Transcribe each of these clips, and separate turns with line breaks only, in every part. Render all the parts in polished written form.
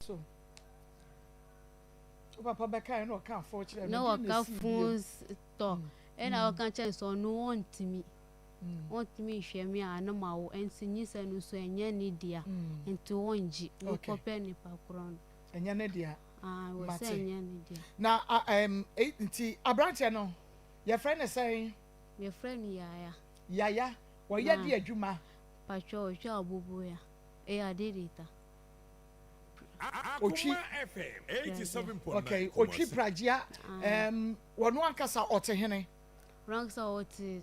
So. Wo papa bɛkae na ɔka fo kyerɛ me.
Na wɔka fo tɔ. Ɛna ɔka kyerɛ sɛ ɔno ɔntumi. Ɔntumi nhwɛ me a na mawo. Ɛnti nyinsɛn no nso ɛnyɛ ne dea. Nti ɔngye. Mekɔpɛ nipa korɔ no.
Ɛnyɛ ne dea.
Ah, wɔ sɛ ɛnyɛ ne dea.
Na nti aberanteɛ no yɛfrɛ no sɛn?
Yɛfrɛ no Yaya.
Yaya, ɔyɛ de adwuma?
Patwɔ ɔtwa aboboya. Ɛyɛ adedeta.
Otwi. Okay, otwi pragya. Wɔno ankasa ɔte hene?
Wɔno ankasa ɔte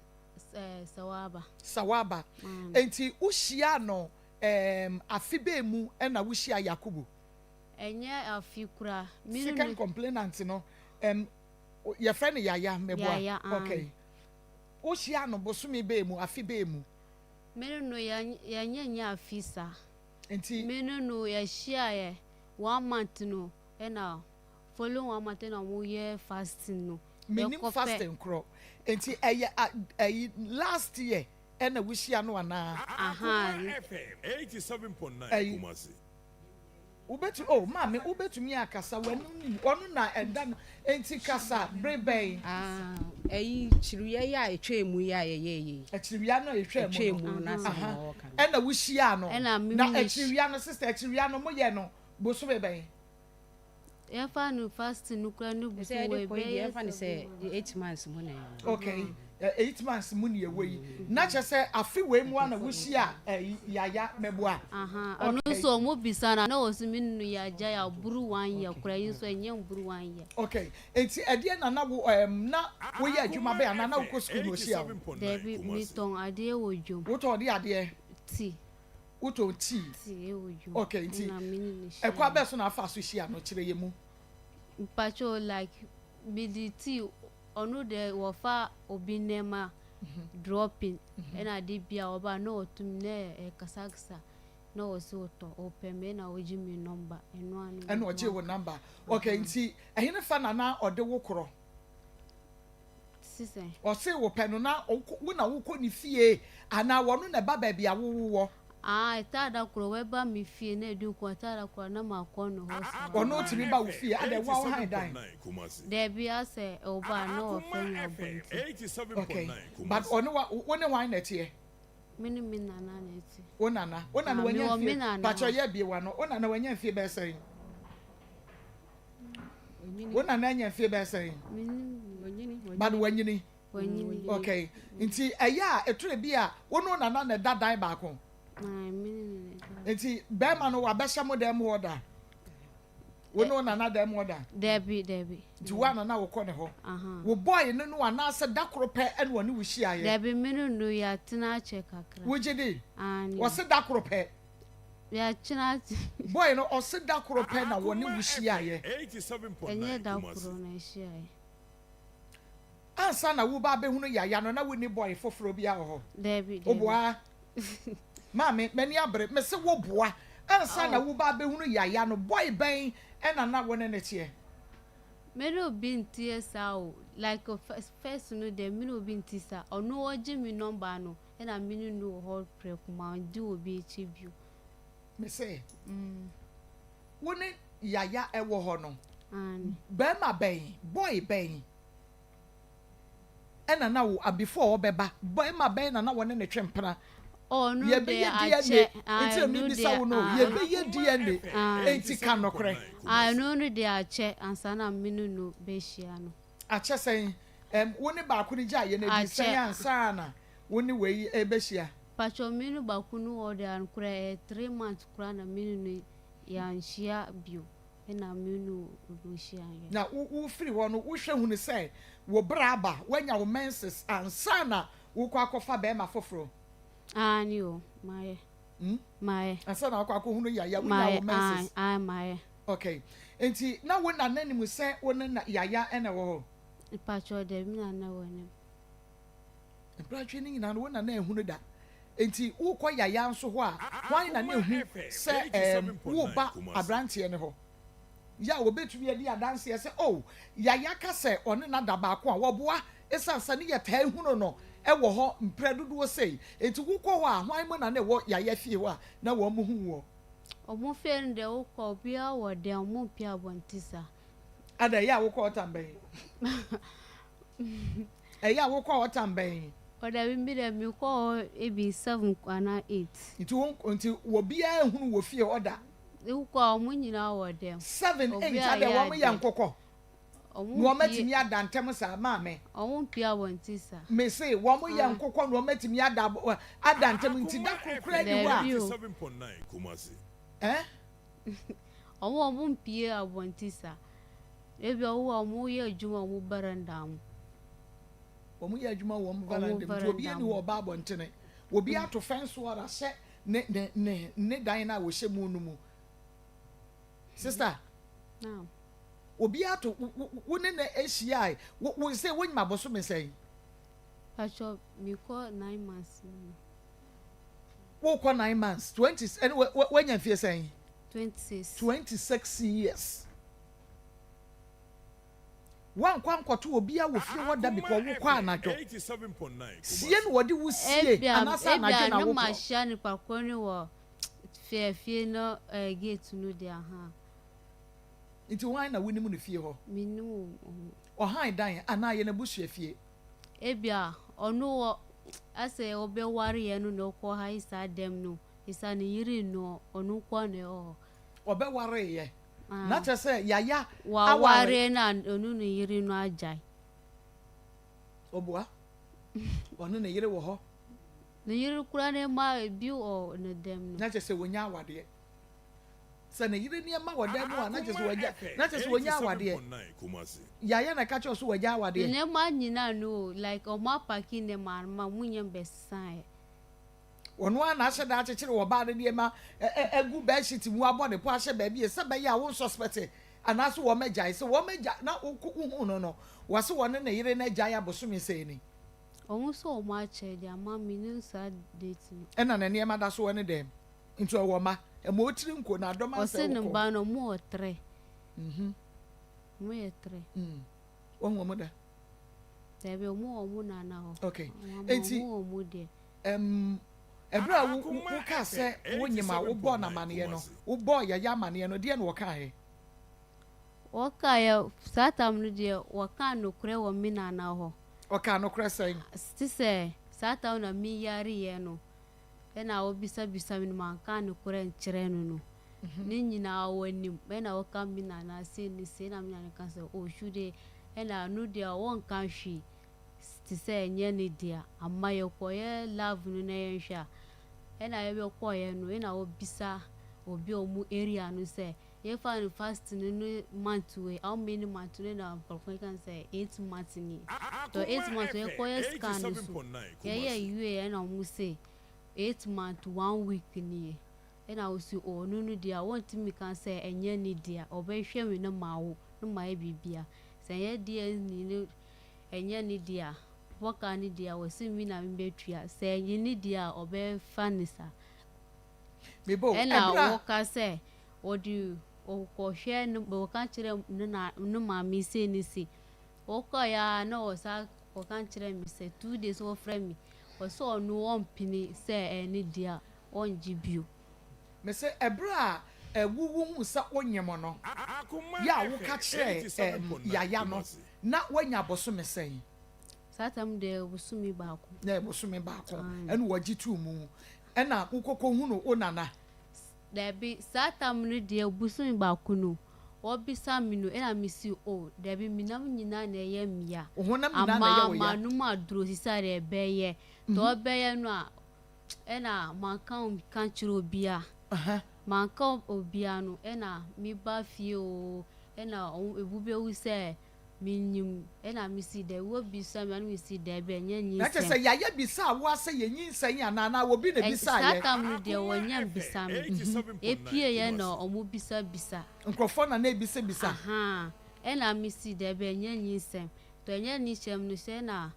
Sawaba.
Sawaba. Nti wohyia no afe bɛn mu na wohyia Yakubu?
Ɛnyɛ afe kura.
Second complainant no, yɛfrɛ no Yaya meboa.
Yaya.
Okay. Wohyia no bosome bɛn mu, afe bɛn mu?
Me ne no yɛnyɛ nyɛ afe saa.
Nti.
Me ne no yɛhyiaeɛ one month no ɛna following one month ɛna wɔn yɛ fasting no.
Menim fasting korɔ. Nti ɛyɛ ɛyi last year ɛna wohyia no anaa?
Aha.
Ɛyi. Wobɛtumi, oh maame, wobɛtumi akasa w'anim nim, ɔno na ɛda no, enti kasa bere bɛn?
Ah, ɛyi kyiriwia yi a ɛtwaa mu yi a yɛyɛɛ yi.
Akyiriwia no a ɛtwaa mu no.
Ɛtwaa mu no asɛm na ɔreka no.
Ɛna wohyiaa no.
Ɛna me
Na
me
akyiriwia no, sister, akyiriwia no moyɛ no bosome bɛn?
Yɛmfa no fasting no koraa ne
Sɛ
bosome
yɛde
wɔ
kɔ yi deɛ
ɛbɛyɛ
yɛmfa no sɛ
7 months.
8 months mu na ɛwɔ.
Okay, 8 months mu na yɛwɔ yi. Na kyerɛ sɛ afe wei mu a na wohyia ɛyi Yaya Mɛboa.
Aha, ɔno nso ɔmo bisa no a na ɔse me ne no yɛagyae aboro one year koraa, yi nso ɛnyɛ mboro one year.
Okay, nti ɛdeɛ na na wo ɛɛm na woyɛ adwuma bɛn anaa na wokɔ sukuu na ohyia wo?
Dabi, metɔn adeɛ wɔ dwom.
Wotɔn de adeɛ?
Tea.
Wotɔn tea?
Tea ɛwɔ dwom.
Okay, nti
Ɛna me ne no hyia.
ɛkwan bɛn so na afa so hyia no? Kyerɛ yɛ mu.
Mpakyɛw, like mede tea, ɔno deɛ wɔfa obi nneɛma dropping ɛna ade bi a ɔba na ɔtum na ɛkasakasa na ɔsɛ ɔtɔ ɔpɛ me ɛna ɔgye me number, ɛno ano.
Ɛna ɔgye wo number. Okay, nti ɛhene fa na na ɔde wo korɔ?
Sisan.
Ɔse wo pɛ no na wo na wokɔ ne fie anaa wɔno na ɛba baabi a wowowɔ?
Ah, ɛtaa korɔ wɔba me fie na ɛdi nko ɛtaa korɔ na makɔ ne hɔ saa.
Ɔno tumi ba wo fie adɛ wo a wo han dan?
Daabi, asɛ ɔba na ɔfrɛ me abɔnten.
Okay, but ɔne wa wo ne hwan na ɛteɛ?
Me ne me nana na ɛte.
Wo nana, wo nana
Ah,
wanya
mewɔ me
mfie
nana
pakyɛ
hɔ.
Ɔyɛ bie wa no, wo nana wanya mfie bɛyɛ sɛn? Wo nana anya mfie bɛyɛ sɛn?
Me ne
But wanyini.
Wanyini.
Okay, nti ɛyɛ a ɛtore bi a wo ne wo nana na ɛda dan baako?
Ah, me ne ne na ɛda.
Nti bɛrima no wabɛhyɛ mo dan mu hɔ da? Wo ne wo nana dan mu hɔ da?
Daabi, daabi.
Nti wo ana na wokɔ ne hɔ?
Aha.
Wo boy no anaasɛ da koro pɛ ɛna ɔne wo hyiaeɛ?
Daabi, me ne no yɛatena akyɛ kakra.
Wogye di?
Aane.
Wɔse da koro pɛ.
Yɛatena akyɛ.
Boy no ɔse da koro pɛ na wɔne wo hyiaeɛ.
Ɛnyɛ da koro na ɛhyiaeɛ.
Ansa na woba abɛhunu Yaya no, na wonni boy foforɔ bi wɔ hɔ?
Daabi, daabi.
Woboa maame, m'ani abere, mese woboa. Ansa na
Oh.
woba abɛhunu Yaya no, boy bɛn ɛna na wo ne ne teɛ?
Me ne obi nteɛ saa o. Like first no deɛ, me ne obi nte saa. Ɔno ɔgye me number no ɛna me ne no wɔ hɔ prɛko ma ɔndi obi akyi bio.
Mese wo ne Yaya ɛwɔ hɔ no,
Aane.
bɛrima bɛn, boy bɛn ɛna na wo before ɔbɛba, bɛrima bɛn na na wɔne ne twe mpena?
Ɔno deɛ
Yɛbɛyɛ
akyɛ.
DNA
Ah,
nti na
ɛno
mebisa
deɛ
wo no.
Ah,
Yɛbɛyɛ DNA
Ah.
nti ka nokorɛ.
Ah, ɛno no deɛ akyɛ ansa na me ne no bɛhyia no.
Akyɛ sɛn? Wo ne baako no gya yɛ no adi sɛn
Akyɛ.
ansa na wo ne wei ɛbɛhyia?
Patwɔ, me ne baako no wɔ deɛ ankorɛ ɛyɛ 3 months koraa na me ne no yɛanhyia bio ɛna me ne no hyia yɛ.
Na wo wofiri hɔ no, wohwɛ hunu sɛ wo bra aba, woanya wo menses ansa na wokɔ akɔfa bɛrima foforɔ?
Aane o, mayɛ. Mayɛ.
Ansa na wokɔ akɔhunu Yaya, wonya wo
Mayɛ.
menses?
Ae, mayɛ.
Okay, nti na wo nana nim sɛ wo ne na Yaya ɛna ɛwɔ hɔ?
Patwɔ, daabi, me nana wɔ anim.
Mpratwe no nyinaa no, wo nana ehunu da? Nti wokɔ Yaya nso hɔ a, hwan na ne hu sɛ woba aberanteɛ no hɔ yɛ a wɔbɛtumi adi adanseɛ sɛ, oh, Yaya ka sɛ ɔne nada baako a wɔboa ɛsiane sɛ ne yɛ taa hunu no ɛwɔ hɔ mprɛ dodoɔ sei? Nti wokɔ hɔ a, hwan mu na ne wɔ Yaya fie hɔ a na wɔn mu hu wɔ?
Ɔmo fie no deɛ wokɔ a obiara wɔ dan ɔmo mpie abɔnten saa.
Ada ɛyɛ a wokɔ hɔ tam bɛn? Ɛyɛ a wokɔ hɔ tam bɛn?
O dabi me deɛ mekɔ hɔ ebi 7 anaa 8.
Nti wo nti obiara nhunu wɔ fie hɔ da?
Wokɔ a ɔmo nyinaa wɔ dɛm.
7 8
Obiara
adɛ
yɛ
wɔn yɛ
adeɛ.
nkokɔ?
Ɔmo
Na wɔn
mpie
atumi ada ntɛm saa maame?
Ɔmo mpie abɔnten saa.
Me se wɔn yɛ
Ah.
nkokɔ na wɔn atumi ada ada ntɛm nti da koro koraa ni hɔ a.
Dabi o.
Eh?
Ɔmo ɔmo mpie abɔnten saa. Ebi ɔmo a ɔmo yɛ adwuma ɔmo baranda mu.
Wɔn yɛ adwuma wɔ wɔn varanda mu nti obi ani hɔ ɔba abɔntene. Obi ato fɛnso ara hyɛ ne ne ne ne dan no a wɔhyɛ mu no mu. Sister.
Naam.
Obi ato wo ne na ahyia wo wo sɛ wonyim abosome sɛn?
Pacho mekɔ 9 months mu.
Wokɔ 9 months 20 ɛne wanya mfie sɛn?
26.
26 years. Wankɔ ankɔto obi a wɔ fie hɔ da because wokɔ anadwo. Sie na wɔde wo sie anaasɛ anadwo na
Ebia ne
wokɔ.
mahyia nipa korɔ ne wɔ fie fie no gate no de aha.
Nti hwan na wonim no fie hɔ?
Menim wɔn.
Ɔhan dan anaa yɛ n'abusua fie?
Ebia ɔno wɔ asɛ ɔbɛware yɛ no na ɔkɔ ha yi saa dɛm no isa ne yere no ɔno nkɔ na ɛwɔ hɔ.
Ɔbɛware yɛ. Na kyerɛ sɛ yaya
aware na ɔno ne yere no agyae.
Ɔboa. Ɔno ne yere wɔ hɔ.
Ne yere kura ne ma bi wɔ ne dɛm no.
Na kyerɛ sɛ wonya awadeɛ. Sɛ ne yere nneɛma wɔ dan mu a na kyerɛ sɛ wagya na kyerɛ sɛ wonya awadeɛ. Yaya na ka kyerɛ so wagya awadeɛ.
Nneɛma nyinaa no like ɔmo apaki nneɛma ama mo nyɛ mbɛsesan yɛ.
Ɔno ara na ahyɛ da akyekyere wɔ baa no nneɛma agu bedsheet mu abɔ ne po ahyɛ baabi sɛ bɛyɛ a wo nsuspect anaasɛ wɔn agyae sɛ wɔn agya na wohu no no wɔse wɔne ne yere no agyae abosome sɛn ni.
Ɔmo nso ɔmo akyɛ de ama mi ne saa date no.
Ɛna ne nneɛma da so wɔ ne dɛm nti ɔwɔ ma ɛma otiri nko na adɔm
asɛ wokɔ. Ɔse ne ba no ɔmo wɔ tere. Ɔmo yɛ tere.
Wɔn wɔn da.
Dabi ɔmo wɔ ɔmo nana hɔ.
Okay. Eti
ɔmo wɔ ɔmo deɛ.
Ɛberɛ a woka sɛ wonyim a wobɔɔ n'amanneɛ no wobɔɔ yɛyɛ amanneɛ no deɛ na wɔkaeɛ?
Wɔkaeɛ saa tam no deɛ wɔkaa nokorɛ wɔ me nana hɔ.
Ɔkaa nokorɛ sɛn?
Te sɛ saa tam na meyareɛ no ɛna wɔbisabisa me no manka nokorɛ nkyerɛ no no. Ne nyinaa wɔnim ɛna wɔka me nana sei ne sei na me nana ka sɛ ɔhwu de ɛna no deɛ wɔnka hwee te sɛ ɛnyɛ ne dea ama yɛkɔyɛ love no na yɛnhwɛ a ɛna yɛbɛkɔyɛ no ɛna wɔbisa obi a ɔmo area no sɛ yɛfa no fast no ne month wei how many month no na nkurɔfoɔ ka sɛ 8 months ni to 8 months yɛkɔyɛ scan no so yɛyɛ wie ɛna ɔmo sɛ 8 month 1 week nie ɛna wɔsi ɔno no deɛ wɔntumi ka sɛ ɛnyɛ ne dea ɔbɛhwɛ me no ma wo no ma yɛ biribia sɛ ɛnyɛ deɛ ni no ɛnyɛ ne dea wɔka ne dea wɔsi mi na mi bɛtua sɛ ɛnyɛ ne dea ɔbɛfa ne sa. Ɛna wɔka sɛ wɔde ɔkɔhwɛ no wɔka kyerɛ ne na ne maame se ne se wɔkɔ ya na wɔsa wɔka kyerɛ mi sɛ 2 days wɔfrɛ mi wɔsɛ ɔno wɔmpene sɛ ɛne dea ɔngye bio.
Mese ɛberɛ a ɛwuwu hu sɛ wonyem no yɛ a woka kyerɛ yaya no na woanya bosome sɛn?
Saa tam deɛ bosome baako.
Na bosome baako ɛna wɔgye tuu mu ɛna wokɔkɔ hu no wo nana.
Dabi saa tam no deɛ bosome baako no wɔbisa mi no ɛna mi si o dabi mi nam nyinaa na ɛyɛ mmea.
Honam nyinaa na ɛyɛ wo ya.
Ama manum aduro sisa deɛ ɛbɛyɛ tɔ ɔbɛyɛ no a ɛna manka ka kyerɛ obia. Manka obia no ɛna mi ba fie o ɛna ebu bɛwu sɛ minyim ɛna mi si dɛ wo bisa mi ɛna mi si dɛ bɛ nyɛ nyinsɛn.
Na kyerɛ sɛ yaya bisa a wo asɛ yɛ nyinsɛn anaa na obi na bisa yɛ.
Saa tam no deɛ wɔnyɛ bisa mi epie yɛ na ɔmo bisa bisa.
Nkurɔfoɔ na na ebisa bisa.
Ɛna mi si dɛ bɛ nyɛ nyinsɛn tɔ nyɛ nyinsɛn no sɛ na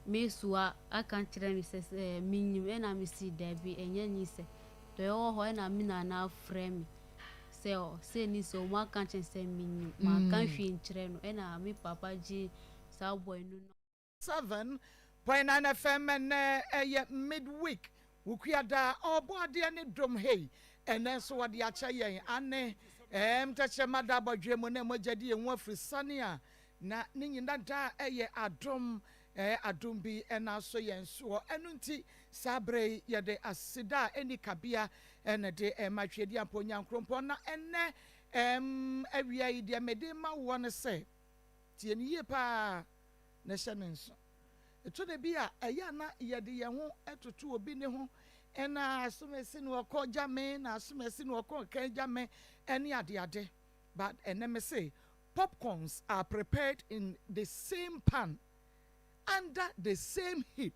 mi soa aka kyerɛ mi sɛ sɛ minyim ɛna mi si dɛ bi ɛnyɛ nyinsɛn tɔ ɛwɔ hɔ ɛna mi nana afrɛ mi. Sɛ sɛ ni sɛ ɔmo aka kyerɛ sɛ minyim manka hwee nkyerɛ no ɛna me papa gye saa boy no.
7.9 FM ɛnɛ ɛyɛ midweek wukuada ɔbɔ adeɛ ne dom hei Ɛnnɛ nso wɔde akyɛ yɛn. Aane, ɛɛm, tɛkyerɛma da abɔdweɛ mu na mogya di yɛn mu afiri sane a, na ne nyina daa ɛyɛ adom, ɛɛ, adom bi na asɔ yɛn soɔ. Ɛno nti, saa berɛ yi yɛde aseda a ɛnni kabea na ɛde rema Tweaduampɔ Onyankrompɔn. Na ɛnnɛ, ɛɛm, awia yi, deɛ mede rema woɔ ne sɛ, tie no yie pa ara na hyɛ no nso. Ɛtɔ da bi a, ɛyɛ a na yɛde yɛn ho toto obi ne ho, ɛna asomasi na ɔkɔ gya me, na asomasi na ɔkɔ nkan gya me, ɛne adeade. But ɛnɛ me se, popcorns are prepared in the same pan, under the same heat,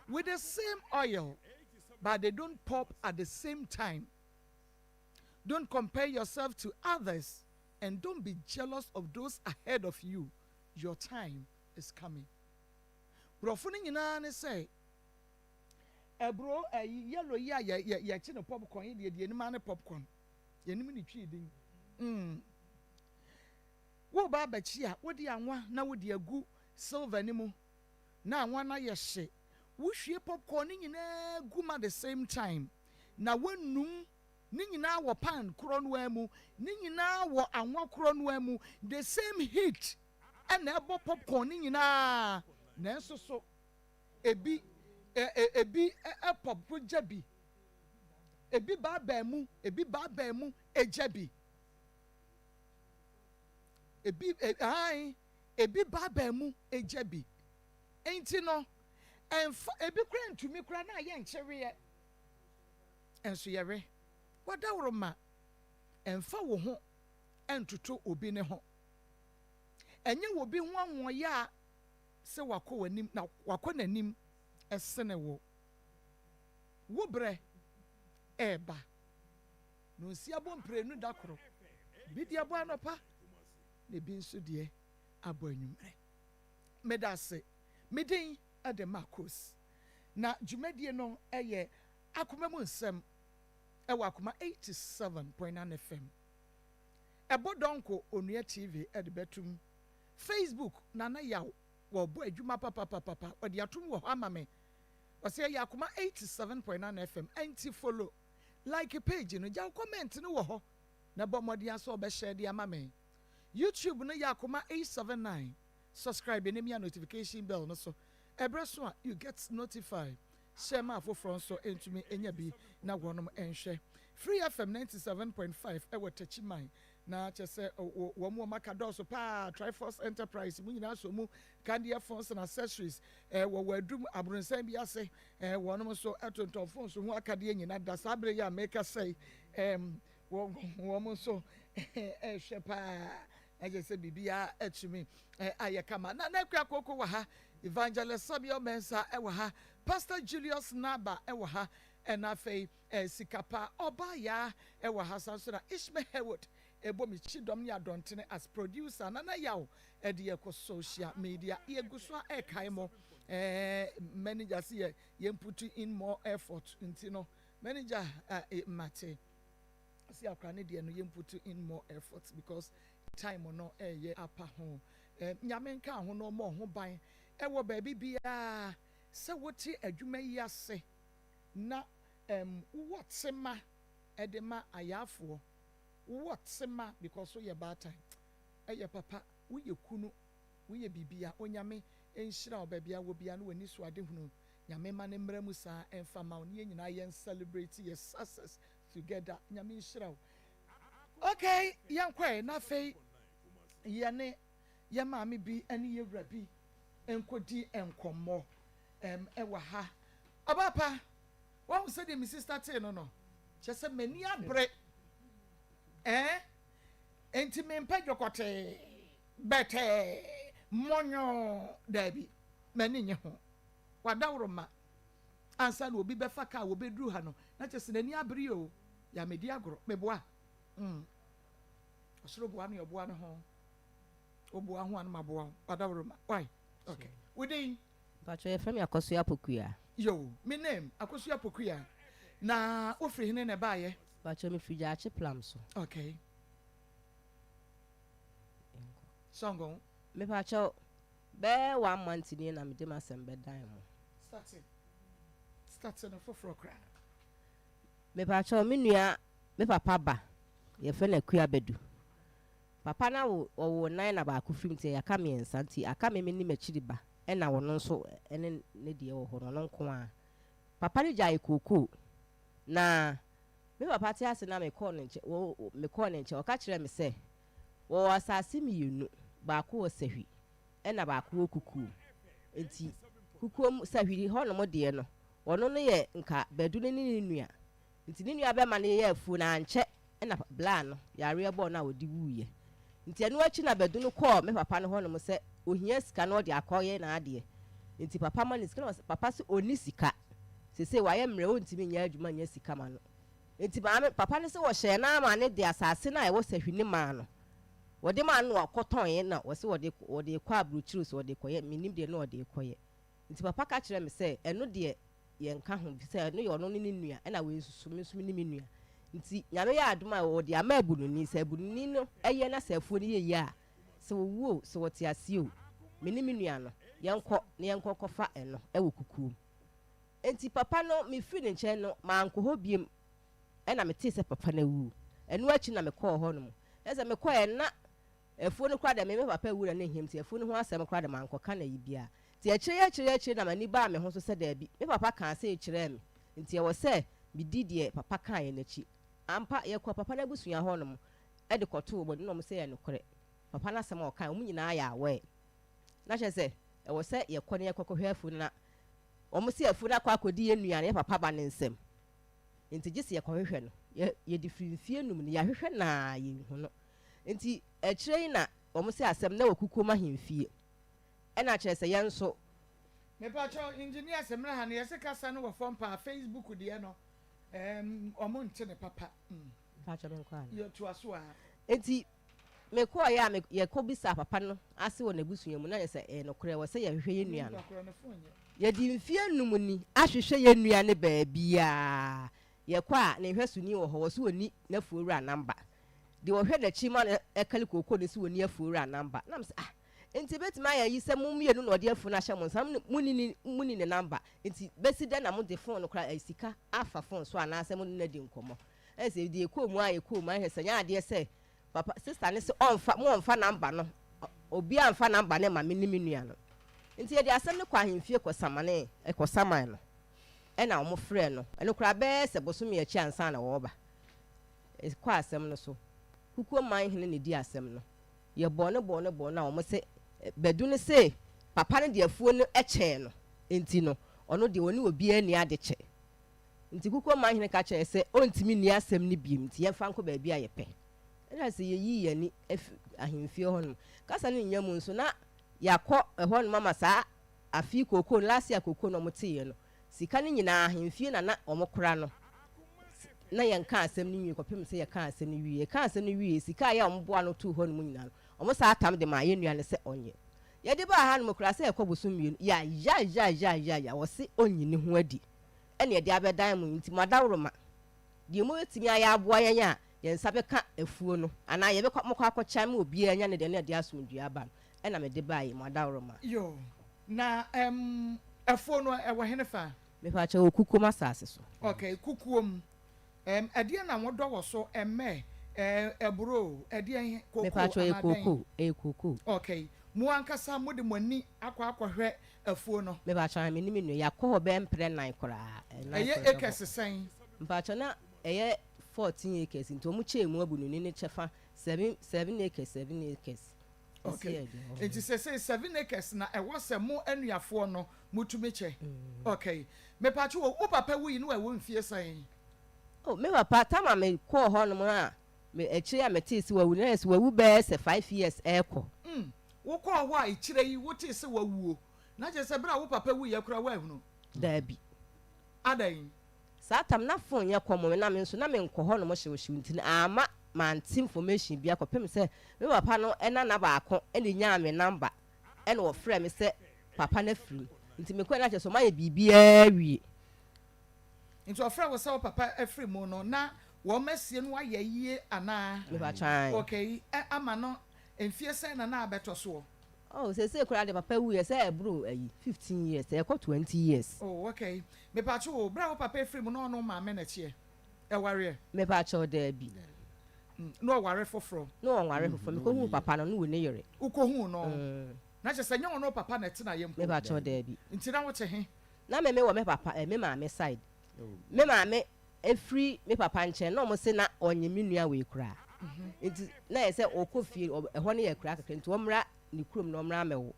with the same oil, but they don't pop at the same time. Don't compare yourself to others and don't be jealous of those ahead of you. Your time is coming. Borɔfo no nyinaa ne sɛ aburo ɛyi yellow yi a yɛ yɛ yɛkye no popcorn yi deɛ deɛ anim ne popcorn yɛnim ne twi din mm woba abɛkye a wode anwa na wode agu silver no mu na anwa no ayɛ hye wohwie popcorn no nyinaa gu ma the same time na woanum ne nyinaa wɔ pan korɔ no ara mu ne nyinaa wɔ anwa korɔ no ara mu the same heat ɛna ɛbɔ popcorn ne nyinaa nanso so ebi ɛ ebi ɛpop gya bi ebi baabaa mu ebi baabaa mu egya bi ebi ahan ebi baabaa mu egya bi nti no ɛnfa ebi kura ntumi kura na ayɛ nkyeweɛ nso yɛwe wadaworo ma ɛnfa wo ho ɛntoto obi ne ho ɛnyɛ obi ho ahoɔyɛ a sɛ wakɔ w'anim na wakɔ n'anim ɛsene wo wo brɛ ɛɛba na onsi abɔ mprenu da koro bi deɛ bɔ anɔpa na ebi nso deɛ abɔ anwummerɛ meda ase me din ɛde Marcos na dwumadie no ɛyɛ Akoma Mu Nsɛm ɛwɔ Akoma 87.9 FM ɛbɔ dɔnko Onua TV ɛde bɛtum Facebook Nana Yaw wɔbɔ adwuma papapapapa ɔde atom wɔ hɔ ama me ɔsɛ ɛyɛ Akoma 87.9 FM ɛnti follow like page no gyaw comment no wɔ hɔ na bɔ mmɔden asɛ ɔbɛhyɛ de ama me YouTube no yɛ Akoma 879 subscribe ne mia notification bell no so ɛberɛ so a you get notified hyɛ ma afoforɔ nso ntumi nya bi na wɔnom nhwɛ Free FM 97.5 ɛwɔ Techiman na kyɛ sɛ wɔn wɔn aka dɔɔso paa Triforce Enterprise mu nyinaa so mu Kandeɛ phones and accessories ɛwɔ wɔ adum abrɔnsan bi ase wɔnom nso ɛtontɔn phones ho akadeɛ nyinaa da saa abere yi a meka sɛ wɔn wɔn nso ɛhwɛ paa ɛkyɛ sɛ biribiara atumi ayɛ kama na na akua koko wɔ ha Evangelist Samuel Mensah ɛwɔ ha Pastor Julius Naba ɛwɔ ha ɛna afei Sikapa ɔbaa yaa ɛwɔ ha san so na Ishmael Heward ɛbɔ mi kyidɔm ne adɔntene as producer Nana Yaw ɛde yɛ kɔ social media yɛgu so a ɛkae mo manager si yɛ yɛn put in more effort nti no manager mate si akora ne deɛ no yɛn put in more effort because time no ɛyɛ apa ho Nyame nka ho no ɔmɔ ho ban ɛwɔ baabi biara sɛ wote adwuma yi ase na wowɔ tema ɛde ma ayaafoɔ wowɔ tema because woyɛ baatan ɛyɛ papa woyɛ kunu woyɛ biribia Onyame nhyira wo baabi a wɔ bia na w'ani so ade hunu Nyame ma ne mmerɛ mu saa ɛmfa ma wo ne yɛn nyinaa yɛn celebrate yɛ success together Nyame nhyira wo okay yɛnkɔɛ na afei yɛne yɛ maame bi ne yɛ wura bi nkɔdi nkɔmmɔ ɛwɔ ha ɔbaapa wahu sɛdeɛ me sister tee no kyerɛ sɛ m'ani abere enti mempɛ dwokɔtee bɛtɛɛ mmɔnyɔ daabi m'ani nye ho wadaworo ma ansa na obi bɛfa kaa wɔbɛduru ha no na kyerɛ sɛ n'ani abere o yɛ medi agorɔ meboa ɔsoro boa no yɛ ɔboa no ho woboa ho a no maboa wo wadaworo ma why okay wodin
Mpacho yɛfrɛ me Akosua Pokuya.
Yo, me name Akosua Pokuya. Na wofiri hene na ɛbaayɛ?
Mpacho mefiri Gyaakye Plam so.
Okay. Sɔngon.
Mepacho bɛɛ one month nie na mede m'asɛm bɛdan mo.
Starting. Starting no foforɔ koraa.
Mepakyɛw, me nua, me papa ba, yɛfrɛ no Akua Badu. Papa no awo, ɔwoo nan na baako firi mu nti yɛaka mmiɛnsa nti aka me me ne m'akyiri ba ɛna ɔno nso ne ne deɛ wɔ hɔ no, ɔno nko ara. Papa no gyaee kookoo na me papa te ase na mekɔɔ ne nkyɛn, wɔ, mekɔɔ ne nkyɛn, ɔka kyerɛɛ me sɛ wɔwɔ asase mmienu, baako wɔ Sahwi ɛna baako wɔ Kukuom. Nti Kukuom, Sahwi hɔnom deɛ no, ɔno no yɛ nka Badu no ne ne nua. Nti ne nua bɛma no yɛɛ afuo no ankyɛ na bla no yareɛ bɔɔ no a ɔde wuiɛ. Nti ɛno akyi na Badu no kɔɔ me papa no hɔnom sɛ ɔhia sika na ɔde akɔyɛ n'adeɛ. Nti papa ma no sika na ɔse papa se ɔnni sika. Seesei wayɛ mmerɛ ɔntumi nyɛ adwuma nnya sika ma no. Nti maame, papa no se wɔhyɛɛ no ara maa no de asase no a ɛwɔ Sahwi no maa no. Wɔde maa no na ɔkɔtɔnee na wɔse wɔde wɔde rekɔ aburokyire o sɛ wɔde rekɔyɛ mennim deɛ na ɔde rekɔyɛ. Nti papa ka kyerɛɛ me sɛ ɛno deɛ yɛnka ho efisɛ ɛno yɛ ɔno ne ne nua ɛna wei nso so me nso me ne me nua. Nti Nyame yɛ adom a wɔde ama abununi, sɛ abununi no yɛ na sɛ afuo no yɛ yie a, sɛ ɔwu o, sɛ ɔte aseɛ o, me ne me nua no yɛnkɔ na yɛnkɔ nkɔfa ɛno wɔ kukuom. Nti papa no mefiri ne nkyɛn no mankɔ hɔ biom ɛna metee sɛ papa no awu. Ɛno akyi na mekɔɔ hɔ nom. Ɛsɛ mekɔɛ na Afuo no koraa deɛ me me papa awu na ne nhia nti afuo no ho asɛm koraa deɛ mankɔka no ayi biara. Nti akyire yi akyire yi akyire yi na m'ani baa me ho so sɛ daabi, me papa kaa sei kyerɛɛ me nti ɛwɔ sɛ medi deɛ papa kaeɛ no akyi. Ampa, yɛkɔɔ papa no abusua hɔ nom de kɔtoo wɔn anim na wɔn sɛ ɛyɛ nokorɛ, papa no asɛm a ɔkaeɛ wɔn nyinaa yɛ aware. Na kyerɛ sɛ ɛwɔ sɛ yɛkɔ na yɛkɔ kɔhwɛ afuo no na wɔn se afuo no akɔ akɔdi yɛn nua no, yɛn papa ba no nsam. Nti gye sɛ yɛkɔhwehwɛ no. Yɛ, yɛde firi mfeɛ num no yɛahwehwɛ no ara yɛnhu no. Nti akyire yi na wɔn se asɛm na wɔ kukuom ahemfie. Ɛna kyerɛ sɛ yɛn nso.
Mepakyɛw engineers mmra ha no yɛse kasa no wɔ fam paa Facebook deɛ no ɛɛm ɔmo nte no papa mm.
Mpakyɛw menkɔ anaa?
Yɛ toa so aa.
Nti mekɔɔeɛ a me yɛkɔ bisaa papa no ase wɔ n'abusua mu na kyerɛ sɛ ɛyɛ nokorɛ ɛwɔ sɛ yɛhwehwɛ yɛn nua no. Yɛde mfeɛ num ni ahwehwɛ yɛn nua no baabiara yɛkɔ a ne nhwɛsoni wɔ hɔ wɔse ɔnni n'afuowura number. Deɛ ɔhwɛ n'akyi ma no kali kooko no sɛ ɔnni afuowura namba. Na mesɛ ah, nti ɛbɛtumi ayɛ yi sɛ mo mmienu na ɔde afuo no ahyɛ mo nsa, monni ne ne namba, nti bɛsi dɛn na mode fon no koraa, sika afa fon so anaasɛ mo ne no adi nkɔmmɔ. Ɛne sɛ deɛ ɛkɔɔ mu a ɛkɔɔ mu ayɛ sɛ nyɛ adeɛ sɛ papa sista no sɛ ɔmfa mo ɔmfa namba no, obiara mfa namba no ma me ne me nua no. Nti yɛde asɛm no kɔ ahemfie kɔsamane, kɔsaman no, ɛna wɔn frɛɛ no, ɛno koraa bɛyɛ sɛ bosome akyi ansa na wɔreba. Kɔ asɛm no so. Kukuo man hene na ɛdi asɛm no. Yɛbɔɔ no bɔɔ no bɔɔ no a wɔn se Badu no se papa no de afuo no kyɛɛ no nti no ɔno deɛ ɔne obiara nni ade kyɛ. Nti kukuo man hene ka kyerɛɛ sɛ ɔntumi nni asɛm no biom nti yɛmfa nkɔ baabi a yɛpɛ. Ɛna sɛ yɛyii yɛn ani fi ahemfie hɔ nom. Kasa no nnya mu nso na yɛakɔ ɛhɔ nom ama saa afe yi kookoo no last year kookoo no wɔteeɛ no Sika no nyinaa ahemfie na na wɔkora no. Na yɛnkaa asɛm no nwie kɔpem sɛ yɛkaa asɛm no wieeɛ. Yɛkaa asɛm no wieeɛ, sika a ɛyɛ a wɔboa ano too hɔ no mu nyinaa no, wɔsan tam de maa yɛn nua no sɛ ɔnyɛ. Yɛde baa hanom koraa sɛ ɛrekɔ bosom mmienu, yayayayayaya, wɔse ɔnyi ne ho adi. Ɛna yɛde abɛdan mo yi, nti mo adaworoma, deɛ mobɛtumi ayɛ aboa yɛn a yɛn nsa bɛka afuo no, anaa yɛbɛkɔ mokɔ akɔkyɛ ama obiara anya ne deɛ na yɛde asomdwoeɛ aba no, ɛna mede baeɛ, mo adaworoma.
Yoo, Na ɛm afuo no ɛwɔ hene fa?
Mepakyɛw wɔ kukuom asase so.
Ok kukuom ɛm ɛdeɛn na wɔdɔ wɔ so ɛmɛ ɛɛ ɛburo o ɛdeɛn kokoo
Mepakyɛw ɛyɛ
anaa dɛn?
kokoo ɛyɛ kokoo.
Ok mo ankasa mode mo ani akɔ akɔhwɛ afuo no?
Mepakyɛw aane me ne me nua yɛakɔ hɔ bɛyɛ mprɛ nan koraa ɛnan
Ɛyɛ
koraa bɛbɔ.
acres sɛn?
Mepakyɛw na ɛyɛ 14 acres nti wɔn kyɛɛ mu abununi ne kyɛfa 7 7 acres 7 acres.
Okay. Nti sesei 7 acres na ɛwɔ sɛ mo anuafoɔ no motumi kyɛ. Okay. Mepatwo o, wo papa wui no wɔ mfie sɛn?
Oh, me papa, time a me kɔɔ hɔ nom a, me akyire a metee sɛ wawu no, na yɛ sɛ wawu bɛyɛ sɛ 5 years ɛɛkɔ.
Wokɔɔ hɔ a akyire yi wotee sɛ wawuo, na kyerɛ sɛ berɛ a wo papa wuiɛ koraa woanhunu?
Daabi.
Adɛn?
Saa tam na phone nyɛ common na me nso na menkɔ hɔ nom hyewhyew nti no amma mante information bia kɔpem sɛ me papa no nana baako na enyaa me number ɛna ɔfrɛɛ me sɛ papa no afiri mu nti mekɔɛ na kyerɛ sɛ ɔmayɛ biribiaa awie.
Nti ɔfrɛɛ wo sɛ wo papa afiri mu no na wɔn asie no ayɛ yie anaa?
Mepakyɛ ae.
Okay, ama no mfie sɛn na na abɛtɔ soɔ?
Oh seesei koraa deɛ papa wuiɛ sɛ ɛboro ayi 15 years ɛkɔ 20 years.
Oh okay, mepatwo o, berɛ a wo papa afiri mu na ɔne wo maame na ɛteɛ? Ɛwareɛ?
Mepakyɛw, daabi.
Na ɔware foforɔ?
Na ɔnware foforɔ. Mekɔhuu papa no, na ɔnni yere.
Wokɔhuu no? Na kyerɛ sɛ ɛnyɛ wo ne wo papa na ɛtenaeɛ mpo?
Mepakyɛw, daabi.
Nti na wote he?
Na me mewɔ me papa, eh, me maame side. Me maame firi me papa nkyɛn, na wɔn se na ɔnye me nua wei koraa. Nti na ɛyɛ sɛ ɔkɔ fie, ɛhɔ no yɛ akuraa kakra, nti ɔmmra ne kurom na ɔmmra mmɛwo.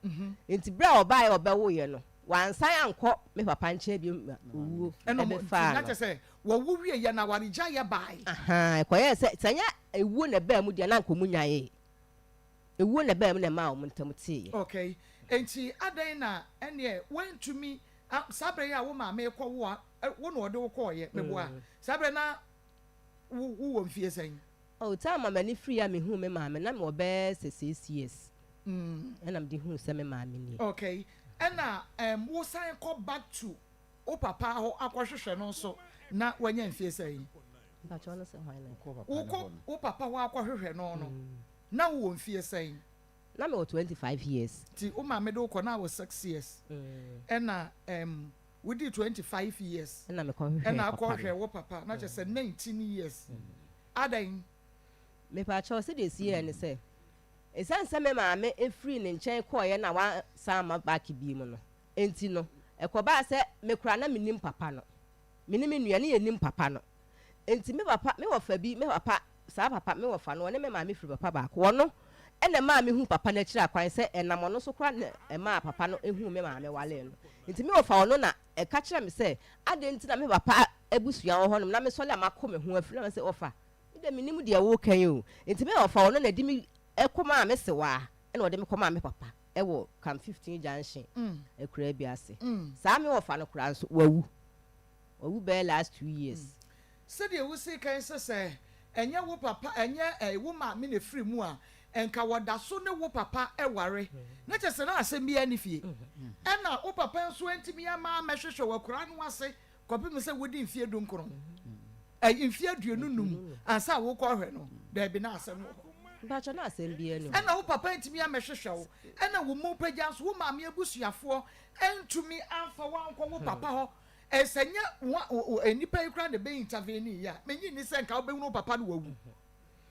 Nti berɛ a ɔbaeɛ a ɔbɛwoeɛ no, wansan ankɔ me papa nkyɛn bio ma owuo
Ɛna ɔmo, nti
bɛfaa
na
no.
kyerɛ sɛ wɔwo wieeɛ no awaregyaeɛ baeɛ.
Ahaa, ɛkɔyɛɛ sɛ, sɛ ɛnyɛ ewuo na ɛbaa mu deɛ na anka ɔmo nyaee. Ewuo na ɛbaa mu na ɛmaa wɔn ntam teeɛ.
Okay, enti adɛn na ɛneɛ woantumi, saa berɛ yi a wo maame rekɔ wo a, wo na ɔde wo kɔeɛ, meboa? Saa berɛ na wo wowɔ mfie sɛn?
Oh, time a m'ani firiiɛ a mehuu me maame, na mewɔ bɛyɛ sɛ 6 years ɛna mede huu sɛ me maame nie.
Okay, ɛna um, wosan kɔ back to wo papa hɔ akɔhwehwɛ no nso na wanya mfie sɛn?
Mpakyɛ, ɔno sɛ hwan na?
Wokɔ wo papa hɔ akɔhwehwɛ no, na wowɔ mfie sɛn?
Na mewɔ 25 years.
Nti wo maame de wokɔ na wɔ 6 years, ɛna wodi 25 years
ɛna mekɔhwehwɛ
ɛna
papa
akɔhwɛ
no.
Wo papa na kyerɛ sɛ 19 years adan.
Mepakyɛw, sɛdeɛ esi yɛ ne sɛ, ɛsiane sɛ me maame efiri ne nkyɛn kɔɔeɛ na wansan ama back bi mu no, enti no ɛkɔbaa sɛ me koraa na menim papa no, me ne me nua ne yɛnim papa no. Enti me papa, me wɔfa bi, me papa, saa papa me wɔfa no, ɔne me maame firi papa baako. Ɔno ɛna maa me hu papa no akyiri akwan sɛ ɛnam ɔno so koraa na ɛmaa papa no ehu me maame walee no. Nti me wɔfa ɔno na ɛka kyerɛ me sɛ adeɛ nti na me papa abusua wɔ hɔnom na mesɔle a makɔ me ho afiri na me sɛ wɔfa me de, menim deɛ wɔka yi o. Nti me wɔfa ɔno na ɛde me ɛkɔ maa me sewaa, ɛna ɔde me kɔ maa me papa ɛwɔ Camp 15 Junction, akuraa bi ase. Saa me wɔfa no koraa nso wawu, wawu bɛyɛ last 2 years.
Sɛdeɛ wosi kan sɛ ɛnyɛ wo papa, ɛnyɛ wo maame na efiri mu a, nka wɔda so ne wo papa ɛware, na kyerɛ sɛ na asɛm bi ani fie, ɛna wo papa nso ntumi ama mɛhwehwɛ wɔ akura no ase kɔpem sɛ wodi mfie 19, mfie 25 ansa a wokɔ hwɛ no. Daabi, na asɛm wɔ hɔ.
Mpakyɛ, na asɛm bi ani hɔ.
Ɛna wo papa ntumi amɛhwehwɛ wo, ɛna wo mu pagya nso, wo maame abusuafoɔ ntumi amfa wankɔ wo papa hɔ. Ɛsɛ nyɛ nipa yi koraa na ɛbɛ intervene yi a, menyi ni sɛ nka wobɛhunu wo papa no wawu.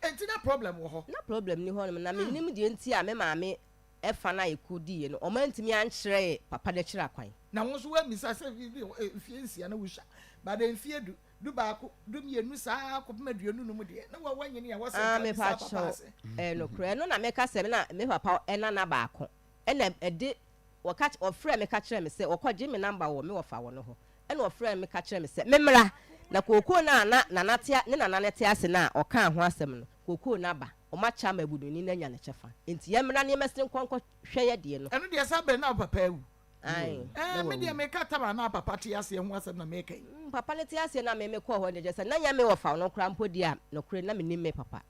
Enti na problem wɔ hɔ?
Na problem ni hɔnom, na menim deɛ nti a me maame ɛfa no a yɛkɔ diiɛ no, ɔma ntumi ankyerɛ yɛ papa no akyiri akwan.
Na wo nso woamisa sɛ mfie 6 na wosua bade mfie 10, 11, 12 saa kɔpem 25 deɛ na wanyini a wɔsɛ
Ah,
nka bisa
mepa
papa
kyɛw
ase.
Nokorɛ, ɛno na meka sɛ me na me papa ɛnana baako ɛna ɛde wɔka, ɔfrɛ me ka kyerɛ me sɛ wɔkɔgye me number wɔ me wɔfa wɔ no hɔ, ɛna ɔfrɛ me ka kyerɛ me sɛ memmra na kookoo no a na nana te ne nana no te ase no a ɔkaa ho asɛm no, kookoo no aba, ɔma kyɛ ama abuduni no anya ne kyɛfa, nti yɛmmra nneɛma sini nkɔnkɔ hwɛ yɛ deɛ no.
Ɛno deɛ, saa bɛn na wo papa awu?
Ae, na
Me deɛ
wawu.
meka tama na papa te aseɛ ho asɛm na meka yi.
Papa no te aseɛ na me mekɔɔ hɔ no deɛ, sɛ na nyɛ me wɔfa no koraa mpo deɛ a, nokorɛ na menim me papa.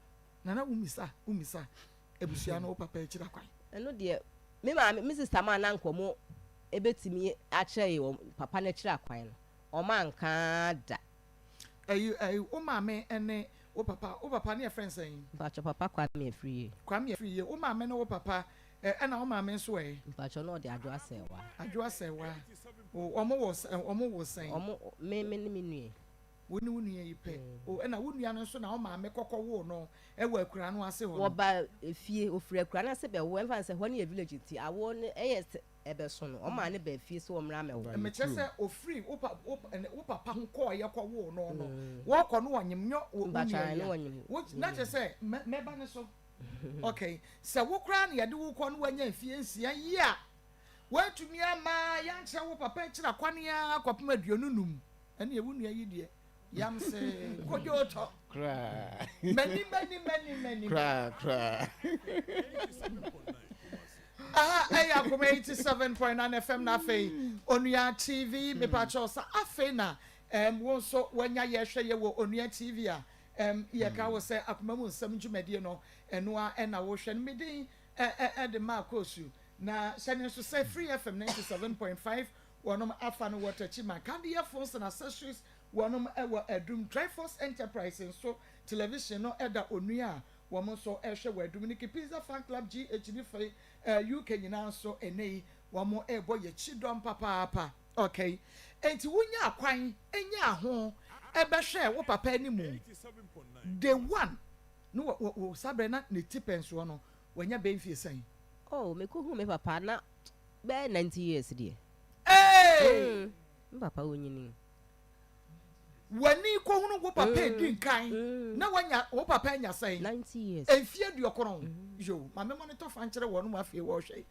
Nana, womisa abusua no wo papa akyiri akwan?
Ɛno deɛ, me maame, me sister maa na nkɔmɔ ebetumi akyerɛ yɛ wɔn papa no akyiri akwan no, ɔmo anka da.
Ɛyi wo maame ne wo papa, wo papa ne yɛfrɛ no sɛn?
Mpakyɛ, papa Kwame Afiri.
Kwame Afiri yie. Wo maame ne wo papa ɛna wo maame nso ɛ?
Mpakyɛ, na ɔde Adwo Asɛwa.
Adwo Asɛwa o. Ɔmo wɔ ɔmo wɔ sɛn?
Ɔmo me ne me nua.
Wo ne wo nua yi pɛ o. Ɛna wo nua no nso na wo maame kɔkɔ wo no ɛwɔ akura no ase hɔ no?
Wɔba efie, ofiri akura no ase bɛwo. Ɛmfa sɛ hɔ no yɛ village nti awo no ɛyɛ sɛ ɛbɛso no, ɔmaa ne ba fie sɛ wɔmmra mɛwo.
Mekyerɛ sɛ ofiri wo papa ho kɔɔyɛ kɔ wo no, wɔkɔ no wɔnyim nyɛ wo nua
Mpakyɛ
yi
ne
a
wɔnyim.
Na kyerɛ sɛ mɛba ne so. Okay, sɛ wo koraa na yɛde wo kɔ no, wanya mfie 6 yi a, woatumi ama yɛankyerɛ wo papa akyiri akwane a kɔpem 25, ɛne wo nua yi deɛ, yam sɛ kodwo tɔ.
Koraa.
Mani mani mani mani.
Koraa koraa.
Aha ɛyɛ Akoma 87.9 FM na afei Onua TV. Mepakyɛw, sa afei na wo nso wanya yɛhwɛ yɛ wɔ Onua TV a, yɛka wo sɛ Akoma Mu Nsɛm dwumadie no, ɛno a ɛna wohwɛ no. Medin ɛde ma akɔsu na hyɛ ne nso sɛ Free FM 97.5 wɔnom afa no wɔ Takyima, Kadeɛ Phones and Accessories wɔnom ɛwɔ Adum, Triforce Enterprise nso television no ɛda Onua a wɔn nso ɛhwɛ wɔ Adum ne Pizza Fan Club GH ne fɛ UK nyinaa nso ɛnɛ yi wɔn ɛrebɔ yɛkyi dɔm papaapa. Okay, nti wonya akwan nya ho. bɛhwɛɛ wo papa anim day one no wɔ wɔ wɔ saa berɛ na ne ti pɛnsoɔ no wanya bɛyɛ mfie sɛn?
Oh, mekɔhuu me papa na bɛyɛ 90 years deɛ.
Hey!
Mm, me papa ɔnyini.
W'ani kɔhunu wo papa edi nkan na wanya wo papa anya sɛn?
90 years.
Mfie aduokron. Yo, ma me monitor fa nkyerɛ wɔn mu afei wɔrehwɛ yi.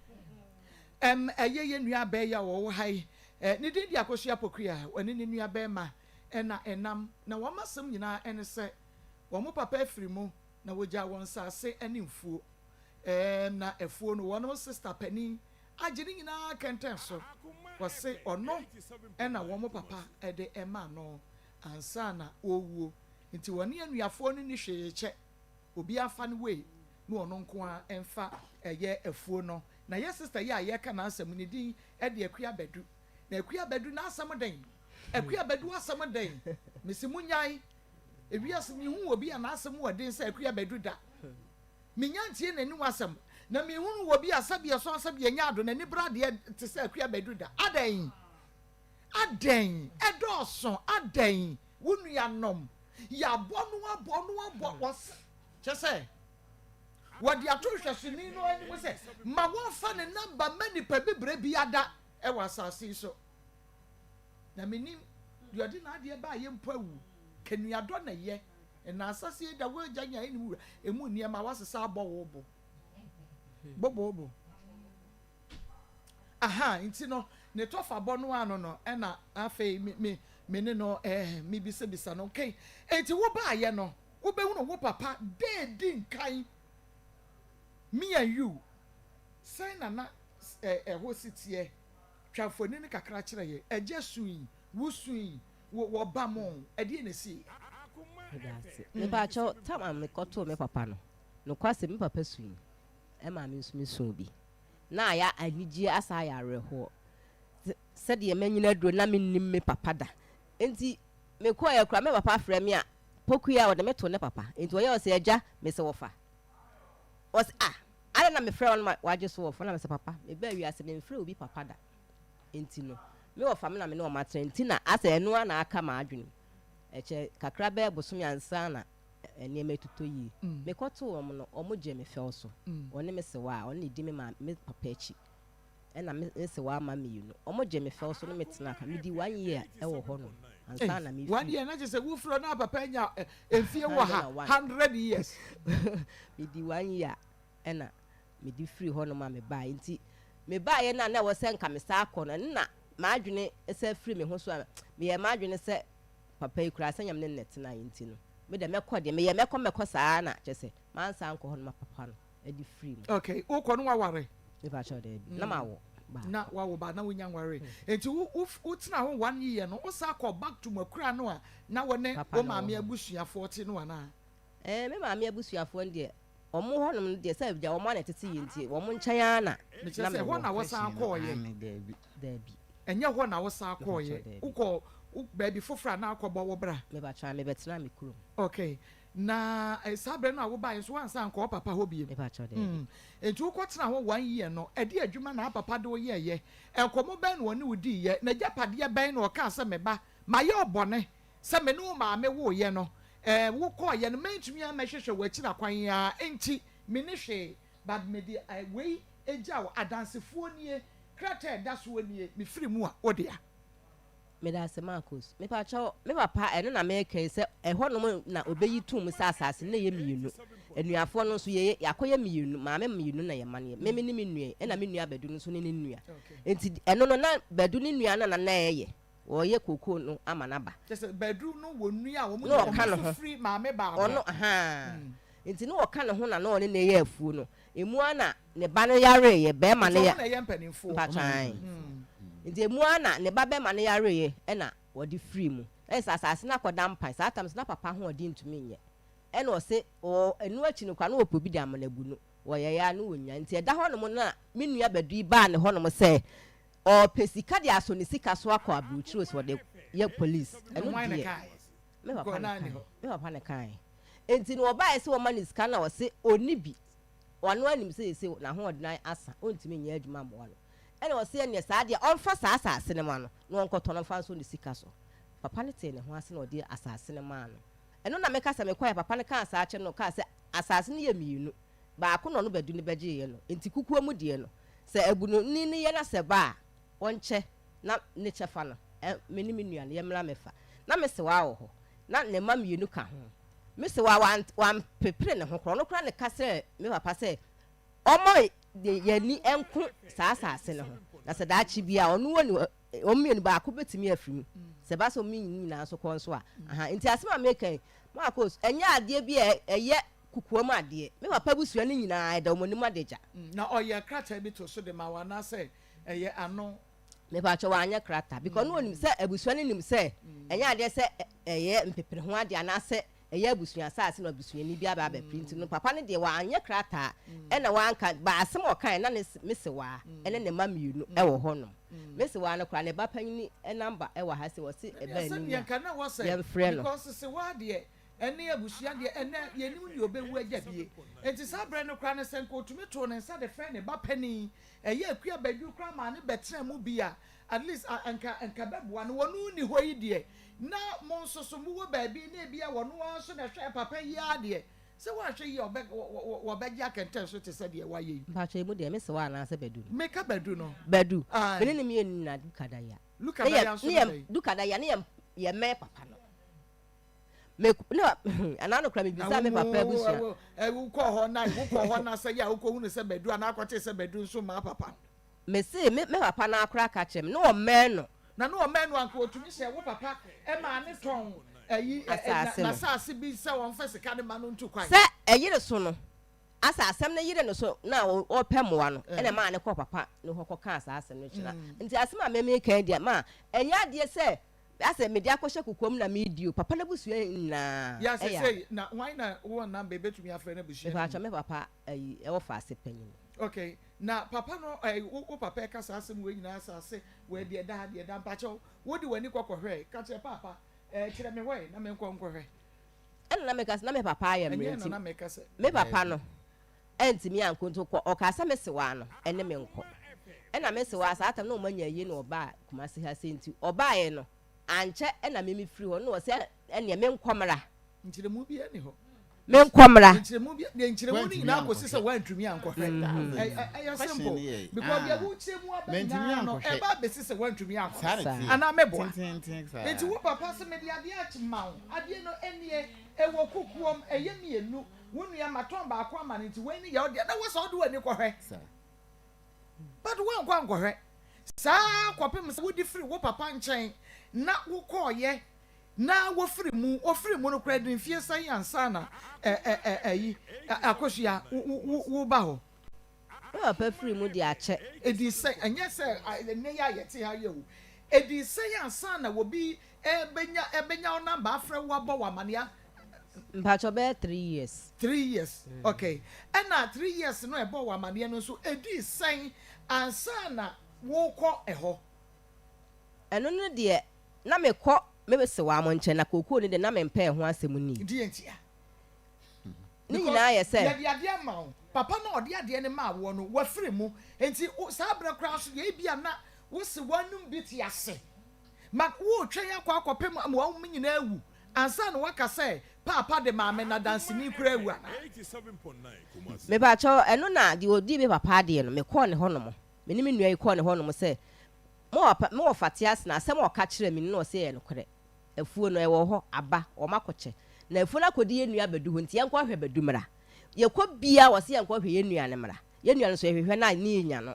Ɛm, ɛyɛ yɛn nua bɛɛ yi a ɔwɔ ha yi. Ɛ, ne din de Akosua Pokuya. Ɔne ne nua bɛrima ɛna ɛnam. Na wɔn asɛm nyinaa ɛne sɛ wɔn papa afiri mu na wɔgyaa wɔn nsaase ɛne mfuo. Ɛm, na afuo no wɔn sista panin agye ne nyinaa kɛntɛn so. Wɔse ɔno na wɔn papa de maa no ansa na ɔrewuo, nti wɔne anuafoɔ no nni hwee kyɛ, obiara mfa ne wei na ɔno nko ara mfa ɛyɛ afuo no. Na yɛ sister yi a yɛreka n'asɛm yi ne din de Akua Badu. Na Akua Badu n'asɛm dɛn? Akua Badu asɛm dɛn? Mese monyae, ewiase menhuu obi a n'asɛm wɔ den sɛ Akua Badu da. Minnya ntiee n'anom asɛm, na minhunuu obi a sɛdeɛ ɔsɔn sɛdeɛ anya ado, n'ani bere adeɛ te sɛ Akua Badu da. Adɛn? Adɛn? Ɛdɔɔso. Adɛn? Wo nuanom, yɛabɔ no abɔ no abɔ, wɔse, kyerɛ sɛ, wɔde ato nhwɛsoni no anim sɛ, ma wɔmfa ne namba mma nipa bibire biada wɔ asase yi so. Na mennim, deɛ ɔde n'adeɛ baeɛ mpo awu. Kanuadɔ na ɛyɛ. Na asase yi da w'agya nya anim wura emu nneɛma wasesa abɔ wo bo bobobo aha nti no ne tɔfa bɔ no ano no ɛna afei me me me ne no ɛɛ me bisabisa no okay eti wo baayɛ no wobɛhunu wo papa dee di nkan me and you sɛn na na ɛɛ ɛhɔ si teɛ twa mfoni no kakra kyerɛ yɛ ɛgya sui wo sui Wo wɔ ba mo ɛdeɛn na ɛsiiɛ?
Medase. Mepakyɛw, tam a mekɔtoo me papa no, nokwasɛm me papa sui, ɛmaa me nso mesuu bi. Na ayɛ anigyeɛ asan ayɛ awerɛhoɔ. Sɛdeɛ manyini aduro na mennim me papa da. Enti mekɔeɛ koraa me papa frɛ me a, Pokuya ɔde me too ne papa. Enti ɔyɛ ɔsɛ agya, mese wɔfa. Ɔse ah, adɛn na mefrɛ wo no wagye so wɔfa? Na mese papa, mebaa wiase memfrɛ obi papa da. nti no, me wɔfa me na me ne wɔn atena nti na asɛ ɛno ara na aka m'adwene mu. Ɛkyɛ kakra bɛyɛ bosome ansa na nneɛma atotɔ yie. Mekɔtoo wɔn no, wɔgyee me fɛw so. Wɔne me sewaa, ɔno na ɛdi me maame, me papa akyi, ɛna me me sewaa mma mmienu. Wɔgyee me fɛw so ne me tenaa ka. Medii one year wɔ hɔnom ansa na mefiri.
One year na kyerɛ sɛ wofiri hɔ na papa anya mfie wɔ ha, 100 years.
Medii one year ɛna mede firii hɔnom a mebaeɛ. Nti mebaeɛ no a na ɛwɔ sɛ nka mesan kɔ no, ɛno na m'adwene san firi me ho so a meyɛɛ m'adwene sɛ papa yi koraa sɛ nyɛ me ne no na ɛtenaeɛ nti no, me deɛ mɛkɔ deɛ meyɛ mɛkɔ mɛkɔ saa na kyerɛ sɛ mansan ankɔ hɔ no ma papa no de firii mu.
Okay, wokɔ no waware?
Mepakyɛw daabi, na mawo baako.
Na wawo ba na wonya nwaree. Nti wo wo wotena hɔ one year no, wosan kɔ back to mo akura no a na wo ne
Papa
wo
no wɔ
maame
hɔ.
abusuafoɔ te no anaa?
Ɛɛ, me maame abusuafoɔ no deɛ, wɔn hɔnom no deɛ, sɛ agya wɔn ara na ɛtete yɛn nti, wɔn nkyɛn ara na
Mekyerɛ
na
sɛ, ɛhɔ
mewɔ.
na wosan
Question no,
kɔeɛ?
aane, daabi.
Daabi.
Ɛnyɛ hɔ na wosan
Mepakyɛw,
kɔeɛ?
daabi.
Wokɔɔ wo baabi foforɔ anaa wokɔbɔ wo bra?
Mepakyɛw, aane, mebɛtenaa me kurom.
Okay. Na eh, saa berɛ no a wobaeɛ nso, woansan ankɔ wo papa hɔ bio?
Mepakyɛw, daabi.
Mm. Enti wokɔtenaa hɔ one year no, ɛdeɛn adwuma na papa de wo yɛeɛ? Nkɔmmɔ bɛn na ɔne wo diiɛ? N'agyapadeɛ bɛn na ɔkaa sɛ, me ba, mayɛ wo bɔne, Sɛ me ne wo maame woeɛ no, eh, wo kɔeɛ no, mantumi ammɛhwehwɛ w'akyiri akwan yi ara nti, menni hwee, but mede eh, wei gya wo, adansefoɔ nie, krataa a ɛda soɔ nie, mefiri mu a, wo dea.
Medase Marcos. Mepakyɛw, me papa ɛno na meka yi sɛ ɛhɔnom na obeyi toom sɛ asase no na ɛyɛ mmienu. Anuafoɔ no nso yɛyɛ yɛakɔyɛ mmienu, maame mmienu na yɛma no yɛ. Me me ne me nua yi, ɛna me nua Badu no nso ne ne nua. Nti ɛno no na Badu ne nua no na na ɛyɛ. Wɔreyɛ kookoo no ama no aba.
Kyerɛ sɛ Badu no wɔ nua a wɔn
Na
nyinaa
ɔka
wɔn
ne
nso
ho.
firi maame baako.
Ɔno ahaa. Nti na ɔka ne ho na na ɔne no reyɛ afuo no. Emu ara na ne ba no yareeɛ, barima
Nti
no
wɔn
ya.
na ɛyɛ mpanimfoɔ.
Mpakyɛ ae. Nti emu ara na ne ba barima no yareeɛ ɛna wɔde firii mu. Ɛyɛ sɛ asase no akɔda mpan. Saa tam nso na papa ahoɔden ntumi nyɛ. Ɛna ɔse ɔ ɛno akyi no koraa na ɔpɛ obi de ama no abu no. Wɔyɛeɛ ara na wɔnnya. Nti ɛda hɔnom no na me nua Badu yi baa ne hɔnom sɛ Ɔpɛ sika de asɔ ne sika so akɔ aburokyire sɛ ɔde yɛ police. Ɛno deɛ me papa na kae. Me papa na kae. Nti no ɔbaeɛ sɛ wɔma no sika na ɔse ɔnni bi. Ɔno anim sɛ sese n'ahoɔden asa ɔntumi nyɛ adwuma mmoa no. Ɛna ɔse ɛneɛ saa deɛ ɔmfa saa asase no ma no na ɔnkɔtɔ no mfa nsɔ ne sika so. Papa no tee ne ho ase na ɔde asase no maa no. Ɛno na meka sɛ mekɔeɛ papa no kaa saa kyerɛ no na ɔkaa sɛ asase no yɛ mienu, baako na ɔno Badu no bɛgyeeɛ no, nti kukuo mu deɛ no, sɛ abunoni no yɛ na sɛ ɛba a, ɔnkyɛ na ne kyɛfa no, me ne me nua no yɛmmra mmɛfa. Na me sewaa wɔ hɔ, na ne mma mienu ka ho. Me sewaa wampepere ne ho koraa, ɔno koraa na ɛka kyerɛɛ me papa sɛ ɔmma yɛn ani nko saa asase no ho, na sɛ daakye bi a ɔno wɔ ne wɔn mienu baako bɛtumi afiri mu, sɛ ɛba sɛ wɔn nyinaa nso kɔ nso a. Aha, nti asɛm a meka yi, Marcos, ɛnyɛ adeɛ bi a ɛyɛ kokoam adeɛ. Me papa abusua no nyinaa, ɛda wɔn anim adagya.
Na ɔyɛ krataa bi to so de ma wo anaasɛ ɛyɛ ano?
Mepakyɛw, wanyɛ krataa because na onim sɛ abusua no nim sɛ ɛnyɛ adeɛ sɛ ɛyɛ mpepere ho adeɛ anaasɛ ɛyɛ abusua asaase na abusuani bi aba abɛpere nti no papa no deɛ wanyɛ krataa ɛna wanka ba asɛm a ɔkaeɛ na ne me sewaa ɛne ne mma mienu ɛwɔ hɔ nom me sewaa no koraa ne ba panyini number ɛwɔ ha sɛ wɔse ɛba anim a yɛmfrɛ no.
Because sewaa deɛ ɛne abusua deɛ ɛnɛ yɛnim deɛ ɔbɛwu agya bie nti saa berɛ no koraa no sɛ nka ɔtumi too ne nsa de frɛ ne ba panin Ɛyɛ Akua Badu koraa maa no bɛtenaa mu bi a, at least a anka anka ɛbɛboa no. Wɔn nni hɔ yi deɛ, na mo nso so mowɔ baabi na ebia wɔn ara nso na ɛhwɛɛ papa yi ara deɛ, sɛ woanhwɛ yie a ɔbɛ wɔ wɔ wɔbɛgye akɛntɛn so te sɛ deɛ woayɛ yi.
Mpakyɛ emu deɛ, me sewa anaasɛ Badu no?
Meka Badu no.
Badu,
Ae.
me ne no mienu nyinaa Duka Daya.
Luka
Ne yɛ
Daya nso
ne
ne
yɛ
dɛn?
Duka Daya ne yɛ yɛmmɛn papa no. Me na anaa no kora mebisa me papa abusua.
Wokɔ hɔ na wokɔ hɔ na sɛ yɛ a wokɔhunu sɛ Badu anaa akɔte sɛ Badu nso maa papa.
Mese me me papa no akora ka kyerɛ me na ɔmmɛn no.
Na na ɔmmɛn no anka ɔtumi hyɛ wo papa maa ne tɔn ayi n'asaase bi sɛ ɔmfa sika no ma no ntu kwan.
Sɛ ɛyere so no asɛ asɛm no yere no so na ɔpɛ mmoa no ɛna ɛmaa no kɔɔ papa no hɔ kɔkaa saa asɛm no kyerɛ. Nti asɛm a me meka yi deɛ ma ɛnyɛ adeɛ sɛ Asɛ mede akɔhyɛ kokoam na meredi o, papa n'abusua nyinaa
Ya
ɛyɛ a.
sesei na hwan na wowɔ number ebetumi afrɛ n'abusua no
Mepakyɛw
mu?
me papa ayi ɛwɔ faase panyin.
Ok na papa no ɛɛ wo wo papa ɛka saa asɛm wei nyinaa asaase wei deɛ ɛda ha deɛ ɛda mpakyɛw wode w'ani kɔ kɔhwɛɛ ka kyerɛ paapa ɛɛ kyerɛ me hɔ ɛ na menkɔ nkɔhwɛ.
Ɛna na meka sɛ na me papa ayɛ mmerɛ
Ɛnyɛ ɛno
nti
na meka sɛ.
me papa no antumi ankɔ nti ɔkɔ ɔkaa sɛ me sewaa no ɛne me nkɔ ɛna me sewaa saa tam na ɔma nya ayie na ɔbaa Kumasi ha sei nti ɔbaeɛ no ankyɛ ɛna me me firi hɔ na ɔsɛ ɛneɛ me nkɔ mmra.
Nkyerɛmu biara nni hɔ.
Me nkɔ mmra.
Nkyerɛmu bi deɛ nkyerɛmu no nyinaa kɔsi sɛ woantumi ankɔhwɛ. Ɛyɛ simple because deɛ wokyerɛ mu aba nyinaa no ɛba abɛsi sɛ woantumi ankɔhwɛ anaa meboa. Nti wo papa se mede adeɛ ama wo adeɛ no ɛnie ɛwɔ kukuom ɛyɛ mienu Wo nua matɔn baako ama no nti wei ne yɛ wo deɛ na wɔ sɛ wode w'ani kɔhwɛ but woankɔ ankɔhwɛ saa kɔpem sɛ wode firi wo papa nkyɛn na wokɔɔyɛ na wofiri mu ofiri mu no koraa de mfie sɛn ansa na ɛyi akosua wo ba hɔ.
Me papa firi mu de akyɛ.
Ɛdii sɛn ɛnyɛ sɛ ɛnɛ yi a yɛte ha yi o ɛdii sɛn ansa na obi ɛbɛnya ɛbɛnya wo number afrɛ wo abɔ wo amaneɛ.
Mpakyɛw bɛyɛ 3 years.
3 years okay ɛna 3 years no ɛbɔɔ wo amaneɛ no nso ɛdii sɛn ansa na wokɔ ɛhɔ.
Ɛno no deɛ na mekɔ me sewaa mo nkyɛn na kookoo no deɛ na mempɛ ɛho asɛm ni.
Deɛ ntia?
Ne
Because
nyinaa yɛ sɛ.
yɛde adeɛ ama wo, papa no a ɔde adeɛ no maa woɔ no wafiri mu nti wo saa berɛ koraa nso deɛ ebia na wo sewaa nom bi te ase ma woretwɛn akɔ akɔpem ama wɔn nyinaa awu ansa na woaka sɛ paapa de maame na danseni koraa awu anaa?
Mepakyɛw, ɛno na deɛ ɔdii me papa adeɛ no, mekɔɔ ne hɔnom, me ne me nua yi kɔɔ ne hɔnom sɛ, mo papa, me wɔfa te ase na asɛm a ɔka kyerɛɛ me no na ɔse ɛyɛ nokorɛ. Afuo no, ɛwɔ hɔ, aba, wɔakɔkyɛ. Na afuo no akɔdi yɛn nua Badu hɔ nti yɛnkɔhwɛ Badu mmra. Yɛkɔ biara wɔse yɛnkɔhwɛ yɛn nua no mmra. Yɛn nua no nso yɛhwehwɛ no a ne yɛnnya no.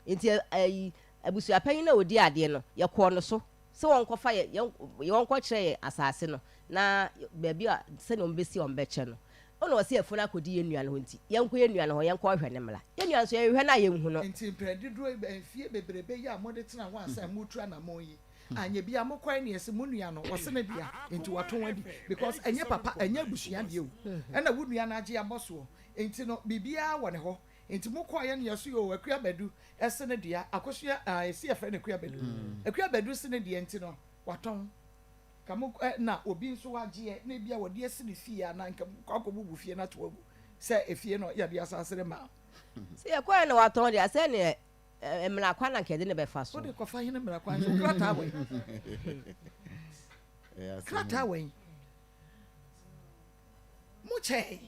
Nti ayi, abusuapanyin no a ɔdi adeɛ no, yɛkɔɔ no so sɛ wɔnkɔfa yɛ, yɛn, wɔnkɔkyerɛ yɛn asase no na baabi a sɛdeɛ wɔbɛsi a wɔbɛkyɛ no. Ɛna ɔse afuo no akɔdi yɛn nua no hɔ nti yɛnkɔ yɛn nua no hɔ yɛnkɔhwɛ no mmra. Yɛn nua no nso yɛhwehwɛ no a yɛnhu no.
Nti mpɛn dodoɔ yi, mfie bebrebe yi a mode tena hɔ ansa moretu anammɔn yi, anyɛ bia mokɔɛ ne yɛse mo nua no ɔse ne dea nti watɔn adi because ɛnyɛ papa ɛnyɛ abusua deɛ o ɛna wo nua no agye abɔ soɔ nti no biribiara wɔ ne hɔ nti mokɔɛ ne yɛse oo Akua Badu se ne dea Akosua ah ɛsi yɛfrɛ no Akua Badu Akua Badu se ne dea nti no watɔn ka mo na obi nso agyeɛ na ebia wɔde asi ne fie anaa nka mokɔ akɔbubu fie no ato agu sɛ efie no yɛde asase no ma.
Sɛ yɛkɔɛ na watɔn deɛ sɛ neɛ. Mmara kwan na nka yɛde no bɛfa so.
Wode kɔfa hene mmara kwan so? Krataa wɛn? Krataa wɛn? Mo kyɛe.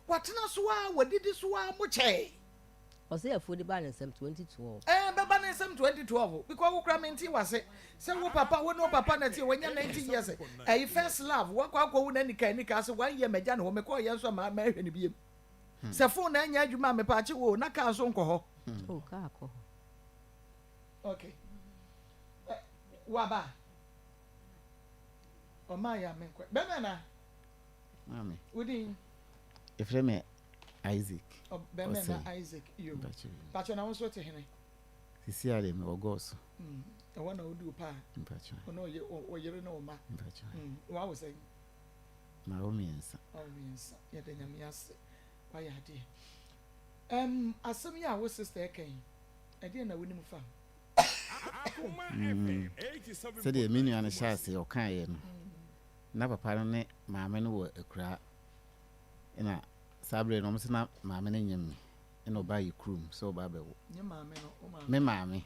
Watena so a, wadidi so a, mo kyɛe.
Ɔsɛ afuo de baa ne nsam 2012.
Ɛɛ bɛba ne nsam 2012 because wo kura mente wase sɛ wo papa wo ne wo papa na ɛte wanya 90 years ɛyi first love wakɔ akɔwu na nika nika ase one year magya ne hɔ mekɔɔ yɛn nso ma mahwɛ ne biem. Sɛ phone na ɛnyɛ adwuma a mepakye wo na car nso nkɔ hɔ.
Oh, car kɔ hɔ.
Okay. Waba. Ɔma ya menkɔ. Bɛmɛ na.
Maame.
Wodin.
Efrɛ me Isaac.
Bɛmɛ na Isaac yo. Pakyɛ na wo nso te hene.
Sisi a deɛ mewɔ gɔɔso.
Ɛhɔ na wodi wo paa.
Mpakyɛ.
Ɔno ɔyere ne wo ma.
Mpakyɛ.
Wawo sɛn?
Mawo mmiɛnsa.
Wawo mmiɛnsa. Yɛda Nyame ase. Wayɛ adeɛ. Ɛm asɛm yi a wo sister ɛka yi, ɛdeɛn na wonim fa ho?
Mm, sɛdeɛ me nua no hyɛ aseɛ ɔkaeɛ no, na papa no ne maame no wɔ akuraa. Ɛna saa berɛ no, wɔn sɛ na maame no nyem me. Ɛna ɔbaa yɛ kurom sɛ ɔba abɛwo.
Nye maame no, wo maame.
Me maame.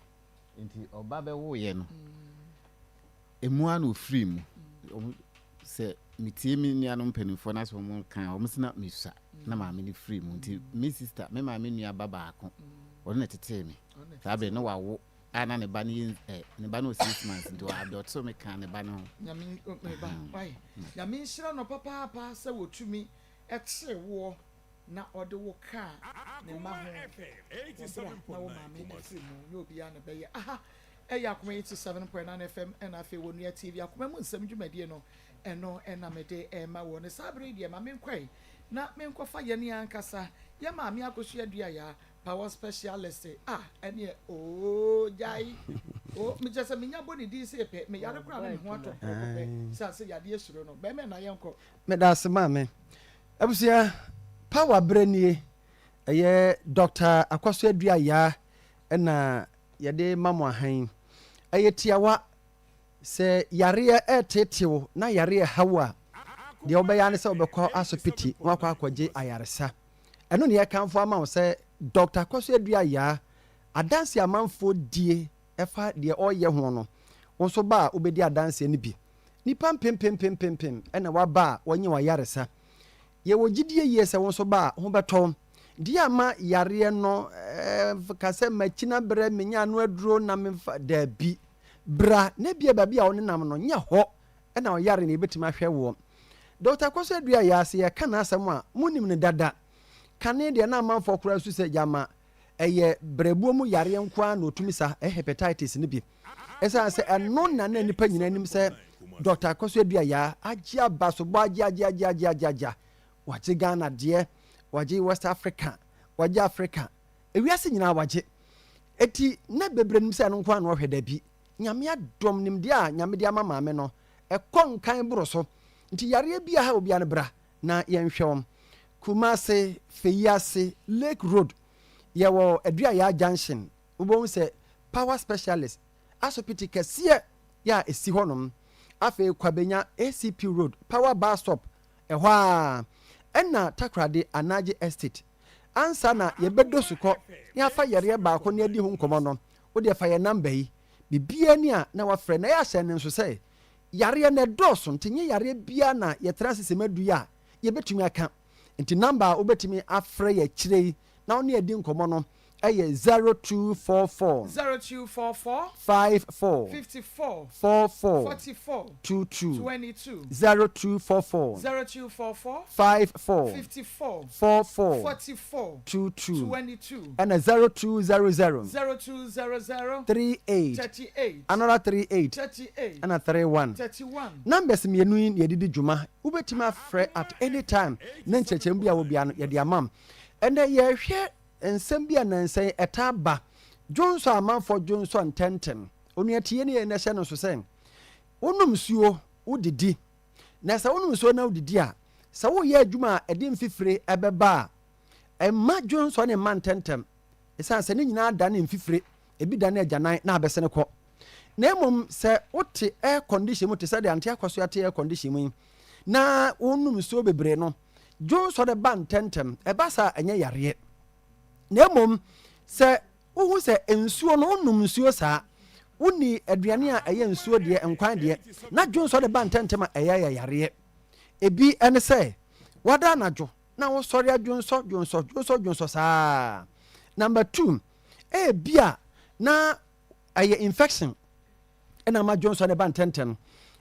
Nti ɔba bɛwoeɛ no, Emu ara na ɔfirii mu. Wɔn, sɛ metie me nuanom mpanimfoɔ no asɛ wɔn ka a, wɔn se na mesua na maame no firii mu. Nti me sista, me maame nua ba baako, ɔno na ɛtetee me. Saa berɛ no wawo a na ne ba no yɛ ɛ, ne ba no wɔ 6 months nti ɔadɔtoo me kaa ne ba no ho.
Nyame, me ba, wai. Nyame nhyira no papaapa sɛ wɔtumi kyere woɔ na ɔde wo kaa ne mma ho wɔ berɛ a na wo maame afiri mu. Nyɛ obiara na ɛbɛyɛ. Aha Ɛyɛ Akoma 87.9 FM ɛna afei wɔ Nua TV Akoma mu nsɛm dwumadie no ɛno ɛna mede ɛrema wɔ no saa bere yi deɛ ma menkɔe na menkɔfa yɛne ankasa yɛ maame Akosua Duayaa power specialist a ɛneɛ oo gyae o mekyɛ sɛ menya bɔ ne din sei pɛ meyare koraa na me ho atɔ prɛko pɛ sane sɛ yadeɛ suro no bɛrima na yɛnkɔ.
Meda ase maame. Abusua, power berɛ nie. Ɛyɛ Doctor Akosua Duayaa ɛna yɛde ma mo ahan yi. Ɛyɛ tiawa, sɛ yareɛ reteete wo na yareɛ reha wo a, deɛ wobɛyɛ ara ne sɛ wobɛkɔ asopiti na wakɔ akɔgye ayaresa. Ɛno ne yɛkamfo ama wo sɛ Dɔkta Kwasu Aduayaa, adanseɛ a amanfoɔ die ɛfa deɛ ɔreyɛ ho no, wo nso ba a wobɛdi adanseɛ no bi. Nnipa mpempempempempem na waba a wɔanya wɔn ayaresa. Yɛwɔ gyidie yie sɛ wo nso ba a, ho bɛtɔ wo. Deɛ ama yareɛ no ka sɛ makyina berɛ, menya ano aduro na memfa, daabi. Bra na ebia baabi a wonenam no, nyɛ hɔ na ɔyare no yɛbɛtumi ahwɛ woɔ. Dɔkta Kwasu Aduayaa, sɛ yɛka n'asɛm a, monim no dada. Kane deɛ na amanfoɔ koraa su sɛ gyama ɛyɛ berɛboɔ mu yareɛ nko ara na ɔtumi sa, ɛyɛ hepatitis no bi. Ɛsiane sɛ ɛno na na nnipa nyinaa nim sɛ Dɔkta Kwasu Aduayaa agye abasobɔ agye agye agye agye agye agye. Wagye Ghana deɛ, wagye West Africa, wagye Africa, ewiase nyinaa wagye. Eti na bebree nim sɛ ɛno nko ara na ɔhwɛ dabi. Nyame adom nimdeɛ a Nyame de ama maame no, ɛkɔ nkan boro so. Nti yareɛ bi a ha obiara no bra na yɛnhwɛ wɔn. Kumasi, Feyiase, Lake Road, yɛwɔ Aduayaa Junction, wobɛhu sɛ Power Specialist asopiti kɛseɛ yɛ a ɛsi hɔnom. Afei Kwabenya ACP Road, Power Bus Stop, Ɛhɔ ara na Takoradi Anagye Estate. Ansa na yɛbɛdɔ sukɔ na yɛafa yareɛ baako na yɛadi ho nkɔmmɔ no, wo deɛ fa yɛn namba yi. Biribiara ni a na wafrɛ. Na yɛahyɛ no nso sɛ, yareɛ no ɛdɔɔso nti nyɛ yareɛ biara na yɛtra ase sɛ madu yi a yɛbɛtumi aka. Nti namba a wobɛtumi afrɛ yɛn akyire yi na wo ne yɛn adi nkɔmmɔ no yɛ 0244.
0244.
54.
54.
44.
44.
22.
22.
0244.
0244.
54.
54.
44.
44.
22.
22.
Ɛna 0200.
0200.
38.
38.
Another 38.
38.
Ɛna 31.
31.
Numbers mmienu yi na yɛde di dwuma. Wobɛtumi afrɛ at any time na nkyerɛkyerɛmu bi a wɔ biara no yɛde ama wo. Ɛnɛ yɛrehwɛ Nsɛm bi a nnansa yi ɛtaa ba, Dwonsɔ a amanfoɔ dwonsɔ ntɛmntɛm. Onua tie nie na hyɛ no nso sɛ, wonom nsuo, wodidi. Na sɛ wonom nsuo na wodidi a, sɛ woreyɛ adwuma a ɛde mfifire bɛba a, mma dwonsɔ no mma ntɛmntɛm. Ɛsiane sɛ ne nyinaa dane mfifire, ebi dane agyanan na abɛsene kɔ. Na mmom sɛ wote air condition mu te sɛ deɛ Ante Akwasoa te air condition mu yi, na wonom nsuo bebree no, Dwonsɔ no ba ntɛmntɛm. Ɛba saa a, ɛnyɛ yareɛ. Na mmom sɛ Wohu sɛ nsuo no, wonom nsuo saa, wonni aduane a ɛyɛ nsuo deɛ, nkwan deɛ, na dwonsɔ de ba ntɛmntɛm a, ɛyɛ yɛ yareɛ. Ebi ne sɛ, wada anadwo na wosɔre adwonsɔ, dwonsɔ, dwonsɔ, dwonsɔ saa. Number two, ebia na ɛyɛ infection ɛna ama dwonsɔ no ba ntɛmntɛm.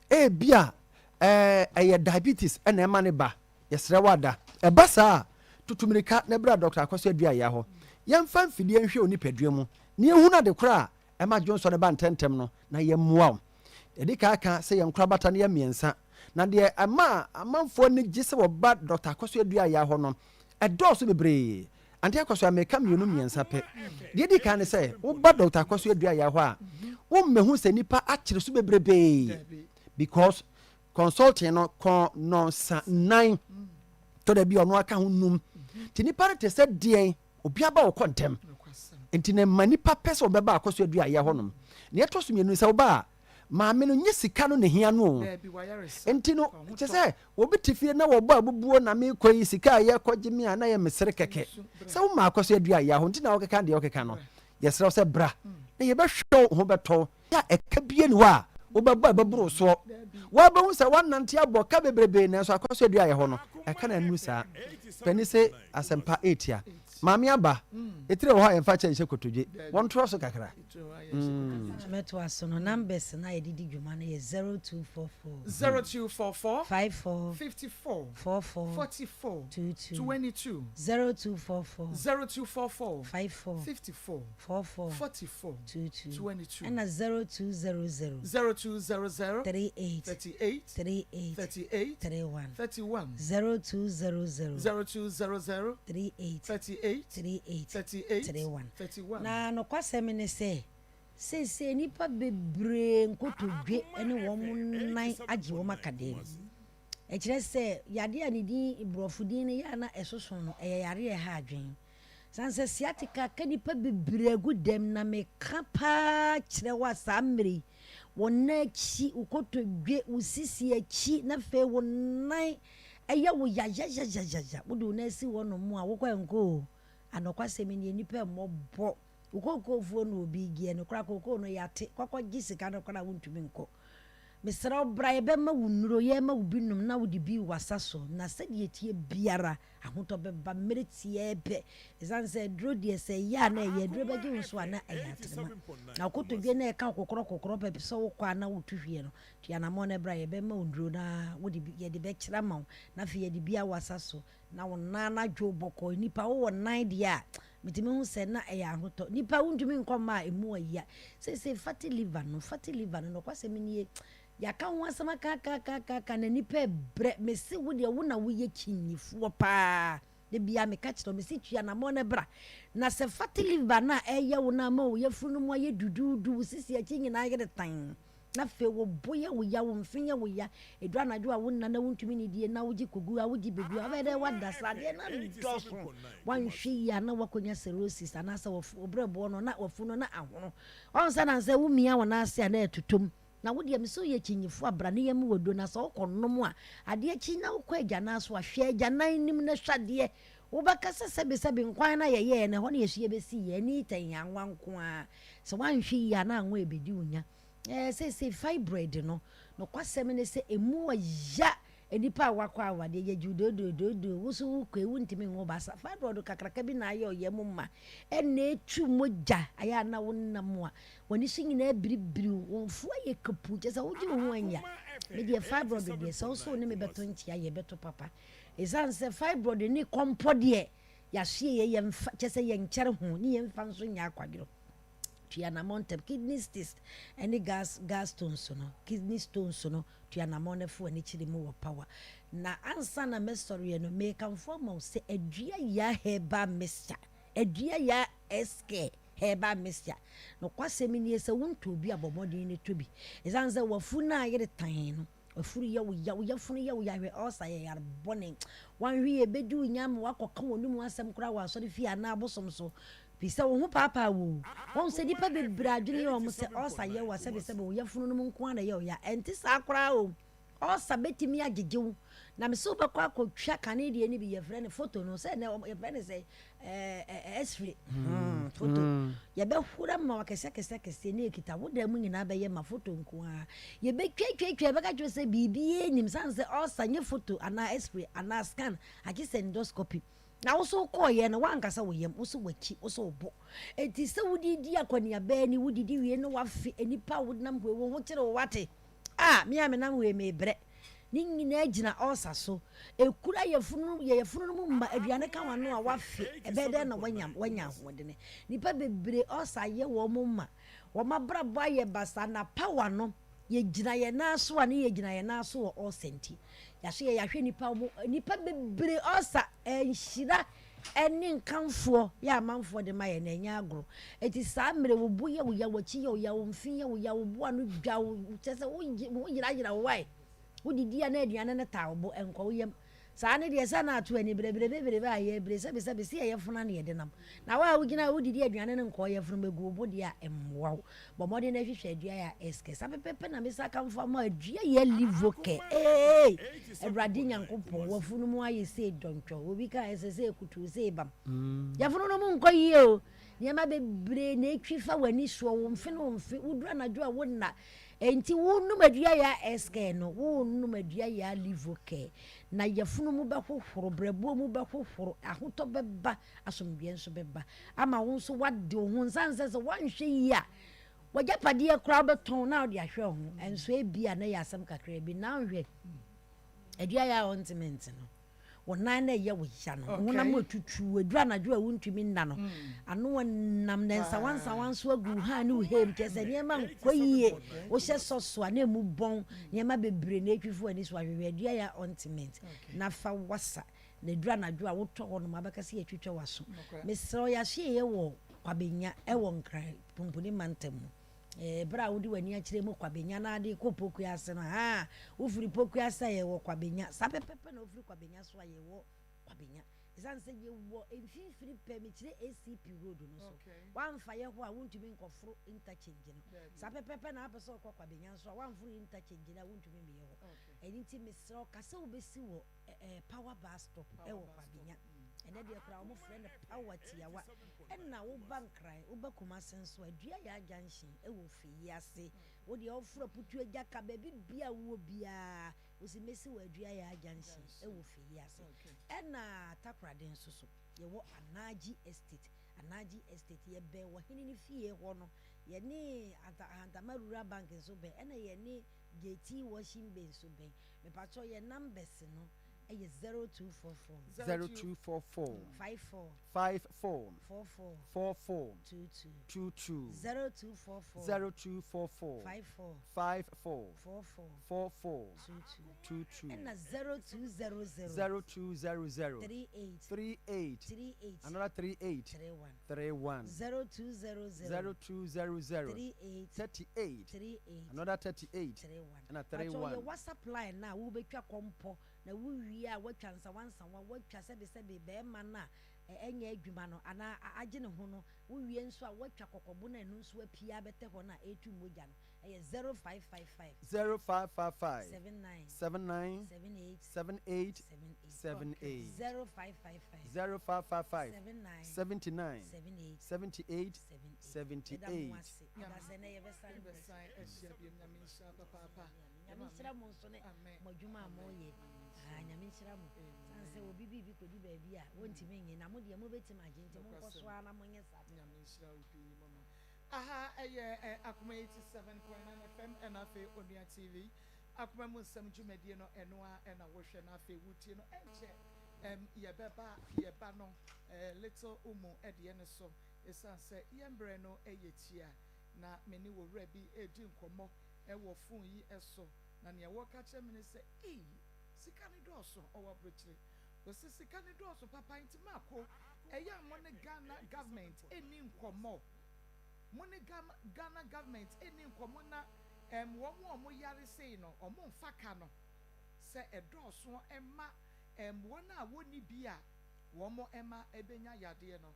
Ebia ɛyɛ diabetes ɛna ɛma ne ba. Yɛsrɛ wo ada. Ɛba saa a, tutu mmirika na bra Dɔkta Akwasu Aduayea hɔ. Yɛmfa mfidie nhwɛ wo nipadua mu na yɛnhunu ade korɔ a ɛma dwonsɔ no ba ntɛmntɛm no na yɛmmoa wo. Yɛadi kan aka sɛ yɛn nkorabata no yɛ mmiɛnsa, na deɛ ɛma amanfoɔ ani gye sɛ wɔba Dɔkta Akwasu Aduayea hɔ no, ɛdɔɔso bebree. Ante Akwasu a meka mmienu mmiɛnsa pɛ. Deɛ ɛdi kan ne sɛ, woba Dɔkta Akwasu Aduayea hɔ a, wommɛhu sɛ nnipa akyere so bebrebee because Consulting no kɔ nɔnsa nnan tɔ da bi ɔno aka ho num nti nipa no te sɛ deɛn obi aba ɔkɔ ntɛm nti na ma nipa pɛ sɛ ɔbɛba akɔ so adu ayɛ hɔnom na ɛtɔ so mmienu sɛ woba a maame no nye sika no na hia no o nti no kyɛ sɛ obi te fie na wɔbɔ abubuo na mekɔ yi sika a yɛkɔgye me a na yɛ mesere kɛkɛ sɛ woma akɔ so adu ayɛ hɔ nti na wɔkeka deɛ wɔkeka no yɛsrɛ wo sɛ bra na yɛbɛhwɛ wo ho bɛtɔ a ɛka bia ni hɔ a wobɛbɔ a ɛbɛboro soɔ. Woabɛhu sɛ woanante abɔ ka bebrebe nanso akwaso adua yɛ hɔ no, ɛka na anuru saa. Pani se asɛmpa ɛretia. Maame aba, etire wɔ hɔ a yɛmfa kyɛ nhyɛ kotodwe. Wɔntoa so kakra.
Mɛtoa so no, numbers no a yɛde di dwuma no yɛ 0244.
0244.
54.
54.
44.
44.
22.
22.
0244.
0244.
54.
54.
44.
44.
22.
22.
Ɛna 0200.
0200.
38.
38.
38.
38.
31.
31.
0200.
0200.
38.
38.
38.
38.
31.
31.
Na nokwasɛm ne sɛ, seesei nnipa bebree nkotodwe ne wɔn nan agye wɔn akadeɛ mu. Ɛkyerɛ sɛ yadeɛ a ne din borɔfo din no yɛ a na ɛsoso no, ɛyɛ yareɛ a ɛha adwene. Sane sɛ sciatica ka nnipa bebree agu dɛm na meka paa kyerɛ wo a saa mmerɛ yi, wo nan akyi, wo kotodwe, wo sisi akyi na afei wo nan ɛyɛ wo yayayayaya. Wode wo nan si hɔ nom a wokɔ ɛnkɔ o. Anɔkwasɛm nie, nnipa mmɔbɔ. Wo kookoofuo na obi regeɛ no koraa kookoo no yɛate, kɔkɔgye sika no koraa wontumi nkɔ. Mesrɛ wo bra yɛbɛma wo nnuro, yɛrema wo bi nom na wode bi wasa so na sɛdeɛ ɛteɛ biara Ahotɔ bɛba mmere tiaa pɛ. Esiane sɛ aduro deɛ sɛ ɛyɛ a na ɛyɛ, aduro bɛgye wo so a na ɛyɛ atenema. Na wo kotodwe no a ɛka wo kokorɔ kokorɔ pɛ sɛ wokɔ a na wotu hweɛ no, tu anammɔn na bra, yɛbɛma wo nnuro na wode bi, yɛde bɛkyerɛ ama wo na afei yɛde bi awasa so na wo nan no adwo bɔkɔɔ. Nnipa wowɔ nan deɛ a, metumi hu sɛ na ɛyɛ ahotɔ. Nnipa wontumi nkɔ mma a ɛmu ɔya. Seesei fatty liver no, fatty liver no, nokwasɛm nie, Yɛaka ho asɛm akaakaakaaka na nnipa rebrɛ. Mese wo deɛ wo na woyɛ kyinyifoɔ paa. Da biara meka kyerɛ wo, mese tu anammɔn na bra. Na sɛ fatty liver no a ɛreyɛ wo no ama wo yafunu no mu ayɛ duduudu, wo sisi akyi nyinaa yere tann, na afei wo bo yɛ wo ya, wo mfe yɛ wo ya, ɛduru anadwo a wonna na wontumi nnidie na wogye kogu a wogye bɛgu a, wobɛyɛ dɛ woada. Sradeɛ no adɔɔso. Woanhwɛ yie a na woakɔnya cirrhosis anaasɛ wo berɛboɔ no na wafunu no na ahono. Woahu sɛ nansɛ womia wo nan ase a na ɛtotɔ mu. Na wo deɛ, mese woyɛ kyinyifoɔ a, bra ne yɛmmu wo aduro, na sɛ wokɔ nom a, adeɛ kye na wokɔ agyanan so a, hwɛ agyanan no mu na hwɛ adeɛ. Wobɛka sɛ, Sɛbesɛbe, nkwan no a yɛyɛeɛ no, ɛhɔ na yɛso yɛbɛsiiɛ, ani tɛn anwa nko ara. Sɛ woanhwɛ yie a, na anwa rebɛdi wo nya. Ɛɛ, seesei fibroid no, nokwasɛm ne sɛ, ɛmu ɔya. Nnipa a wɔakɔ awadeɛ, yɛgye wo doodoodoodoo, wo nso wokɔ yi, wontumi nwo ba. Sa fibroid kakraka bi na ayɛ ɔyam ma, ɛna ɛtu mogya, ayɛ a na wonam a, w'ani so nyinaa biribiri wo, wo mfo ayɛ kapu, kyerɛ sɛ wogye wo ho anya. Me deɛ fibroid deɛ, sɛ wo so wo ne me bɛto nkyea, yɛbɛto papa. Ɛsiane sɛ fibroid ne kɔmpɔ deɛ, yɛasoɛ yɛ, yɛmfa, kyerɛ sɛ yɛnkyɛre ho, ne yɛmfa nso nyɛ akwadworɔ. Tu anamɔn ntɛm. Kidney cyst ne gas gallstones no, kidney stones no, tu anamɔn na fa w'ani kyerɛ mu wɔ power. Na ansa na mɛsɔreɛ no, merekamfo ama wo sɛ Adua Yaa Herbal Mixture, Adua Yaa SK Herbal Mixture. Nokwasɛm nie, sɛ wontɔɔ bi a, bɔ mmɔden na tɔ bi. Ɛsiane sɛ w'afunu ayere tann no, W'afuru yɛ wo ya, wo yafunu yɛ wo ya, hwɛ ulcer yɛ yare bɔne. W'anhwɛ yie ɛbɛdi wo nya ama w'akɔka w'anomu asɛm koraa wɔ asɔre fie anaa abosom so. Firi sɛ wo ho paapaa wo o. Wahu sɛ nnipa bebree adwene yɛ wɔn sɛ ulcer yɛ wo a sɛbesɛbe wo yafunu no mu nko ara na ɛyɛ wo ya. Ɛnte saa koraa o. Ulcer bɛtumi agyegye wo. Na mese wobɛkɔ akɔtwa kane deɛ no bi yɛfrɛ no foto no sɛ nɛ yɛfrɛ no sɛ ɛɛ x-ray hmm, foto hmm. Yɛbɛhora ma wakɛseɛ akɛseɛ akɛseɛ ne ɛkita wo dan mu nyinaa bɛyɛ ma foto nko ara yɛbɛtwatwatwa yɛbɛka kyerɛ sɛ biribi nim sane sɛ ɔsa nyɛ foto anaa x-ray anaa scan agye sɛ endoscopy. Na wo so wokɔɔyɛ no woankasa wo yam, wo so w'akyi, wo so wo bo. Enti sɛ wode di akɔneaba ni, wodidi wie no wafe nnipa a wonam hɔ yi, wo ho kyere wo wate. Ah, me a menam hɔ yi mebrɛ. Ne nyinaa gyina ulcer so. Ekura yafunu yɛ yafunu no mu ma aduane ka w'ano a wafe. Ɛbɛyɛ dɛn na wanya wanya ahoɔdene? Nnipa bebree ulcer ayɛ wɔn ma. Wɔn abrabɔ ayɛ basaa na power no yɛgyina yɛn nan so a ne yɛgyina yɛn nan so wɔ ulcer nti. Yɛaso yɛ yɛahwɛ nnipa wɔn nnipa bebree ulcer nhyira ɛne nkamfoɔ yɛ amanfoɔ de ma yɛn na ɛnyɛ agorɔ. Eti saa mmerɛ wo bo yɛ wo ya, w'akyi yɛ wo ya, wo mfe yɛ wo ya, wo bo ano dwa wo, kyerɛ sɛ wo wo ho yerayera wo wae. Wodidi a na aduane no taa wo bo, ɛnkɔ wo yam. Saa ne deɛ sɛ na ato ani bereberebeberebe a yɛrebere sɛbesɛbe se yɛyɛ funu a na yɛde nam. Na wo a wogyina a wodidi aduane no nkɔ wo yafunu mu, egu wo bo deɛ a, ɛmmoa wo. Bɔ mmɔden na hwehwɛ adua a ɛskɛ. Saa pɛpɛpɛ na mesa kamfo ama adua yɛ livokɛ. Eei! Awurade Nyankopɔn, w'afunu mu ayɛ sei dɔntwɔ. Obi kaa ɛsɛ sɛ kutuu sei bam. Yafunu no mu nkɔ yie o. Nneɛma bebree na etwi fa w'ani soɔ, wo mfe ne wo mfe. Woduru anadwo a wonna. Enti wonom adua yɛ a ɛskɛ no, wonom adua yɛ a livokɛ. Na yafunu mu bɛhohoro, brɛboɔ mu bɛhohoro, ahotɔ bɛba, asomdwoeɛ nso bɛba ama wo nso woade wo ho nsa nsɛ sɛ woanhwɛ yie a w'agyapadeɛ koraa wobɛtɔn na wode ahwɛ wo ho ɛnso ebi a na ɛyɛ asɛm kakra bi na wohwɛ adua yɛ a ɔnteme nte no wo nan na ɛyɛ wo ya no honam atutu aduru anadwo a wontumi nna no mm. ano nam na nsawansawa nso agu ha ne wo hem kyɛ sɛ nneɛma nkɔ yie wohyɛ sɔso a na emu bɔn nneɛma bebree na etwifo ani so ahwehwɛ adua yɛ ɔntement na fa wasa Na ɛduru anadwo a wotɔ hɔ nom abɛka sɛ yɛatwitwa w'aso. Mesrɛ wo yɛahyeeɛ wɔ Kwabenya ɛwɔ Nkran Pumpuni mantam mu. Ɛberɛ a wode w'ani akyerɛ mu Kwabenya na ade kɔ Pokua ase no haa wofiri Pokua ase a yɛwɔ Kwabenya saa pɛpɛpɛ na wofiri Kwabenya so a yɛwɔ Kwabenya. Ɛsiane sɛ yɛwɔ mfimfini pɛ mekyerɛ ACP road no so woamfa yɛ hɔ a wontumi nkɔforo interchange no saa pɛpɛpɛ na apɛ sɛ ɔkɔ Kwabenya nso a woamforo interchange no a wontumi mmeyɛ hɔ. Ɛno nti mesrɛ wo ka sɛ wobɛsi wɔ ɛɛ power bus stop ɛwɔ Kwabenya ɛnɛ deɛ koraa wɔn frɛ no power tiawa ɛna woba Nkran woba Kumase nso a dua yaa junction ɛwɔ Feyi ase wo deɛ woforo Aputu agya ka baabi bia wowɔ biara wosi mesi wɔ Adua yaa junction ɛwɔ Feyi ase ɛna Takoradi nso so yɛwɔ Anaji estate Anaji estate yɛbɛn wɔhene ne fie hɔ no yɛne Ahantama rural bank nso bɛn ɛna yɛne Gyetii washing bay nso bɛn. Mepakyɛw yɛn numbers no yɛ 0244.
0244.
54.
54.
44.
44.
22.
22.
0244.
0244.
54.
54.
44.
44.
22.
22.
Ɛna 0200.
0200.
38.
38.
38.
Another 38.
31.
31.
0200.
0200.
38.
38.
38.
Another 38.
31.
Ɛna
Pakyɛw
31.
yɛ WhatsApp line no a wobɛtwa kɔmpɔ na wowie a woatwa nsawansawa woatwa sɛbesɛbe bɛɛma no a ɛnyɛ adwuma no anaa agye ne ho no wowie nso a woatwa kɔkɔbo no a ɛno nso apue abɛtɛ hɔ no a ɛretu mogya no ɛyɛ 0555
0555
79
79
78
78
78
78
0555
0555
79
79
78
78
78 Yɛda mo
78.
ase ɛda sɛ nɛ yɛbɛsan
Yɛbɛsan ahyia biom. Nyame nhyira papaapa.
Nyame nhyira mo nso ne
Amen.
mo adwuma a moyɛ. Ah, Nyame nhyira mo. San sɛ obi biribi kɔdi baabi a wɔntumi nye na mo deɛ mobɛtumi agye nti monkɔ so ara na monyɛ saa.
Nyame nhyira wo pii mama. Aha ɛyɛ ɛ Akoma 87.9 FM ɛna afei Onua TV. Akoma mu nsɛm dwumadie no ɛno ara ɛna wohwɛ na afei wotie no ɛnkyɛ ɛm yɛbɛba yɛba no ɛ Little Umu ɛdeɛ no so ɛsiane sɛ yɛn berɛ no ɛyɛ tia na me ne owura bi redi nkɔmmɔ wɔ fon yi so, na nea wɔreka kyerɛ me ne sɛ, Ei, sika no dɔɔso, ɔwɔ aburokyire. Ɔse sika no dɔɔso papa nti Marko, ɛyɛ a mo ne Ghana government nni nkɔmmɔ? Mo ne Ghana government nni nkɔmmɔ na ɛm wɔn a wɔyare sei no wɔmfa ka no sɛ ɛdɔɔso ma ɛm wɔn a wɔnni bi a wɔn mma bɛnya yadeɛ no.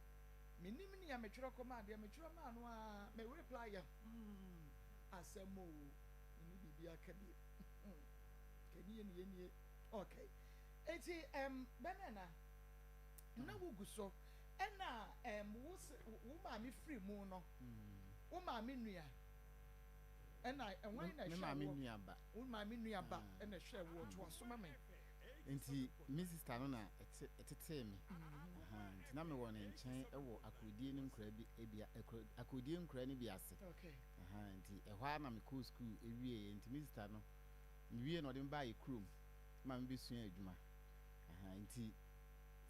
Mennim nea metwerɛ kɔmaa, deɛ metwerɛ maa no ara, me reply yɛ hmm, asɛm oo, menni biribiara ka bio. Kanie nie nie, okay. Eti ɛm bɛmɛ na na wogu so ɛna ɛm wo se wo maame firi mu no wo maame nua ɛna ɛwan na
Me
ɛhwɛ
maame
woɔ
nua ba.
wo maame nua ba
Ah.
ɛna ɛhwɛ woɔ toa so ma me.
Nti me sister no na ɛte ɛtetee me. Ahaa, nti na mewɔ ne nkyɛn wɔ akorodie no nkuraa bi ebia akuro akorodie nkuraa no bi ase.
Okay.
Ahaa, nti ɛhɔ ara na mekɔɔ sukuu ewieɛ. Nti me sister no mewie na ɔde me baa yɛ kurom ma mebɛsuaa adwuma. Ahaa, nti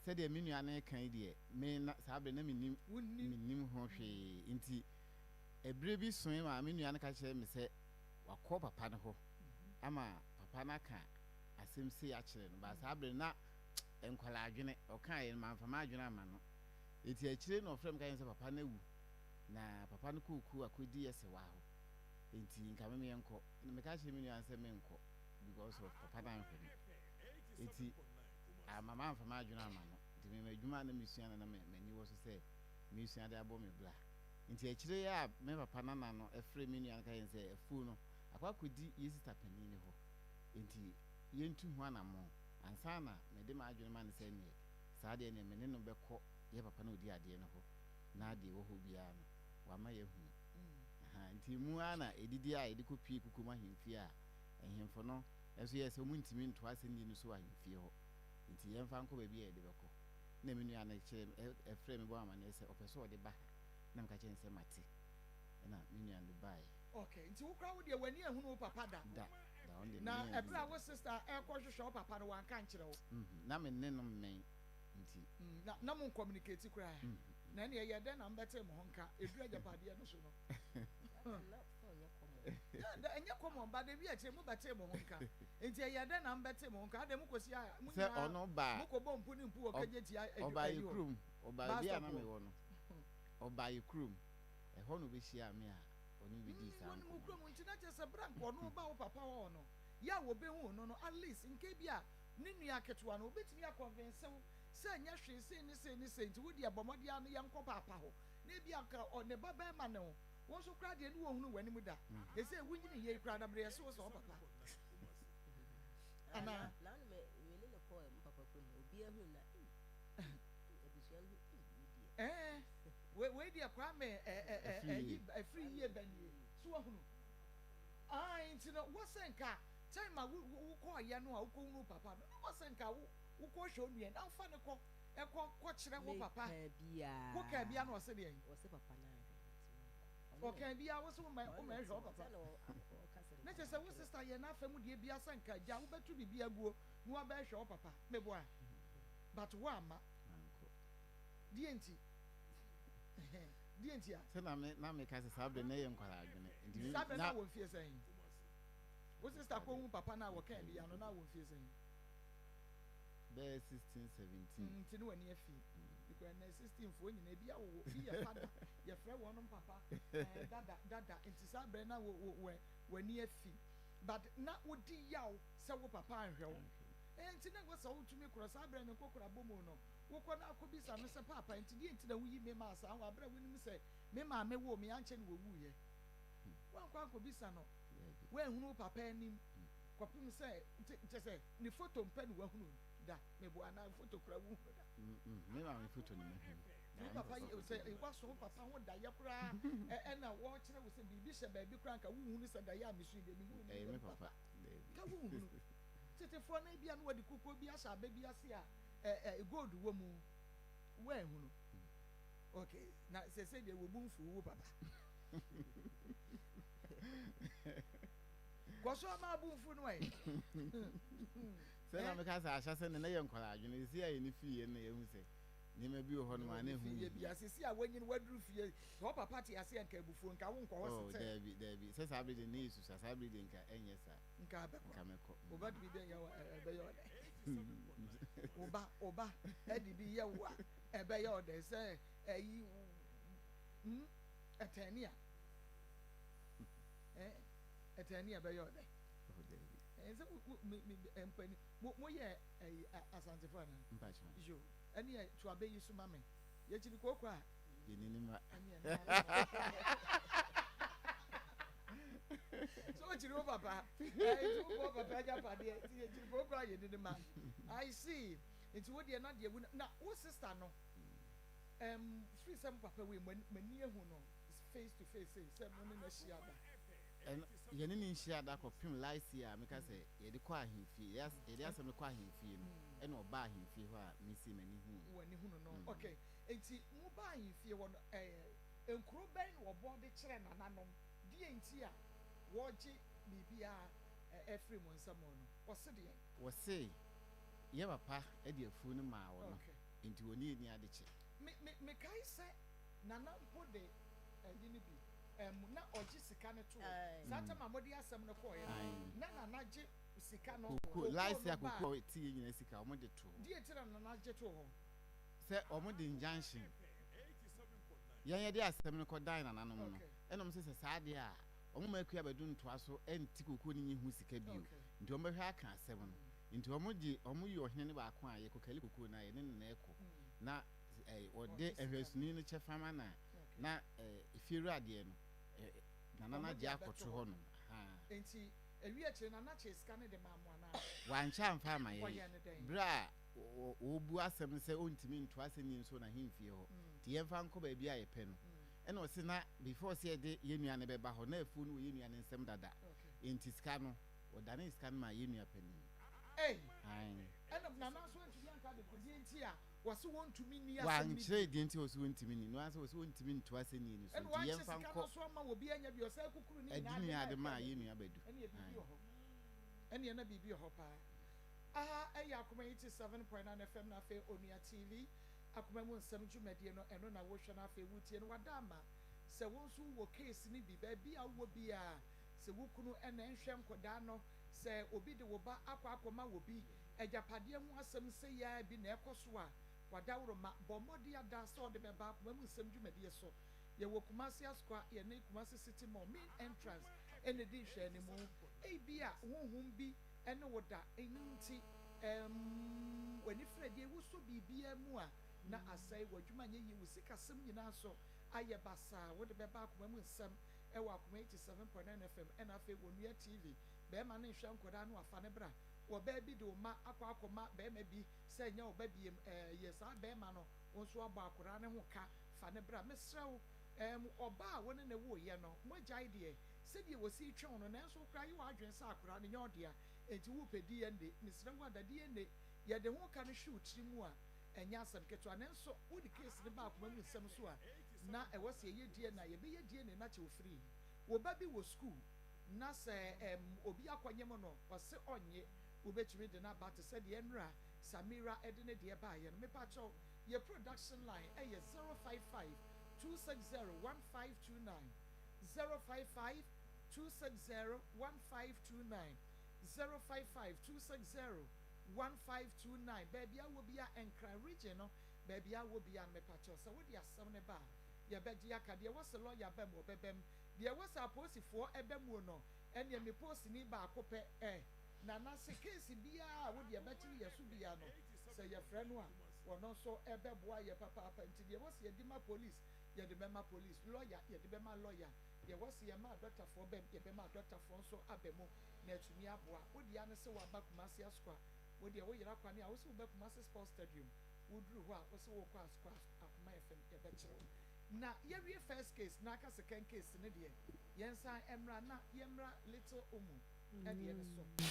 sɛdeɛ me nua no reka yi deɛ, me na saa berɛ na mennim
Wonnim.
mennim ho hwee. Nti ɛberɛ bi soe ma me nua no ka kyerɛɛ me sɛ wakɔ papa no hɔ ama papa no aka asɛm sei akyerɛ no. But saa berɛ no na nkwadaa adwene, ɔkaeɛ no mamfa m'adwene amma no. Nti akyire na ɔfrɛɛ me ka kyerɛɛ me sɛ papa no awu na papa no kɔɔ kuo akɔdi ɛsewa hɔ. Nti nka me meɛnkɔ. Na meka kyerɛɛ me nua no sɛ menkɔ because of papa no anhwɛ me. Nti amma mamfa m'adwene amma no. Nti me m'adwuma a na mesua no na m'ani wɔ so sɛ mesua de abɔ me bra. Nti akyire yi a me papa nana no frɛɛ me nua no ka kyerɛɛ no sɛ afuo no akɔ akɔdi yɛ sista panin no hɔ nti yɛntu ho anammɔn ansa na mede m'adwene ma no sɛ neɛ saa deɛ neɛ me ne no bɛkɔ yɛ papa no a ɔdi adeɛ no hɔ na deɛ ɛwɔ hɔ biara no wama yɛahunu. Ahaa, nti emu ara na ɛdidi a yɛde kɔpue Kukom ahemfie a nhemfo no nso yɛɛ sɛ wɔntumi ntoa asɛnnie no so wɔ ahemfie hɔ nti yɛmfa nkɔ baabi a yɛde bɛkɔ. Na me nua no kyerɛɛ me, ɛfrɛɛ me bɔɔ me amanneɛ sɛ ɔpɛ sɛ ɔde ba ha na meka kyerɛɛ no sɛ mate ɛna me nua no de baeɛ.
Okay, nti wo koraa wo deɛ w'ani anhunu wo papa da?
Da, da, ɔno deɛ
Na
m'ani
ɛberɛ
anhunu
a
da.
wo sister ɛrekɔ hwehwɛ wo papa no wanka ankyerɛ wo?
Mhm, na me ne no mmɛn nti.
Mm, na na mo ncommunicate koraa?
Mhm.
Na ɛneɛ ɛyɛɛ dɛn na mobɛtee mo ho nka ɛduru agyapadeɛ no so no?
Na phone nyɛ common.
Yeah, da, ɛnyɛ common but ebi akyire mobɛtee mo ho nka. Nti ɛyɛɛ dɛn na mobɛtee mo ho nka? Adɛn mokɔsi a mo
Sɛ
nyinaa
ɔno baa,
mokɔbɔ mpu ne mpu wɔ
ɔ,
kagye tia
ɔbaa
ayi
yɛ
hɔ,
kurom, ɔbaa
bus
baabi a
stop
na
hɔ.
mewɔ no, ɔbaa yɛ kurom, ɛhɔ na ɔbɛhyiaa me a ɔne me bɛdii
Mm,
saa
wɔnim wo
nkɔmmɔ no.
kurom nti na kyerɛ sɛ berɛ a nka ɔno reba wo papa hɔ no, yɛ a wɔbɛhuu no no, at least nka ebi a ne nua ketewa no, ɔbɛtumi akɔnvinse wo sɛ ɛnyɛ hwee sei ne sei ne sei nti wo deɛ bɔ mmɔden ara na yɛnkɔ paapa hɔ. Na ebi a nka ɔ, ne ba barima ne wo, wo nso koraa deɛ ne wɔnhunu w'anim da. Ɛsei wonyini yei koraa na berɛ yɛse wo sɛ wo papa. Anaa?
Na na me me ne no kɔɔ me papa kurom hɔ, obiara hu na ei, ei, abusua no hu ei, wei deɛ.
Ɛɛ, wei, wei deɛ Kwame ɛ, ɛ, ɛ,
Ɛfiri
ɛyi,
yie.
ɛfiri yie ba nie. So wahunu? Ae, nti no, wɔ sɛ nka time a wo, wo, wokɔɔyɛ no a wokɔhunu wo papa no, na wɔ sɛ nka wo, wokɔhwɛ wo nua na wofa no kɔ, ɛkɔ, kɔkyerɛ wo papa.
Mekaa biara.
Wokaa biara na ɔse deɛn?
Ɔse papa no anhwɛ no nti menkɔ. Ɔno na
Ɔkaa biara, wo se woma,
ɔno
woma
na
ɛhwɛ wo
ɛte hɔ.
papa.
Sɛ na ɔ, ɔka sɛ
Na
nkwadaa
kyerɛ sɛ wo
no.
sister yɛ n'afa mu deɛ biara sɛ nka agya wobɛto biribi aguo na wabɛhwɛ wo papa. Meboa? But woamma.
Mankɔ.
Deɛ nti? Deɛ nti a?
Sɛ na me na meka sɛ saa berɛ na ɛyɛ nkwadaa adwene. Nti me
Saa berɛ na
na
wɔ mfie sɛn? Wo sister kɔhu papa no a wɔkaa bi ano na wɔ mfie sɛn?
Bɛyɛ 16, 17.
Nti ne w'ani afi. Because ɛnɛ 16 foɔ nyinaa ebi awowo, bi yɛ fada, yɛfrɛ wɔnom papa, eh, dada, dada. Nti saa berɛ na wo, wo, wo, w'ani afi. But na wodi yaw sɛ wo papa anhwɛ wo. Eh, nti na ɛwɔ sɛ wotumi korɔ saa berɛ no nkɔkora bɔ mu no. Wokɔ na akɔbisa no sɛ, Paapa, nti deɛn nti na woyi me maa saa wɔ aberɛ a wonim sɛ me maame woo me ankyɛ na wɔwuiɛ? Woankɔ ankɔbisa no, woanhunu wo papa anim kɔpem sɛ, nti kyerɛ sɛ ne foto mpɛ na woahunu da, meboa anaa foto koraa wonhunu da?
Me maame foto no mahunu.
Wo papa yi, sɛ woaso wo papa ho daeɛ koraa ɛna wɔkyerɛ wo sɛ biribi hyɛ baabi koraa nka wonhunu sɛ daeɛ a mesu yi deɛ mehunu no
Ɛyɛ me papa.
Ka wonhunu. Tetefoɔ no ebia na wɔde kukuo bi ahyɛ abɛ bi ase a ɛ ɛ gold wɔ mu woanhunu okay na sese deɛ wɔ bu mfu wo papa kɔ so ama abu mfu no ɛ
sɛ na meka sɛ ahyɛ sɛ ne na yɛ nkwadaa adwene sisi a yɛne fie no yɛhu sɛ nneɛma bi wɔ hɔ nom a na ɛho
hia bia sisi a wanyin waduru fie sɛ wo papa te ase nka abufuo nka wo nkɔ hɔ
oh
sɛ
daabi daabi sɛ saa bere de ne yɛ susa saa bere de nka ɛnyɛ saa
nka bɛkɔ
nka mɛkɔ
wo ba de biribi ɛyɛ wo ɛbɛyɛ ɔdɛ wo ba wo ba ɛde bi yɛ wo a ɛbɛyɛ ɔdɛ sɛ ɛyi hmm ɛtɛni a ɛ ɛtɛni a ɛbɛyɛ ɔdɛ ɛn sɛ mo mi mi mpani mo mo yɛ ɛyi asantefo ana yo ɛne yɛ to abɛyi so ma me yɛkyiri kooko a
yɛnini ma
ɛne ɛne. So wokyiri wo papa. Nti wobɔ papa agyapadeɛ nti yɛkyiri kooko a yɛni ne ma. I see. Nti wo deɛ na deɛ wu na wo sister no um, firi sɛ mo papa wei mo ani ahu no face to face sei sɛ mo ne no ahyia da.
Ɛno, yɛne no nhyia da kɔpem last year a meka sɛ yɛde kɔ ahemfie, yɛde asɛm no kɔ ahemfie no, ɛna ɔbaa ahemfie hɔ a mesi m'ani huu no.
W'ani hunu no, okay. Nti mo baa ahemfie hɔ no, ɛɛ, nkuro bɛn na wɔbɔ de kyerɛ nananom? Deɛ nti a wɔgye biribiara ɛfiri mo nsam no, wɔse deɛn?
Wɔse yɛ papa de afuo no maa wɔn, nti wɔne yɛn nni adekye.
Me, me, mekae sɛ Nana mpo de ayi no bi ɛm na ɔgye sika no to hɔ. Saa tam a mode asɛm no kɔeɛ no, na Nana gye sika no,
Koko,
kokoo
last
no
year
baa.
koko a ɛte yɛ nyinaa sika wɔn de to hɔ.
Deɛ nti na Nana gye too hɔ?
Sɛ wɔn de injunction. Yɛn yɛde asɛm no kɔ dan nananom no, ɛna wɔn sɛ sɛ saa deɛ a, wɔn mma Akua Badu ntoa so nte koko no nyi ho sika bio. Nti wɔn bɛhwɛ aka asɛm no. Nti wɔn gye, wɔn yi ɔhene no baako a yɛkɔ kali koko no a yɛne no na ɛkɔ. Na wɔde ɛhwɛsoni no kyɛfa ma na na efiewura deɛ no nana no agye akɔto hɔ nom.
Nti ewi akyire nana kyee sika no de maa mo anaa?
Wankyɛ amfa ama yɛn. Berɛ a wɔbu asɛm no sɛ ɔntumi nto asɛnnie nso wɔ n'ahemfie hɔ nti yɛmfa nkɔ baabi a yɛpɛ no ɛna ɔse na before sɛ yɛde yɛn nua no bɛba hɔ na afuo no wɔ yɛn nua no nsam dada nti sika no wɔdanee sika no maa yɛn nua panin.
Ei!
Ae.
Ɛna nana nso antumi anka adekodeɛ nti a Wɔse wɔntumi nni asɛm no
Wankyerɛ
bio.
deɛ nti a wɔse wɔntumi nni no, ara sɛ wɔse wɔntumi nto asɛnnie no so
Ɛna
nti
wankyɛ
yɛmfa
sika no
nkɔ
nso amma obi anya bi, ɔsan kukuru ne nyinaa
Adi
de
ne
maa
ade maa
Akua
yɛn
Badu.
nua Badu.
Ɛneɛ biribi
Ae.
wɔ hɔ. Ɛneɛ na biribi wɔ hɔ paa. Aha ɛyɛ Akoma 87.9 FM na afei Onua TV, Akoma mu nsɛm dwumadie no ɛno na wohwɛ na afei wotie no. Wada ama sɛ wo nso wowɔ case no bi, baabi a wowɔ biara, sɛ wo kunu na ɛnhwɛ nkɔdaa no, sɛ obi de wo ba akɔ akɔma obi, Agyapadeɛ ho asɛm sei ara bi na ɛkɔ so a, w'adaworoma, bɔ mmɔden ada sɛ ɔde bɛba Akoma mu Nsɛm dwumadie so. Yɛwɔ Kumasi Asokwa, yɛne Kumasi City Mall main entrance na ɛdi nhwɛanimu. Ebia honhom bi ne wo da, ɛno nti ɛmm w'ani firi adie, wosɔ biribiara mu a na asɛe, w'adwuma nyɛ yie, wo sikasɛm nyinaa nso ayɛ basaa. Wode bɛba Akoma mu Nsɛm wɔ Akoma 87.9 FM ɛna afei Onua TV. Barima no nhwɛ nkwadaa no afa no bra. Ɔbaa bi de wo mma akɔ akɔma barima bi sɛ nyɛ wo ba biem ɛɛ yɛ saa barima no wo nso abɔ akwadaa no ho ka fa no bra mesrɛ wo ɛɛm ɔbaa a wo ne no woeɛ no moagyae deɛ sɛdeɛ wɔsi retwe wo no nanso wo koraa yɛ w'adwene sɛ akwadaa no nyɛ wo dea enti worepɛ DNA mesrɛ wo ada DNA yɛde ho ka no hwe wo tiri mu a ɛnyɛ asɛm ketewa nanso wode case no ba akoma mu nsɛm so a na ɛwɔ sɛ yɛyɛ DNA yɛbɛyɛ DNA no akyɛ wo free wo ba bi wɔ school na sɛ ɛm obi akɔnyem no ɔse ɔnnye, wobɛtumi de no aba te sɛ deɛ nnora Samira de ne deɛ baeɛ no. Mepakyɛw, yɛ production line ɛyɛ 055 260 1529, 055 260 1529, 055 260 1529. Baabi a wɔ biara, Nkran region no, baabi a wɔ biara no, mepakyɛw, sɛ wode asɛm no ba a, yɛbɛgye aka. Deɛ ɛwɔ sɛ lɔya ba mu, ɔbɛba mu. Deɛ ɛwɔ sɛ apolisifoɔ ba muo no, ɛneɛ me polisini baako pɛ eh, Nana se case biara a wodeɛ bɛkyere yɛ so biara no, sɛ yɛfrɛ no a, ɔno nso bɛboa yɛ papaapa. Nti deɛ ɛwɔ sɛ yɛde ma police, yɛde bɛma police, lawyer, yɛde bɛma lawyer, deɛ ɛwɔ sɛ yɛma adɔktafoɔ ba mu, yɛbɛma adɔktafoɔ nso aba mu na atumi aboa. Wo deɛ ara ne sɛ woaba Kumasi Asukwa, wo deɛ woyera kwane a, wo se woba Kumasi Sports Stadium, woduru hɔ a, wo se worekɔ Asukwa, Akoma FM, yɛbɛkyere wo. Na yɛwie first case na aka second case no deɛ yɛnsan mmra na yɛmmra little Omu deɛ no so.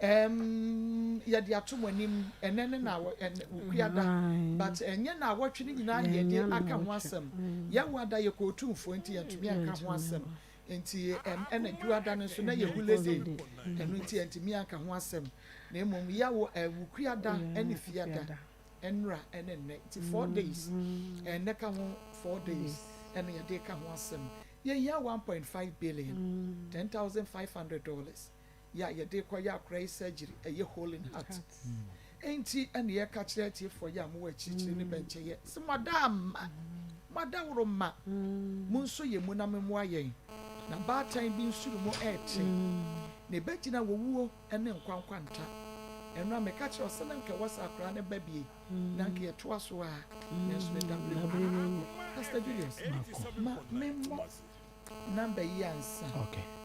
Ɛɛm yɛde ato mo anim ɛnɛ ne na Wukuada but ɛnyɛ naawɔtwe no nyinaa na yɛde aka ho asɛm. Yɛwɔ ada yɛkɔ Otumfoɔ nti yɛntumi anka ho asɛm nti ɛm ɛna Dwuada no nso na yɛ holiday ɛno nti yɛntumi anka ho asɛm na mmom yɛwɔ Wukuada ɛne Fiada. Ɛnora ɛne nnɛ nti 4 days, ɛnnɛ ka ho 4 days ɛna yɛde ka ho asɛm. Yɛhia 1.5 billion, $10,500 yɛ a yɛde kɔ yɛ akora yi surgery, ɛyɛ hole in heart. Nti ɛna yɛka kyerɛ atiefoɔ yɛ a mowɔ akyirikyiri ne bɛnkyɛyɛ sɛ moada ama moadaworo ma mo nso yɛ mu na memmoa yɛn na baatan bi nsuru mu ɛɛte na ɛbɛgyina wɔwuo ne nkwa nkwanta. Ɛno a meka kyerɛ wo sɛ na nka ɛwɔ sɛ akwaraa no ba bie na nka yɛtoa so a, nanso ne daberɛ mu. Pastor Julius, ma memmɔ. Number yi ansa.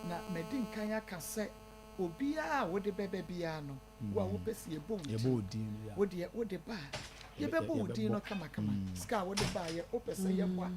Na madi nkan aka sɛ obiara a wode bɛba biara no, wo a wopɛ sɛ yɛbɔ wo din, wo deɛ wode ba a, yɛbɛbɔ wo din no kamakama. Sika a wode baeɛ, wopɛ sɛ yɛbɔ a,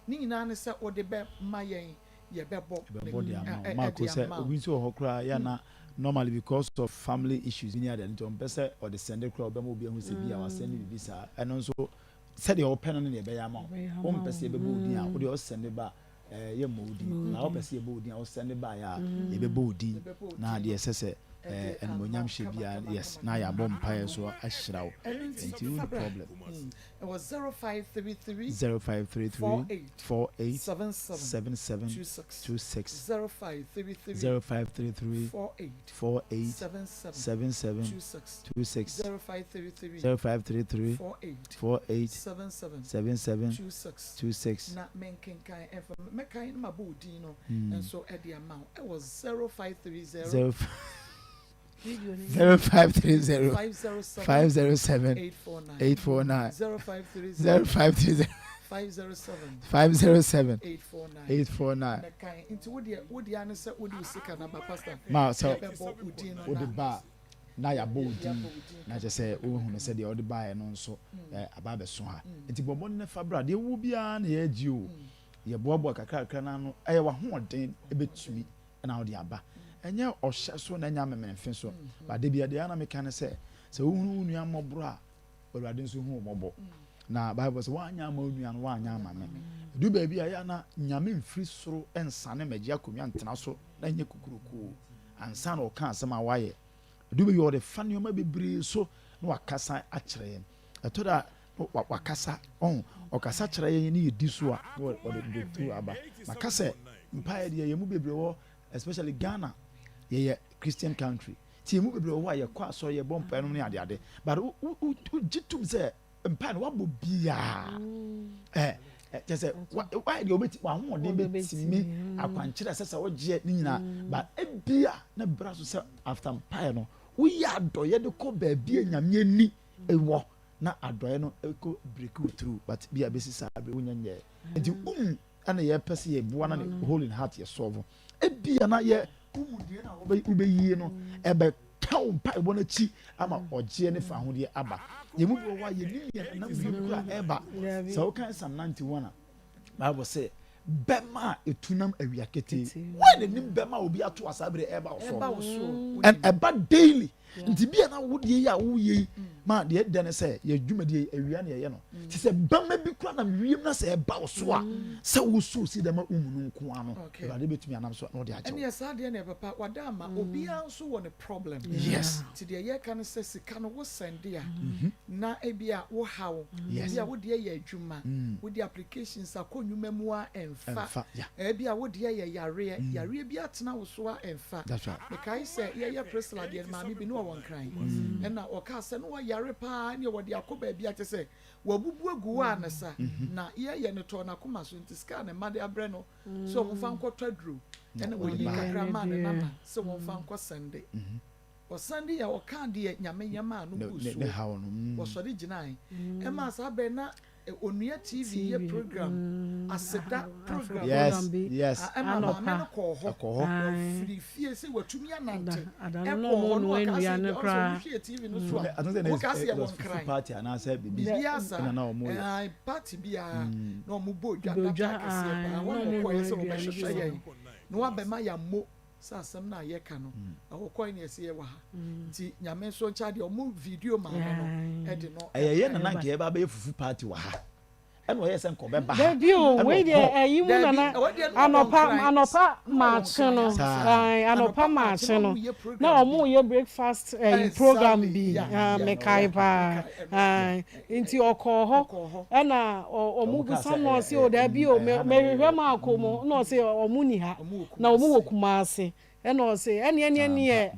ne nyinaa ne sɛ wode bɛma yɛn, yɛbɛbɔ
Yɛbɛbɔ de ama wo. Marko, sɛ obi nso wɔ hɔ koraa, yɛ a na normally because of family issues bi ne adeade nti, ɔmpɛ sɛ ɔde sɛnde koraa, ɔbɛma obi ahu sɛ bi a wasɛnde biribi saa. Ɛno nso, sɛdeɛ wopɛ no ne deɛ ɛbɛyɛ ama wo. Wompɛ sɛ yɛbɛbɔ wo din a, wo deɛ wosɛnde ba a, Eh, yɛmmɔ wo din. Na wopɛ sɛ yɛbɔ wo din a, wosɛnde baeɛ a, yɛbɛbɔ wo din. Na deɛ ɛsɛ sɛ eh, animuonyam hyɛ biara, yes, na yɛabɔ mpaeɛ nso ahyira wo. Nti wonni problem.
Ɛwɔ 0533
0533
48
48
77
77
26
26
0533
0533
48
48
77
77
26
26
0533
0533
48
48
77
77
26
26.
Na menkenkan ɛmfa mɛkan na mabɔ wo din no nso de ama wo ɛwɔ 0530.
0 0530
507
507
849
849
0530
0530
507
507
849
849.
Mɛkan nti wo deɛ wo deɛ ne sɛ wode wo sika no aba pastor
Ma sɛ
yɛbɛbɔ wo din no
wode
na
ba a na yɛabɔ wo
yɛabɔ
din
wo din
na kyerɛ sɛ wohunu sɛ deɛ wode baeɛ no nso eh, aba abɛso ha. Nti bɔ mmɔden na fa bra. Deɛ wowɔ biara na yɛagye o. Yɛboaboa kakrakra no ano. Ɛyɛ w'ahoɔden bɛtumi na wode aba. Ɛnyɛ ɔhyɛ so na ɛnyɛ amemenemfe so. But da biara deɛ na meka ne sɛ, sɛ wohunu wo nua mmɔborɔ a, Awurade nso hu wo mmɔbɔ. Na Bible sɛ woanyɛ ama wo nua no, woanyɛ ama me. Ɛdu baabi a ɛyɛ a na Nyame mfiri soro nsane mmɛgye akonnwa ntena so na ɛnyɛ kokurokoo ansa na ɔka asɛm a woayɛ. Ɛdu baabi a ɔde fa nneɛma bebree so na wakasa akyerɛ yɛn. Ɛtɔ da a na wakasa, ɔho, ɔkasa kyerɛ yɛn ne yɛdi so a na ɔde breakthrough aba. Maka sɛ mpaeɛ deɛ yɛn mu bebree wɔ especially Ghana yɛyɛ Christian country nti yɛn mu bebree wɔ hɔ a yɛkɔ asɔre yɛbɔ mpaeɛ nom ne adeade but wogye tom sɛ mpaeɛ no wabɔ biaa ɛ kyɛ sɛ wayɛ deɛ wobɛti wahoɔden bɛtumi akwankyerɛ sɛ sɛ wogyeɛ ne nyinaa but ebia na bra so sɛ after mpaeɛ no woyɛ adɔyɛ de kɔ baabi a Nyame ani wɔ na adɔyɛ no kɔ break wo through but bia bɛsi saa bere wonya nyɛɛ nti womu ɛna yɛpɛ sɛ yɛboa na ne hole in heart yɛ solve ebia na yɛ womu deɛ na wobɛyie no ɛbɛka wo mpaebɔ no akyi ama ɔgyeɛ ne fahodeɛ aba. Yɛn mu bi wɔ hɔ a yɛnim yɛn nam wiem kora ɛba. Sɛ wokan Psalm 91 a, Bible sɛ bɛma a ɛtu nam awia ketee. Wɔn na nim bɛma a obi ato asa bere ɛba wo so. And ɛba daily. Nti bi a na wo deɛ yi a woyɛ yi ma deɛ ɛdɛ ne sɛ yɛ dwumadie yi awia na yɛyɛ no. Ti sɛ bɛma bi kora nam wiem na sɛ ɛba wo so a sɛ woso si dɛm a womu no nko ara no Awurade bɛtumi anam so na ɔde agye wo.
Ɛneɛ saa deɛ neɛ papa wada ama obiara nso wɔ ne problem.
Yes.
Nti deɛ yɛka ne sɛ sika no wo sɛnde a na ebia wo haw, ebia wo deɛ yɛ adwuma, wode applications akɔ nnwuma mu a ɛmfa, ebia wo deɛ yɛ yareɛ, yareɛ bi atena wo so a ɛmfa. Mekae sɛ yɛyɛ Priscilla deɛ no maame bi na ɔwɔ Nkran ɛna ɔkaa sɛ na ɔyare paa ɛneɛ wɔde akɔ baabi a kyerɛ sɛ wabubu agu hɔ a ne sa na yɛyɛ no tɔɔ n'akoma so nti sika a ne mma de abrɛ no sɛ wɔmfa nkɔtɔ aduro ɛna wɔyii kakra maa ne nana sɛ wɔmfa nkɔ sɛnde. Ɔsan de yɛ ɔkaa deɛ Nyame yɛ maa no guu soɔ. Wɔsɔre gyinae. Ɛmaa saa berɛ na Onua TV yɛ program, aseda program.
Yes, yes.
Ɛma maame no kɔɔ hɔ.
Ɛkɔ hɔ.
Wɔfiri fie sɛ watumi anante. Ɛkɔɔ hɔ na wɔkaa sɛ ɔsɛ wɔhwɛɛ TV no so a, wɔkaa sɛ yɛwɔ Nkran.
Party anaasɛ biribi.
Biribiara saa.
Ɛna na wɔn yɛ.
Party biara na wɔn bɔ dwa data kɛseɛ paa. Wɔn na wɔkɔɛ sɛ wɔbɛhwehwɛ yɛn na wɔabɛma yɛn mo. Sɛ asɛm no a yɛka no ɛwɔ kwan ne ɛsɛ yɛwɔ ha nti Nyame nso nkyɛ adeɛ ɔmo video maame no ɛde no.
Ɛyɛ yɛ nana nka yɛba abɛyɛ fufu party wɔ ha ɛna ɔyɛ sɛ nka ɔbɛba ha.
Dabi o wei deɛ ɛyi mu nana anɔpa anɔpa maakye no ae anɔpa maakye no na ɔmo yɛ breakfast ɛyi program bi mekae paa ae nti ɔkɔɔ hɔ ɛna ɔmo bisa no ɔse o dabi o mehwehwɛ maako mo na ɔse ɔmo ni ha. Na wɔn wɔ Kumasi. Ɛna ɔse ɛneɛ ɛneɛ neɛ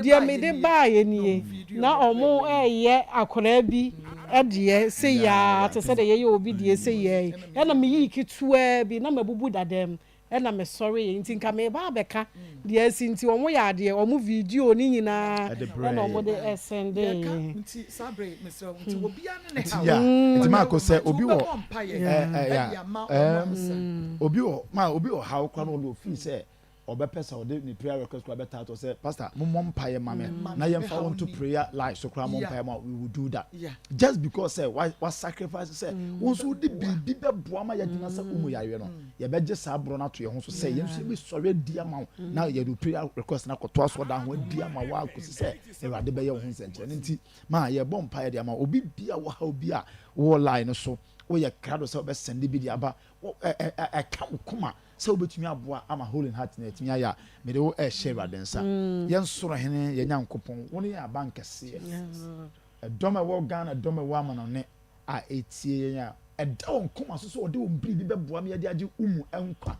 deɛ mede baeɛ nie. Na wɔn reyɛ akwadaa bi deɛ sei ara te sɛ deɛ yɛyɛ obi deɛ sei ara yi. Ɛna meyii ketewaa bi na mabubu dada mu. ɛna mesɔreeɛ nti nka meba abɛka deɛ asi nti wɔn yɛ adeɛ wɔn video ne nyinaa ɛna wɔn de ɛsɛndeeɛ.
Nti saa bere yi mesrɛ wo nti obiara ne ne
Nti
haw
ya nti
ɔyɛ
maako
wo
sɛ
ma nti
obi wɔ
wobɛbɔ mpaeɛ
ɛ ɛ
ɛde
ya
ama wɔn
ɛɛm
ansa.
obi wɔ ma obi wɔ haw koraa na ɔde ofii sɛ ɔbɛpɛ sɛ ɔde ne prayer request koraa bɛtaa toɔ sɛ pastor mo mmɔ mpaeɛ ma me
Ma
na
me
yɛmfa
haw
wo nto
ni.
prayer line so koraa mmɔ
Yeah.
mpaeɛ ma we will do that
Yeah.
just because sɛ wa wa sacrifice sɛ wo nso wode biribi bɛboa ma yɛagyina sɛ wo mu yareɛ no yɛbɛgye saa borɔ no ato yɛn ho so sɛ yɛn nso yɛbɛsɔre adi ama wo na yɛde wo prayer request no akɔto asɔrdan ho adi ama wo akɔsi sɛ Awurade bɛyɛ wo ho nsɛnkyerɛnne nti ma yɛbɔ mpaeɛ de ama wo obi bia wɔ haw bi a wowɔ line no so woyɛ krado sɛ wobɛsɛnde bi de aba wo ɛ ɛ ɛ ɛka wo koma Sɛ wobɛtumi aboa ama Hole in Heart no atumi ayɛ a, mede wo rehyɛ Awurade nsa. Yɛn soro Hene, yɛn Nyankopɔn, wo ne yɛn abankɛseɛ. Ɛdɔm a ɛwɔ Ghana, ɛdɔm a ɛwɔ amanɔne a ɛretie yɛn a, ɛda wɔn koma so sɛ wɔde wɔn biribi bɛboa ma yɛde agye wo mu nkwa.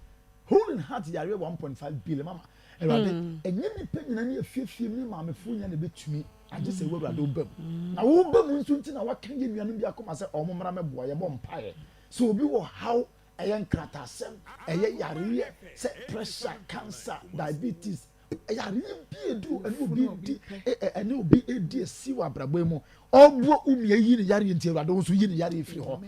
Hole in Heart yareɛ 1.5 billion mama. Awurade, ɛnyɛ nnipa nyinaa ne afiefie mu ne maamefoɔ nyinaa na ɛbɛtumi agye sɛ wo Awurade woba mu. Na woba mu nso nti na woaka yɛn nuanom bi akoma sɛ wɔn mmra mmɛboa. Yɛbɔ mpaeɛ sɛ obi wɔ haw Ɛyɛ nkrataasɛm, ɛyɛ yareɛ sɛ pressure, cancer, diabetes, yareɛ bi a ɛdu ɛne obi di ɛne obi ɛdi asi wɔ abrabɔ yi mu. Ɔboa umi ayi ne yareɛ nti Awurade wo nso yi ne yareɛ firi hɔ.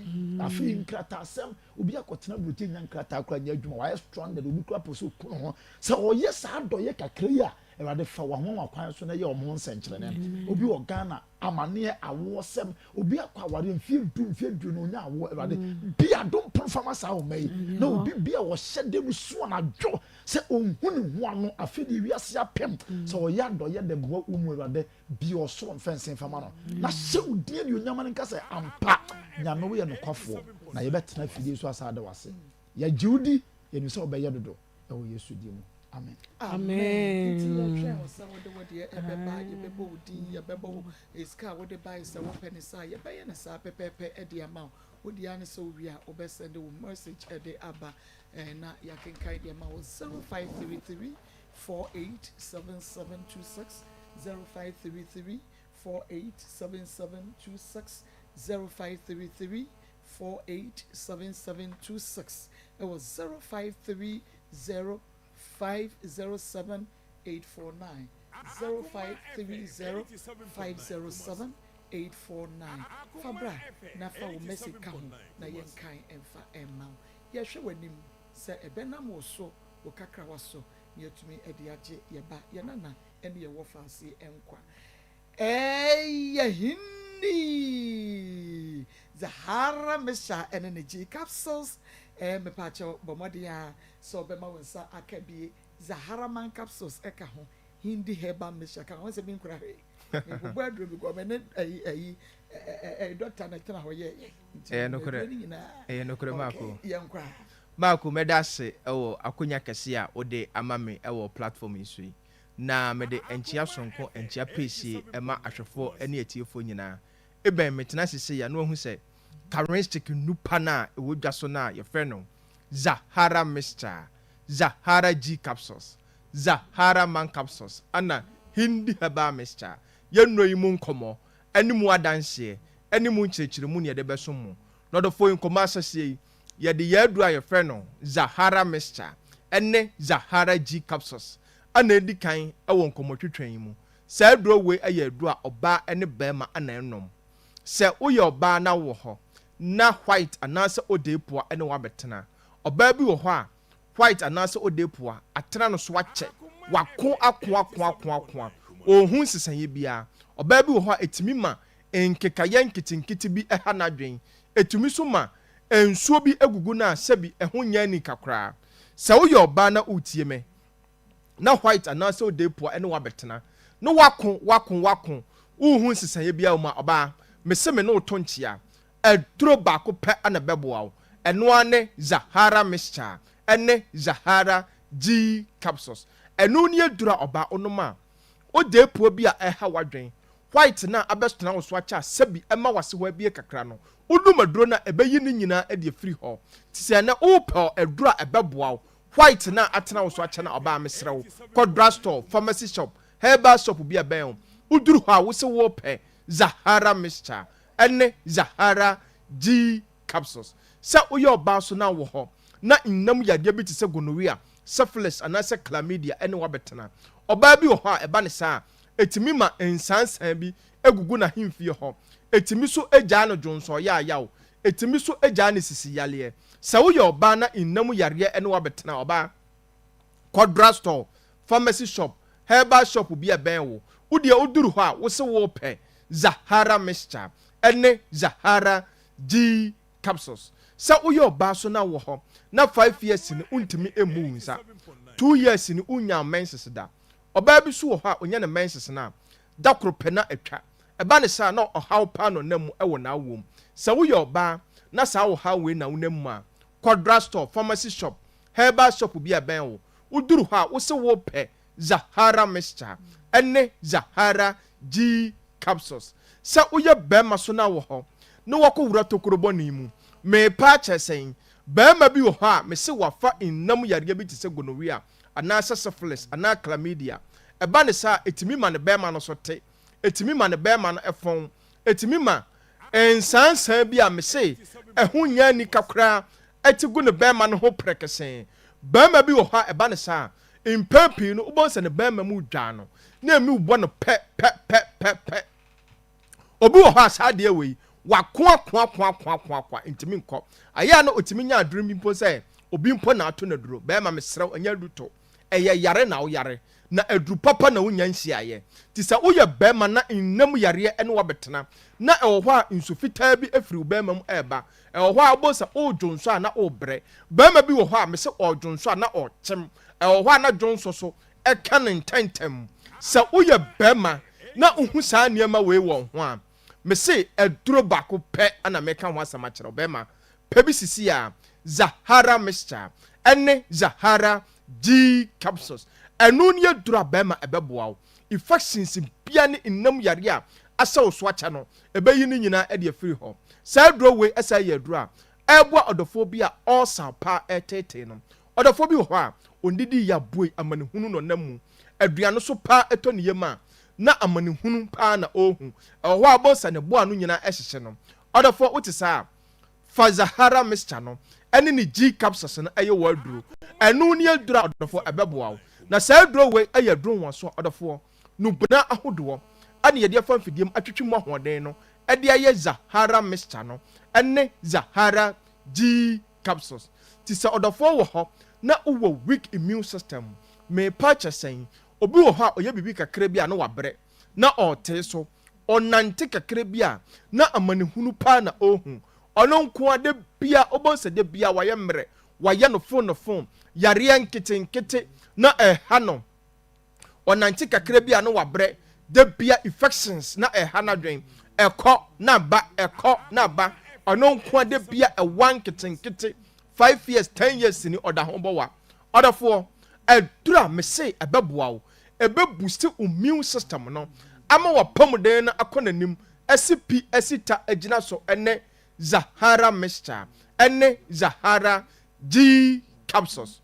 Afei nkrataasɛm, obi akɔtena aburokyi nya nkrataa koraa nyɛ adwuma, wayɛ stranded, obi koraa pɛ sɛ ɔku ne ho. Sɛ ɔyɛ saa adɔeɛ kakra yi a, Awurade fa w'anwanwa kwan so na yɛ wɔn ho nsɛnkyerɛnne. Obi wɔ Ghana, amaneɛ, awoɔsɛm, obi akɔ awareɛ mfeɛ du, mfeɛ aduonu ɔnya awoɔ, Awurade bue adom pono fa ma saa ɔma yi. Na obi bi a ɔhyɛ da mu su anadwo sɛ ɔnhu ne ho ano, afei deɛ wiase apem, sɛ ɔyɛ adɔeɛ de boa wo mu, Awurade bue ɔsoro mfɛnsee fa ma no, na hyɛ wo din anuonyam ma no nka sɛ, ampa, Nyame woyɛ nokwafoɔ, na yɛbɛtena afidie so asan ada wo ase. Yɛgye wo di, yɛnim sɛ wobɛyɛ dodo. Ɛwɔ Yesu din mu, amen.
Amen. Nti yɛtwɛn wo sɛ wode wo deɛ ɛbɛba, yɛbɛbɔ wo din, yɛbɛbɔ wo sika a wode bae sɛ wopɛ ne saa, yɛbɛyɛ no saa pɛpɛɛpɛ de ama wo. Wo deɛ ara ne sɛ wowie a wobɛsɛnde wo message de aba na yɛakenkan de ama wo 0533 487726 0533 487726 0533 487726 ɛwɔ 0530 507 849 0530 507 849 Fa bra na fa wo message ka ho na yɛnkan mfa mma wo. Yɛhwɛ w'anim sɛ ɛbɛnam wo so, wo kakrawa so na yɛatumi de agye yɛn ba, yɛn nana ne yɛn wɔfaase nkwa. Ɛyɛ Hindi! Zahara Mishra ne ne G Capsules. Eh, mepaakyɛw, bɔ mmɔden ara sɛ wobɛma wo nsa aka bi. Zahara Man Capsules ka ho, Hindi Herbal Mixture ka ho. Wɔn sɛ menkura hwee. Mebobɔ aduro bi kɔ, me ne ayi ayi ɛɛ dɔkta na ɛtena hɔ yɛɛyɛ. Nti
Ɛyɛ
menim
nokorɛ.
aduro no nyinaa.
Ɛyɛ nokorɛ
Okay,
Marco.
yɛnkɔ a.
Marco, mɛda ase wɔ akonya kɛseɛ a wode ama me wɔ platform yi so yi. Na mede nkyea soronko, nkyea piesie ma ahwɛfoɔ ne atiefoɔ nyinaa. Ebɛn metena ase sei a na wahu sɛ Karenschik nnupa no a ɛwɔ dwa so no a yɛfrɛ no Zahara Mixture, Zahara G Capsules, Zahara Man Capsules ɛna Hindi Herbal Mixture. Yɛn nnuro yi mu nkɔmmɔ ne mu adanseɛ ne mu nkyerɛkyerɛmu na yɛde bɛsom mo. Nɔdɔfoɔ yi nkɔmmɔ ahyɛseɛ yi, yɛde yɛn aduro a yɛfrɛ no Zahara Mixture ne Zahara G Capsules na edi kan wɔ nkɔmmɔtwetwe yi mu. Saa aduro wei yɛ aduro a ɔbaa ne barima na ɛnom. Sɛ woyɛ ɔbaa na wowɔ hɔ na white anaasɛ odeepoa ne wo abɛtena. Ɔbaa bi wɔ hɔ a, white anaasɛ odeepoa atena no so akyɛ. Wako ako ako ako ako a, ɔnhu nsesaeɛ biara. Ɔbaa bi wɔ hɔ a, ɛtumi ma nkekaeɛ nketenkete bi ha n'adwene. Ɛtumi nso ma nsuo bi gugu no a sɛbi ɛho nyɛ anika koraa. Sɛ woyɛ ɔbaa na woretie me, na white anaasɛ odeepoa ɛne wo abɛtena na wako wako wako wonhu nsesaeɛ biara wɔ mu a, ɔbaa, mese me ne wo to nkyea. Aduro baako pɛ na ɛbɛboa wo, ɛno ara ne Zahara Mixture ɛne Zahara G Capsules. Ɛno ne aduro a ɔbaa wonom a, odeepoa bi a ɛha w'adwene, white no a abɛtena wo so akyɛ a sɛbi ɛma w'ase hɔ abue kakra no, wonom aduro no a ɛbɛyi ne nyinaa de afiri hɔ. Nti sɛ ɛnnɛ wopɛ aduro a ɛbɛboa wo, White no a atena wo so akyɛ no ɔbaa mesrɛ wo kɔ drug store, pharmacy shop, herbal shop bi a ɛbɛn wo. Woduru hɔ a wose worepɛ Zahara mixture ɛne Zahara G capsules. Sɛ woyɛ ɔbaa nso na wowɔ hɔ na nnam yadeɛ bi te sɛ gonorrhea, syphilis anaasɛ chlamydia ne wo abɛtena. Ɔbaa bi wɔ hɔ a ɛba no saa a, ɛtumi ma nsaansaa bi gugu n'ahemfie hɔ. Ɛtumi nso gyaa no dwonsɔ yaayaw. Ɛtumi nso gyaa no sisi yareɛ. Sɛ woyɛ ɔbaa na nnam yareɛ ne wo abɛtena a, ɔbaa, kɔ drugstore, pharmacy shop, herbal shop bi a ɛbɛn wo. Wo deɛ woduru hɔ a, wose worepɛ Zahara mixture ne Zahara G capsules. Sɛ woyɛ ɔbaa so na wowɔ hɔ na 5 years ni wontumi mmu wo nsa, 2 years ni wonnyaa menses da. Ɔbaa bi nso wɔ hɔ a onya ne menses no a, da koro pɛ na atwa. Ɛba no saa a na ɔhaw paa na ɔnam mu wɔ n'awoɔ mu. Sɛ woyɛ ɔbaa na saa ɔhaw wei na wonam mu a, kɔ drugstore, pharmacy shop, herbal shop bi a ɛbɛn wo. Woduru hɔ a wose worepɛ Zahara mixture ne Zahara G capsules. Sɛ woyɛ barima so na wɔ hɔ na wakɔ wura tokuro bɔne mu, merepa akyerɛ sɛn? Barima bi wɔ hɔ a mese wafa nna mu yareɛ bi te sɛ gonorrhea anaasɛ syphilis anaa chlamydia. Ɛba no saa a, ɛtumi ma ne barima no so te, ɛtumi ma ne barima no fɔn, ɛtumi ma nsaansaa bi a mese ɛho nyɛ anika koraa te gu ne barima no ho prɛkɛsɛɛ. Barima bi wɔ hɔ a ɛba no saa a, mpɛn pii no wobɛhu sɛ ne barima mu redwaa no na emu rebɔ no pɛ pɛ pɛ pɛ pɛ. Obi wɔ hɔ a saa adeɛ wei wako ako ako ako ako ako a ntumi nkɔ. Ayɛ a na ɔtumi nya adwene bi mpo sɛ obi mpo na ato no aduro. Barima mesrɛ wo ɛnyɛ aduru to. Ɛyɛ yare na woyare na aduru papa na wonya nhyiaeɛ. Nti sɛ woyɛ barima na nna mu yareɛ ne wo abɛtena na ɛwɔ hɔ a nsu fitaa bi firi wo barima mu reba, ɛwɔ hɔ a wobɛhu sɛ woredwonsɔ a na worebrɛ. Barima bi wɔ hɔ a mese ɔredwonsɔ a na ɔrekyem. Ɛwɔ hɔ a na dwonsɔ so ka no ntɛmntɛm. Sɛ woyɛ barima na wohu saa nneɛma wei wɔ wo ho a, mese aduro baako pɛ na meka ho asɛm akyerɛ wo, barima pɛ bi sisi a, Zahara mixture ne Zahara G capsules. Ɛno ne aduro a barima ɛbɛboa wo. Infections bia ne nnam yareɛ a asɛ wo so akyɛ no, ɛbɛyi ne nyinaa de afiri hɔ. Saa aduro wei ɛsan yɛ aduro a ɛboa ɔdɔfoɔ bi a ulcer paa ɛreteetee no. Ɔdɔfoɔ bi wɔ hɔ a, ɔndidii yɛ aboe amanehunu na ɔnam mu. Aduane so paa tɔ ne yam a, na amanehunu paa na ɔrehu. Ɛwɔ hɔ a wobɛhu sɛ ne bo ano nyinaa hyehye no. Ɔdɔfoɔ, wote saa a, fa Zahara mixture no ne ne G capsules no yɛ w'aduro. Ɛno ne aduro a ɔdɔfoɔ ɛbɛboa wo. Na saa aduro wei yɛ aduro nwanso a ɔdɔfoɔ, nnubena ahodoɔ na yɛde afa mfidie mu atwetwe mu ahoɔden no de ayɛ Zahara mixture no ne Zahara G capsules. Nti sɛ ɔdɔfoɔ wɔ hɔ na wowɔ weak immune system, merepa akyɛ sɛn? Obi wɔ hɔ a ɔyɛ biribi kakra bi a na wabrɛ, na ɔretee so, ɔnante kakra bi a na amanehunu paa na ɔrehu. Ɔno nko ara da biara wobɛhu sɛ da biara wayɛ mmerɛ, wayɛ no fon no fon, yareɛ nketenkete na ɛreha no. Ɔnante kakra bi a na wabrɛ, da bia infections na ɛha n'adwen, ɛkɔ na ba, ɛkɔ na ba, ɔno nkoa da bia ɛwa nketenkete, 5 years, 10 years ni ɔda ho bɔ wa. Ɔdɔfoɔ, aduru a mese ɛbɛboa wo, ɛbɛ boost wo immune system no ama w'apɔmuden no akɔ n'anim, asi pi asi ta agyina so ɛne Zahara mixture ɛne Zahara G capsules.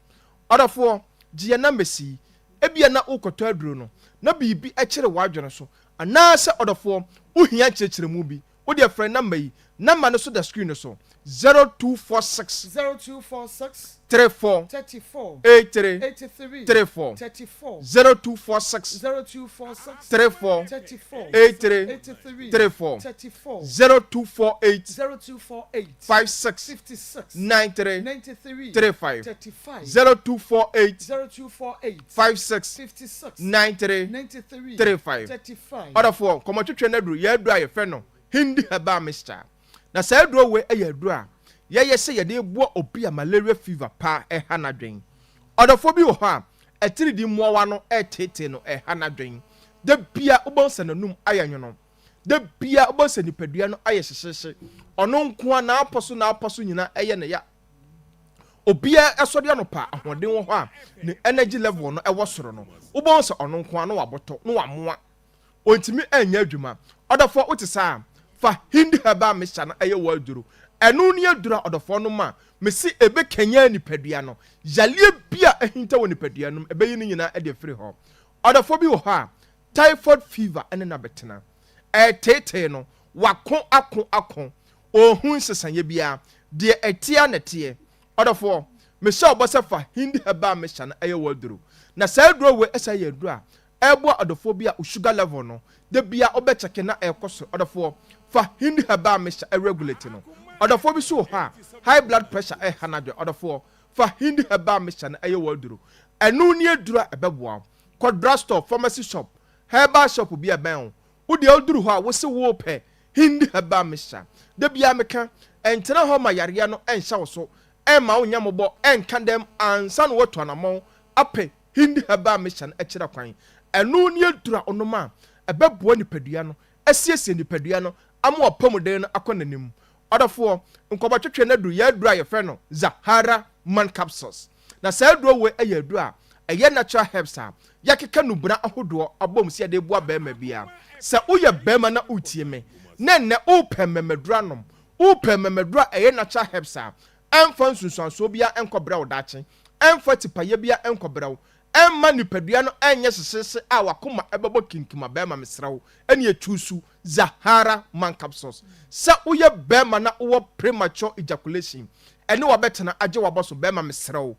Ɔdɔfoɔ, gye yɛn numbers yi. Ebia na worekɔtɔ aduro no, na biribi kyere w'adwene so. Anaasɛ ɔdɔfoɔ, wohia nkyerɛkyerɛmu bi. Wo deɛ frɛ number yi. Number no so da screen no so, 0246
0246
34
34
83
83
34
34
0246
0246
34
34
83
83
34
34
0248
0248
56
56
93
93
35
35
0248
0248
56
56
93
93
35
35
Ɔdɔfoɔ, nkɔmmɔtwetwe no aduru yɛn aduru a yɛfrɛ no Hindi Herbal Mixture. Na saa aduro wei yɛ aduro a yɛyɛ sɛ yɛde reboa obi a malaria fever paa ɛha n'adwen. Ɔdɔfoɔ bi wɔ hɔ a, atiridii mmoawa no reteetee no, ɛha n'adwen. Da biara wobɛhu sɛ n'anum ayɛ nwono. Da biara wobɛhu sɛ nipadua no ayɛ hyehyeehye. Ɔno nko ara n'apɔ so n'apɔ so nyinaa ɛyɛ no ya. Obiara sɔre anɔpa a ahoɔden wɔ hɔ a ne energy level no ɛwɔ soro no, wobɛhu sɛ ɔno nko ara na wabotɔ na wamoa. Ɔntumi nyɛ adwuma. Ɔdɔfoɔ wote saa a, fa Hindi herbal mixture no yɛ w'aduro. Ɛno ne aduro a ɔdɔfoɔ nom a mese ɛbɛkanyan nipadua no. Yareɛ bi a ahinta wɔ nipadua no mu, ɛbɛyi ne nyinaa de afiri hɔ. Ɔdɔfoɔ bi wɔ hɔ a, typhoid fever ne no abɛtena. Ɛreteetee no, wako ako ako, ɔnhu nsesaeɛ biara. Deɛ ɛteɛ ara na ɛteɛ. Ɔdɔfoɔ, Mehyɛ wo bɔ sɛ fa Hindi Herbal Mixture no yɛ w'aduro. Na saa aduro wei san yɛ aduro a ɛboa ɔdɔfoɔ bi a wo sugar level no da biara wobɛ kyɛke na ɛrekɔ soro. Ɔdɔfoɔ, fa Hindi Herbal Mixture regulate no. Ɔdɔfoɔ bi nso wɔ hɔ a high blood pressure reha n'adwene. Ɔdɔfoɔ, fa Hindi Herbal Mixture no yɛ w'aduro. Ɛno ne aduro a ɛbɛboa wo. Kɔ drugstore, pharmacy shop, herbal shop bi a ɛbɛn wo. Wo deɛ woduru hɔ a wose worepɛ Hindi Herbal Mixture. Da biara meka, ɛntena hɔ ma yareɛ no nhyɛ wo so, ɛmma wo nyɛ mmɔbɔ, ɛnka dɛm ansa na woatu anamɔn apɛ Hindi Herbal Mixture no akyira kwan. Ɛno ne aduru a wonom a ɛbɛboa nipadua no, asiesie nipadua no ama w'apɔmuden no akɔ n'anim. Ɔdɔfoɔ, nkɔbɔtwetwe no aduru yɛ aduru a yɛfrɛ no Zahara Man Capsules. Na saa aduro wei yɛ aduru a ɛyɛ natural herbs a yɛakeka nnubena ahodoɔ abom sɛ yɛde reboa barima biara. Sɛ woyɛ barima na woretie me na ɛnnɛ worepɛ mmɛmaduru anom, worepɛ mmɛmaduru a ɛyɛ natural herbs a ɛmfa nsunsuansoɔ biara nkɔbrɛ wo daakye, ɛmfa tipaeɛ biara nkɔbrɛ wo, ɛmma nipadua no ɛnyɛ hyehyeehye a w'akoma ɛbɛbɔ kinkima barima mesrɛ wo ɛneɛ chuusu Zahara man capsules. Sɛ woyɛ barima na wowɔ premature ejaculation ɛne wabɛtena agye w'abɔso barima mesrɛ wo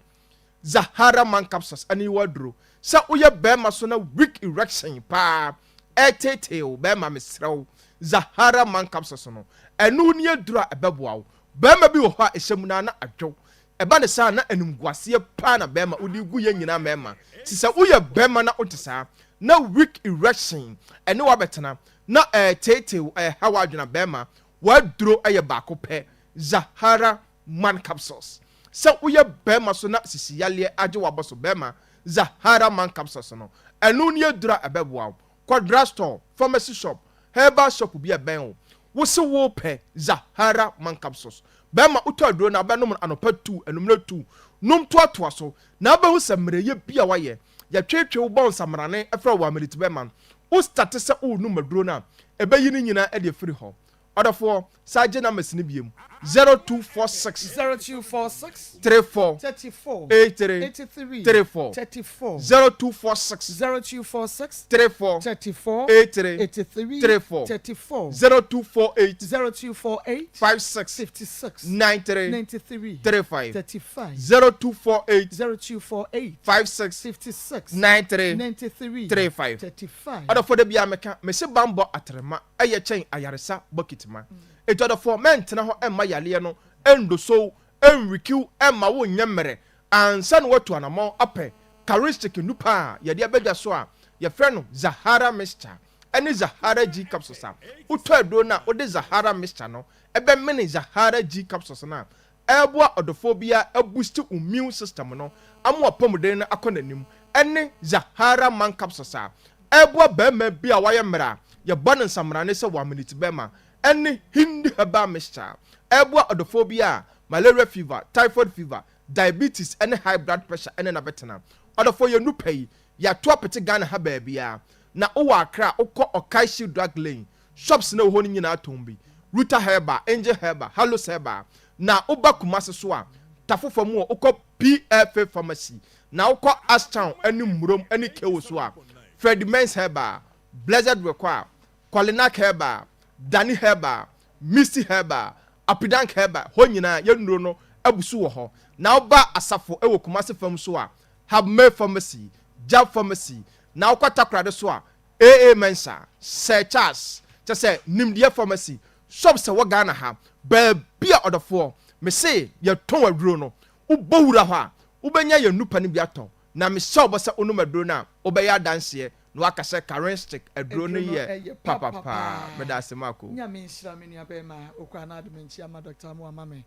Zahara man capsules ɛne w'aduro. Sɛ woyɛ barima so na weak erection paa ɛreteetee wo barima mesrɛ wo Zahara man capsules no ɛno ne aduro a ɛbɛboa wo. Barima bi wɔ hɔ a ɛhyɛ mu no ara na adwo Ɛba no saa a, na animguaseɛ paa na bɛrima wode gu yɛn nyinaa mmarima. Nti sɛ woyɛ bɛrima na wote saa, na weak erection ɛne wo abɛtena, na ɛreteetee wo, ɛreha w'adwene a, bɛrima, w'aduro yɛ baako pɛ, Zahara Man Capsules. Sɛ woyɛ bɛrima so na sisi yareɛ agye w'abɔso, bɛrima, Zahara Man Capsules no, ɛno ne aduro a ɛbɛboa wo. Kɔ drugstore, pharmacy shop, herbal shop bi a ɛbɛn wo. Wo se wopɛ Zahara Man Capsules. Bɛrima, wotɔ aduro no a, wobɛnom no anɔpa tuu, anwummerɛ tuu. Nom toatoa so, na wobɛhu sɛ mmerɛyɛ bi a woayɛ. Yɛtweetwee wo bɔ nsamarane frɛ wo Ameriti bɛrima no. Wo starte sɛ worenom aduro no a, ɛbɛyi ne nyinaa de afiri hɔ. Ɔdɔfoɔ, san gye numbers no biom, 0246
0246
34
34
83
83
34
34
0246
0246
34
34
83
83
34
34
0248
0248
56
56
93
93
35
35
0248
0248
56
56
93
93
35
35
Ɔdɔfoɔ da biara meka, mese banbɔ atrema yɛ kyɛn ayaresa bokiti ma. Enti ɔdɔfoɔ, mɛntena hɔ mma yareɛ no ndoso wo, nwikiw, mma wo nyɛ mmerɛ ansa na woatu anamɔn apɛ Charistic nnupa a yɛde aba dwa so a yɛfrɛ no Zahara Mixture ne Zahara G Capsules a wotɔ aduro no a wode Zahara Mixture no bɛmene Zahara G Capsules no a Ɛreboa ɔdɔfoɔ biara abusti wo immune system no ama w'apɔmuden no akɔ n'anim ɛne Zahara Man Capsules a ɛreboa barima bi a wayɛ mmerɛ a yɛbɔ no nsamrane sɛ w'ameniti bɛrima ɛne Hindi Herbal Mixture a ɛreboa ɔdɔfoɔ bi a malaria fever, typhoid fever, diabetes ɛne high blood pressure ɛne no abɛtena. Ɔdɔfoɔ yɛn nnupɛ yi yɛato apete Ghana ha baabiara na wowɔ Accra a wokɔ Okaishie Drug Lane Shops no a ɛwɔ hɔ no nyinaa tɔn bi, Ruta Herbal, Angel Herbal, Halos Herbal. Na woba Kumasi so a, Tafo fam hɔ, wokɔ PFA Pharmacy. Na wokɔ Ashtown ne Murom ne Kewo so a, Freddie Mens Herbal, Blessed Require, Kolinak Herbal, Dani Herbal, Misty Herbal, Apidank Herbal, hɔ nyinaa yɛn nnuro no abu so wɔ hɔ. Na woba Asafo wɔ Kumasi fam so a, Habmeh Pharmacy, Jab Pharmacy. Na wokɔ Takoradi so a, AA Mensah, Sir Charles, kyɛ sɛ nimdeɛ pharmacy shops ɛwɔ Ghana ha baabi a ɔdɔfoɔ mese yɛtɔn aduro no wobɔ wura hɔ a wobɛnya yɛn nnupa no bi atɔ na mehyɛ wo bɔ sɛ wonom aduro no a wobɛyɛ adanseɛ na woaka sɛ Karenstick aduro no yɛ papapaa. Meda ase Marco.
Nyame nhyira me nua bɛɛma okura n'adom nkyia ma Doctor Amoah ma me.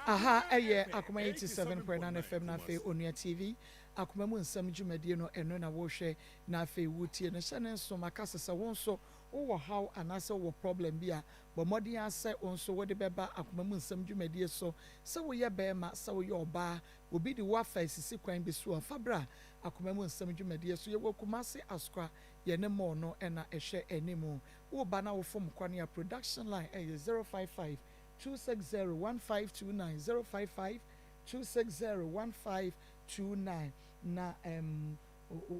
Aha ɛyɛ Akoma 87.9 FM na afei Onua TV Akoma mu nsɛm dwumadie no ɛno na wohwɛ Na afei wotie no. Hyɛ no nso, maka sɛ, sɛ wo nso wowɔ haw anaasɛ wowɔ problem bi a, bɔ mmɔden ara sɛ wo nso wode bɛba Akoma Mu Nsɛm dwumadie so. Sɛ woyɛ barima, sɛ woyɛ ɔbaa, obi de wo afa asisi kwan bi so a, fa bra Akoma Mu Nsɛm dwumadie so. Yɛwɔ Kumasi Asokwa, yɛne mall no na ɛhwɛ anim. Woreba na wofom kwan a, production line yɛ 055 260 1529, 055 260 1529. Na ɛmm.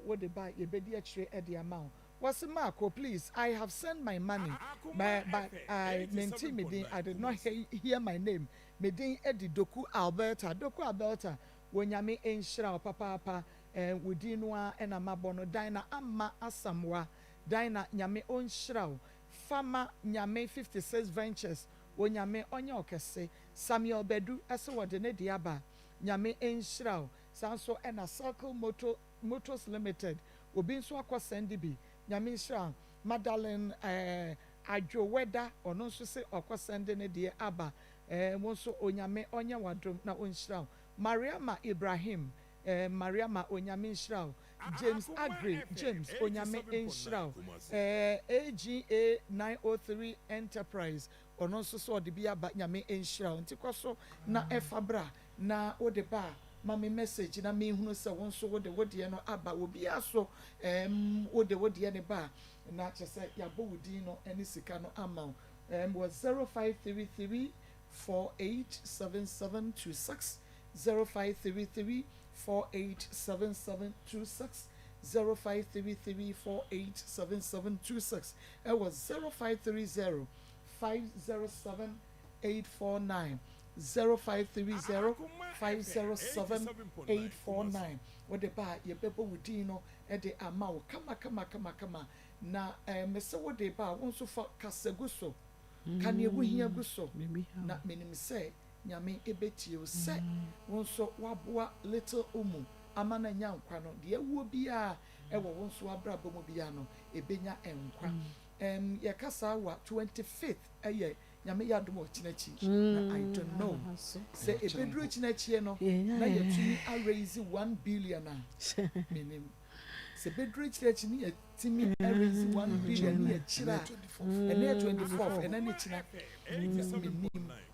Wode ba a yɛbɛdi akyire de ama wo. Wɔse Marco please I have send my money but but I mente me din I did not hear my name me din de Doku Alberta Doku Alberta. Onyame nhyira wo papaapa eh, wo din no ara na mabɔ no Dinah Amma Asamoah Dinah Nyame ɔnhyira wo Fama Nyame 56 Ventures Onyame ɔnyɛ wo kɛse Samuel Badu se wɔde ne deɛ aba Nyame nhyira wo Saa nso na Circle Motor Motors Limited obi nso akɔ sɛnde bi Nyame nhyira wo Magdalene eh, Adwo Wɛda ɔno nso se ɔkɔ sɛnde ne deɛ aba eh, wo nso Onyame ɔnyɛ wo adom na ɔnhyira wo Mariama Ibrahim eh, Mariama Onyame nhyira wo James Aggrey James Onyame nhyira wo eh, AGA 903 Enterprise ɔno nso sɛ ɔde bi aba Nyame nhyira wo nti kɔ so na fa bra na wode ba a ma me message na menhunu sɛ wo nso wode wo deɛ no aba obiara so ɛɛm wode wo deɛ no ba a na kyerɛ sɛ yɛabɔ wo din no ne sika no ama wo ɛɛm wɔ 0533 487726 0533 487726 0533 487726 ɛwɔ 0530 507 849 0530 507 849 Wode ba a, yɛbɛbɔ wo din no de ama wo kama kama kama kama. Na eh, mese wode ba a, wo nso fa kasa gu so. Ka nea wohia gu so. Na menim sɛ Nyame bɛtie wo sɛ wo nso woaboa little Umu ama no anya nkwa no, deɛ awuo biara wɔ wo nso w'abrabɔ mu biara no, ɛbɛnya nkwa. Ɛm, yɛka saa wa 25th ɛyɛ Nyame yɛ adom a ɔkyena akyi na I don't know sɛ ɛbɛduru kyena akyie no na yɛatumi a raise one billion a menim sɛ ɛbɛduru kyena akyi ne yɛatumi a raise one billion ne yɛkyerɛ a ɛnɛ yɛ 24th ɛnɛ ne kyena menim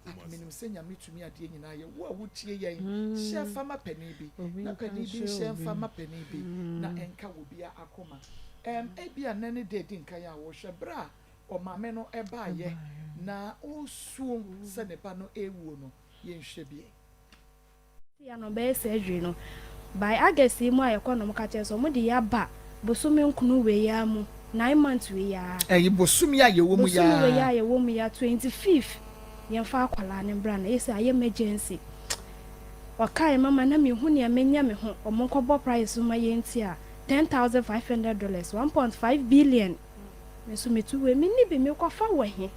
but menim sɛ Nyame tumi adeɛ nyinaa yɛ wo a wotie yɛn hyɛ fa ma panin bi na panin bi nhyɛ mfa ma panin bi na ɛnka wɔ bia akoma ɛm ebia nnɛ ne da edi nkan a wɔhwɛ berɛ a ɔmaame no baeɛ na ɔresuo sɛ ne ba no rewuo no, yɛnhwɛ bi.
Yɛ no bɛyɛ surgery no by August yi mu a yɛkɔ na ɔmo ka kyerɛ sɛ ɔmo de yɛ aba bosome nkono wei aa mu nine months wei aa.
Ɛyi bosome a yɛwɔ mu yi
Bosome wei aa yɛwɔ mu yi aa 25th yɛnfa akwadaa no mbra na yɛsɛ ayɛ emergency ɔkae mama na mehu nea menyɛ me ho ɔmo nkɔ bɔ price so ma yɛntua $10,500 1.5 billion. Me nso metu wei, menni bi, mekɔfa wɔ he?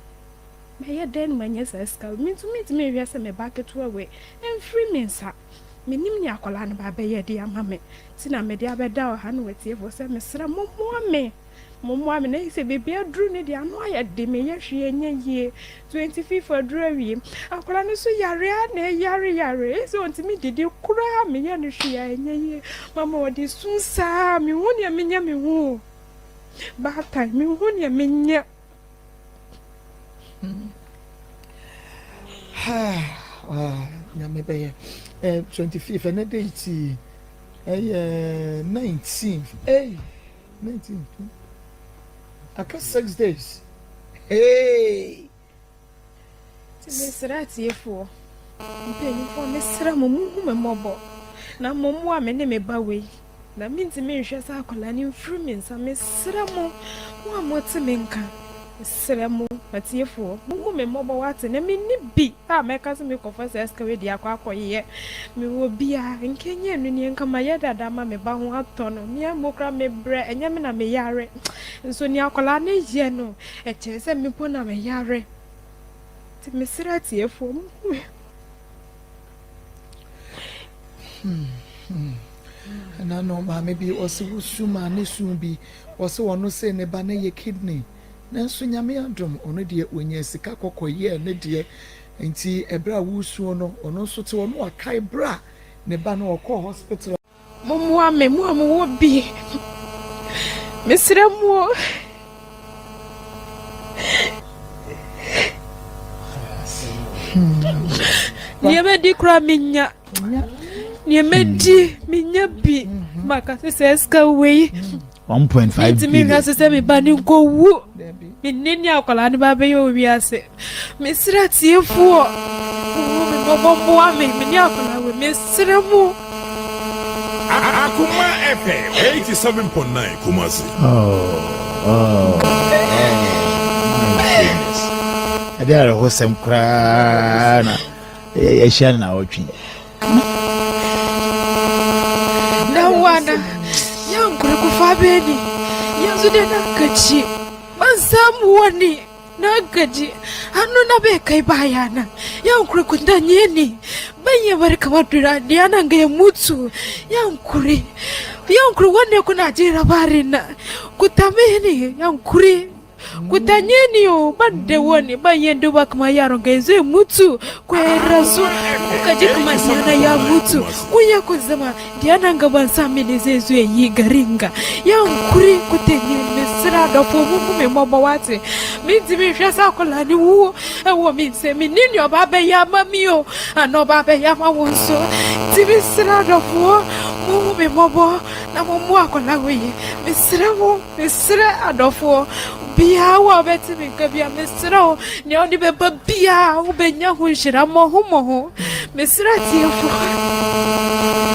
Mɛyɛ dɛn na manya saa sika wei? Me nso mentumi nhwɛ sɛ me ba ketewa wei mfiri me nsa. Mennim nea akwadaa no ba bɛyɛ de ama me nti na mede abɛda ɔha ne w'atiefoɔ sɛ mesrɛ mommoa me, mommoa me. Na ɛyɛ sɛ baabi aduru no deɛ ano ayɛ den, meyɛ hwee ɛnyɛ yie. 25 aduru awie, akwadaa no nso yare ara na ɛyare yare, ɛyɛ sɛ ɔntumi didi koraa, meyɛ no hwee a ɛnyɛ yie. Mama ɔde su saa, menhu nea menyɛ me ho o. Baatan, menhu nea menyɛ.
Nyame bɛyɛ. Eh, 25th, ɛnɛ date yi, ɛyɛ 19th. Hey, 19th. Aka 6 days. Hey!
Nti mesrɛ atiefoɔ, mpaninfoɔ mesrɛ mo monhu me mmɔbɔ na mommoa me ne me ba wei na mentumi nhwɛ sɛ akwadaa no mfiri me nsa mesrɛ mo mo a mote me nka mesrɛ mo atiefoɔ monhu me mmɔbɔ wate na menni bi a mɛka sɛ mekɔfa saa sika wei de akɔ akɔyɛ mewɔ bi a nka ɛnyɛ ɛno nie nka mayɛ dada ama me ba ho atɔ no me ara mpo koraa mebrɛ ɛnyɛ me na meyare nso nea akwadaa no yɛ no Ɛkyɛn sɛ me mpo na me yare. Nti mesrɛ atiefoɔ mo hu me.
Ɛna no maame bi ɔse wosu maa ne su bi ɔse ɔno se ne ba no yɛ kidney nanso nyame adom ɔno deɛ ɔnya sika kɔkɔ yɛɛ ne deɛ nti ɛberɛ a wosuo no ɔno nso te ɔno akae berɛ a ne ba no ɔkɔɔ hospital
Mommoa me, mo a mowɔ bi. Mesrɛ mo o. Nea mɛdi koraa menya. Nea mɛdi menya bi. Maka sɛ sɛ sika wei.
1.5 billion.
Ntumi nka sɛ sɛ me ba ne nkɔwu. Menni ne akwadaa no ba bɛyɛ wɔ wiase. Mesrɛ atiefoɔ, monhu me mmɔbɔ mmoa me, me ne akwadaa wei, mesrɛ mo.
Akoma FM 87.9 Kumasi.
Oh, oh, oh, my goodness. Ɛde awerɛhosɛm koraa na yɛahyia no na awɔtwe.
wana. Yankuri ku fabe ni. Yanzu dai na gaji. Ban samu wani. Na gaji. Hannuna bai kai bayana. Yankuri ku danye ni. Ban iya bari kamar dira nan ga ya mutu. Yankuri. Yankuri wanne kuna jin labarin na. Ku tambaye ni yankuri. Ku tanye ni o ban da wani ban yin duba kamar yaron ga zai mutu ko ya rasu kuka ji kamar diyana ya mutu kun ya kun zama diyanan ga ban sa mini zai zo ya yi garin ga yankuri ku tanye ni mesrɛ adɔfoɔ monhu me mmɔbɔ wate mentumi nhwɛ sɛ akwadaa no wuo ɛwɔ me nsam menni nea ɔba abɛyɛ ama mi o ana ɔba abɛyɛ ama wo nso nti mesrɛ adɔfoɔ monhu me mmɔbɔ na mommoa akwadaa wei mesrɛ mo mesrɛ adɔfoɔ biara wo a wobɛte me nka bia mesrɛ wo nea wode bɛba biara wobɛnya ho nhyira mmɔho mmɔho mesrɛ atiefoɔ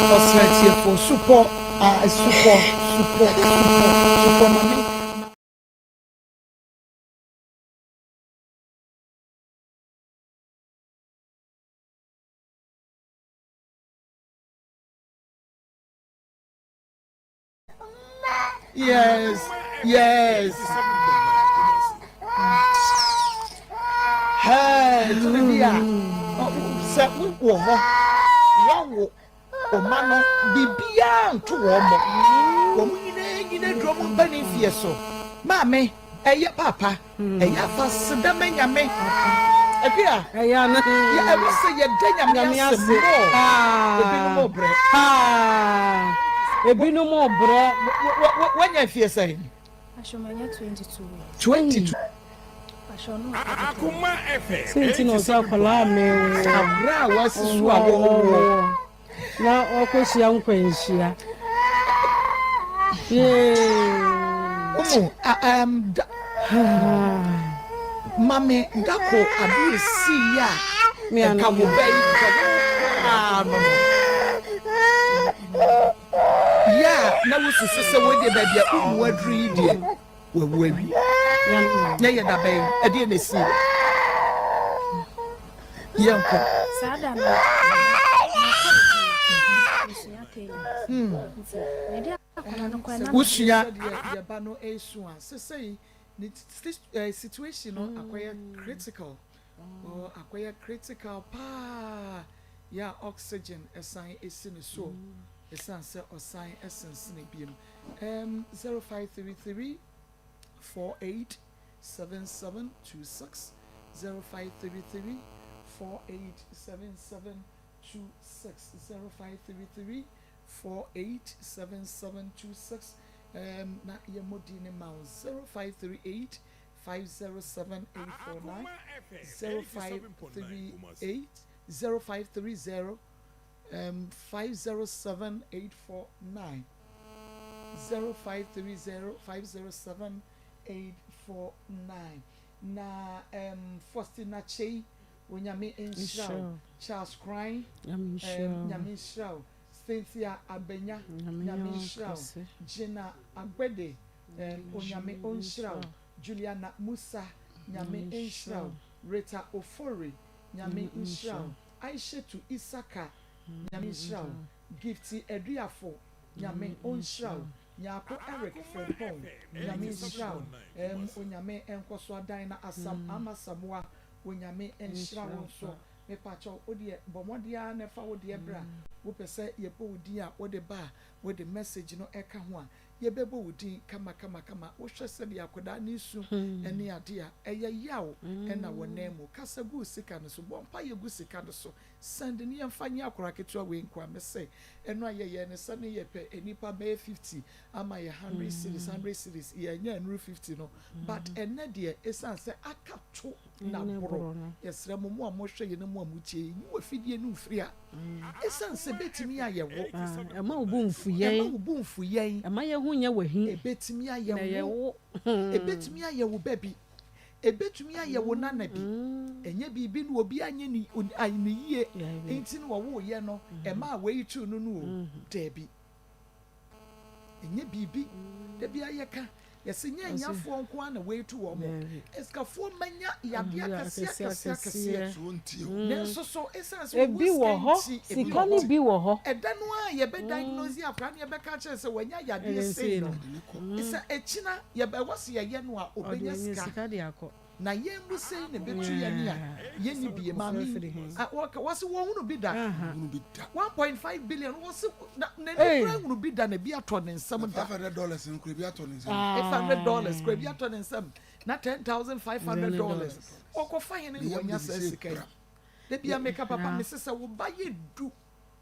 Ɔsrɛ atiefoɔ supɔ a supɔ supɔ supɔ supɔ ma me. Yes, yes. Hey, tumi bi a sɛ wowɔ hɔ wawo ɔma no biribiara nto wɔn mɔ wɔn nyinaa nyina duro mu mpa ne mfie so maame ɛyɛ papa ɛyɛ afa seda ma nyame ɛbi a yɛ ɛwɔ sɛ yɛda nyame ase mɔ ebinom brɛ
ebinom brɛ
wanya mfie sɛn
Ahwɛmanya 22 years.
22
Akoma FM
senti na ɔsɛ akwadaa mewo
abere a wasi so a wɔwɔ
na ɔkɔhyia nkwanhyia yee
Umu, da, mame dako ade esi yi a nka wo bɛ yi nka wo koraa no no yɛ a na wosusu sɛ wo deɛ baabi a umu aduru yi deɛ wawu awie na yɛ dabɛn ɛdeɛ na esi yɛnkɔ.
Saa da no, makɔ adwuma, mesua tailor. Nti, mede akwadaa no kɔe na
wosua yɛba no esu a sesei ne situation no akɔyɛ critical oh, akɔyɛ critical paa yɛ a oxygen ɛsan esi ne so ɛsan sɛ ɔsan ɛsensene biem 0533 48 7726 0533 48 77 26 0533 48 7726 na yɛmmɔ din ne ma wo 0538 507 849 0538 0530 507 849 0530 507 849 na Faustina Chei Onyame nhyira wo Charles Kran Nyame nhyira wo Cynthia Abenya Nyame nhyira wo Gina Agbede Onyame ɔnhyira wo Juliana Musa Nyame nhyira wo Rita Ofori Nyame nhyira wo Aishetu Isaka Nyame nhyira wo Gifty Aduafo Nyame ɔnhyira wo Nyako Eric Frimpong Nyame nhyira wo Onyame nkɔ so adan na Asam Ama Samoa Onyame nhyira wo nso mepakyɛw wo deɛ bɔ mmɔden ara na fa wo deɛ bra wopɛ sɛ yɛbɔ wo din a wode ba a wode message no ɛka ho a yɛbɛbɔ wo din kama kama kama wohwɛ sɛdeɛ akwadaa ne su ne ade a ɛyɛ yaw ɛna wɔ nan mu kasa gu sika no so bɔ mpaeɛ gu sika no so send ne yɛmfa nyɛ akwadaa ketewa wei nkoa me sɛ ɛno a yɛyɛ ne sɛ ne yɛpɛ nnipa bɛyɛ 50 ama yɛ 100 cedis 100 cedis yɛnyɛ nnuru 50 no but ɛnɛ deɛ ɛsiane sɛ aka to na boro yɛsrɛ mo mo a mohwɛ yɛ ne mo a motie yi wɔ afidie no mfiri a ɛsiane sɛ bɛtumi ayɛ wo
ɛma wo bo mfu yɛn
ɛma wo bo mfu yɛn
ɛma yɛn ho nyɛ wahi
ɛbɛtumi ayɛ wo ɛbɛtumi ayɛ wo baabi ɛbɛtumi ayɛ wo nana bi ɛnyɛ biribi no obi anyɛ ne yie nti no wɔwoyɛ no ɛma a wɔyi tu no no o daabi ɛnyɛ biribi dabi ayɛ ka. Yɛse nyɛ ahiafoɔ nko ara na wɔretu wɔn. Asikafoɔ mma nya yadeɛ akɛseɛ akɛseɛ akɛseɛ. Nanso so ɛsiane sɛ wɔwɔ sika nti, ebi wɔ hɔ. Ɛda no ara a yɛbɛ diagnose akwadaa no yɛbɛka akyerɛ no sɛ wanya yadeɛ sei no, sɛ ɛkyina ɛwɔ sɛ yɛyɛ no a, ɔbɛnya sika. Na yɛn mu sei na ɛbɛtu yɛn a yɛnni bie. Maame yi, wɔka, wɔse wɔnhunu bi da. 1.5 billion, wɔse na n'ani koraa nhunu bi da na ebi atɔ ne nsam da.
$500 no koraa ebi atɔ ne nsam.
$500 koraa ebi atɔ ne nsam. Na $10,500. Ɔkɔfa hene na wanya saa sika yi. Da biara meka papa, mese sɛ wo ba yɛ du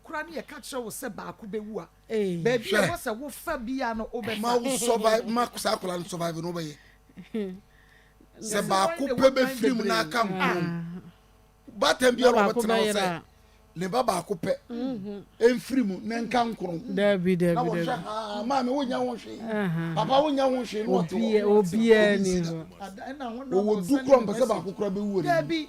koraa ne yɛka kyerɛ wo sɛ baako bɛwu a, baabi a ɛwɔ sɛ wofa biara no wobɛfa.
Ma wo survive, ma saa akwadaa no survive no wobɛyɛ. Sɛ baako pɛ bɛfiri mu na aka nkron. Baatan biara ɔbɛtena hɔ sɛ ne ba baako pɛ mfiri mu na nka nkron.
Dabi dabi
Na wɔhwɛ haa maame wonya ho hwee. Papa wonya ho hwee na ɔte hɔ.
Obiara ni hɔ.
Wɔwɔ du korɔ mpɛ sɛ baako koraa bɛwu wɔ ne mu.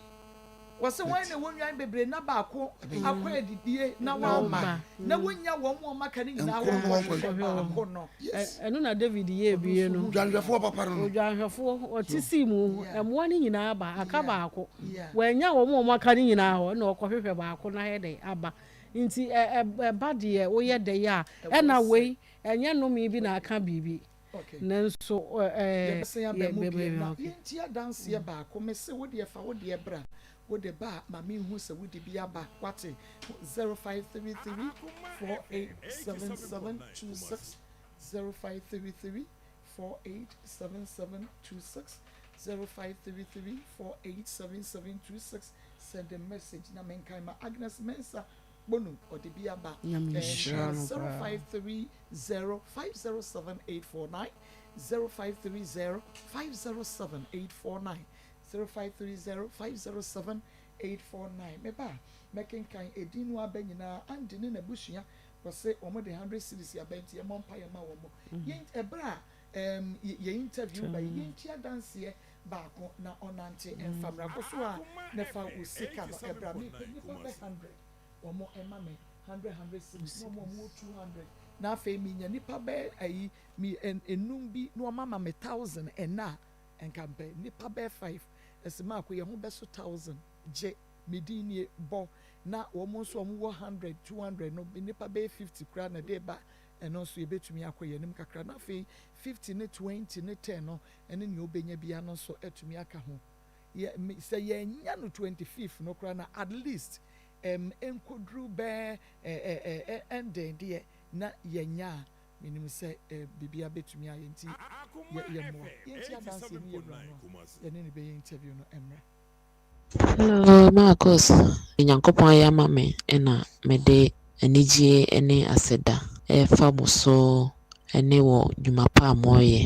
Wɔse hwan na ɛwɔ nnwan bebree na baako akɔ adidie na wamma, na wɔnnya wɔn a wɔaka no nyinaa hɔ nkɔhwehwɛ baako no.
Ɛno na David yɛɛ bie no.
Odwanhwɛfoɔ papa no no.
Odwanhwɛfoɔ, ɔte sii mu, mmoa no nyinaa ba, aka baako. Wannya wɔn a wɔaka no nyinaa hɔ, ɛna ɔkɔhwehwɛ baako na ayɛ dɛn aba. Nti ɛba deɛ woyɛ dɛn a, ɛna wei, ɛnyɛ nnome bi na aka biribi. Nanso ɛɛ.
Yɛbɛsan aba mu bio na yɛntie adanseɛ baako. Mese wo deɛ fa wo deɛ bra. Wode ba a ma menhu sɛ wode bi aba. Woate? 0533 487726 0533 487726 0533 487726 Send a message na menkan ma Agnes Mensah Bonu ɔde bi aba.
Nyame nhyira no paa.
0530 507 849 0530 507 849 0530 507 849 Me ba a, mɛkenkan edin no aba nyinaa Andy ne n'abusua wɔse wɔn de 100 cedis aba nti yɛmmɔ mpaeɛ ma wɔn. Yɛn ɛberɛ a ɛɛm yɛ interview ba yi yɛnti adanseɛ baako na ɔnante mfa mmra kɔ so a na fa wo sika no ɛbra mepɛ nnipa bɛ hundred wɔn ɛma me hundred hundred cedis na wɔn a wɔn wɔ 200 na afei menya nnipa bɛ ayi me enum bi na wɔn ama me thousand ɛna a nka mpɛ nnipa bɛ five ɛsɛ maako yɛn ho bɛso thousand gye me din nie bɔ na wɔn nso wɔn wɔ hundred 200 no nnipa bɛyɛ 50 koraa na ɛde ba ɛno nso yɛbɛtumi akɔ yɛn anim kakra na afei 50 ne 20 ne 10 no ɛne nea ɔbɛnya biara no nso atumi aka ho. Yɛ, me, sɛ yɛannya no 25th no koraa na at least ɛm, ɛnkɔduru bɛɛ ɛ, ɛ, ɛ, ɛ, ɛndɛn deɛ na yɛanya a, menim sɛ ɛ, biribiara bɛtumi ayɛ nti yɛ, yɛmmoa. Yɛntie adanseɛ ne yɛwura no a yɛne no bɛyɛ interview no mmra.
Hello Marcus, deɛ Nyankopɔn ayɛ ama me na mede anigyeɛ ne aseda refa mo so ne wɔ dwuma pa a moreyɛ.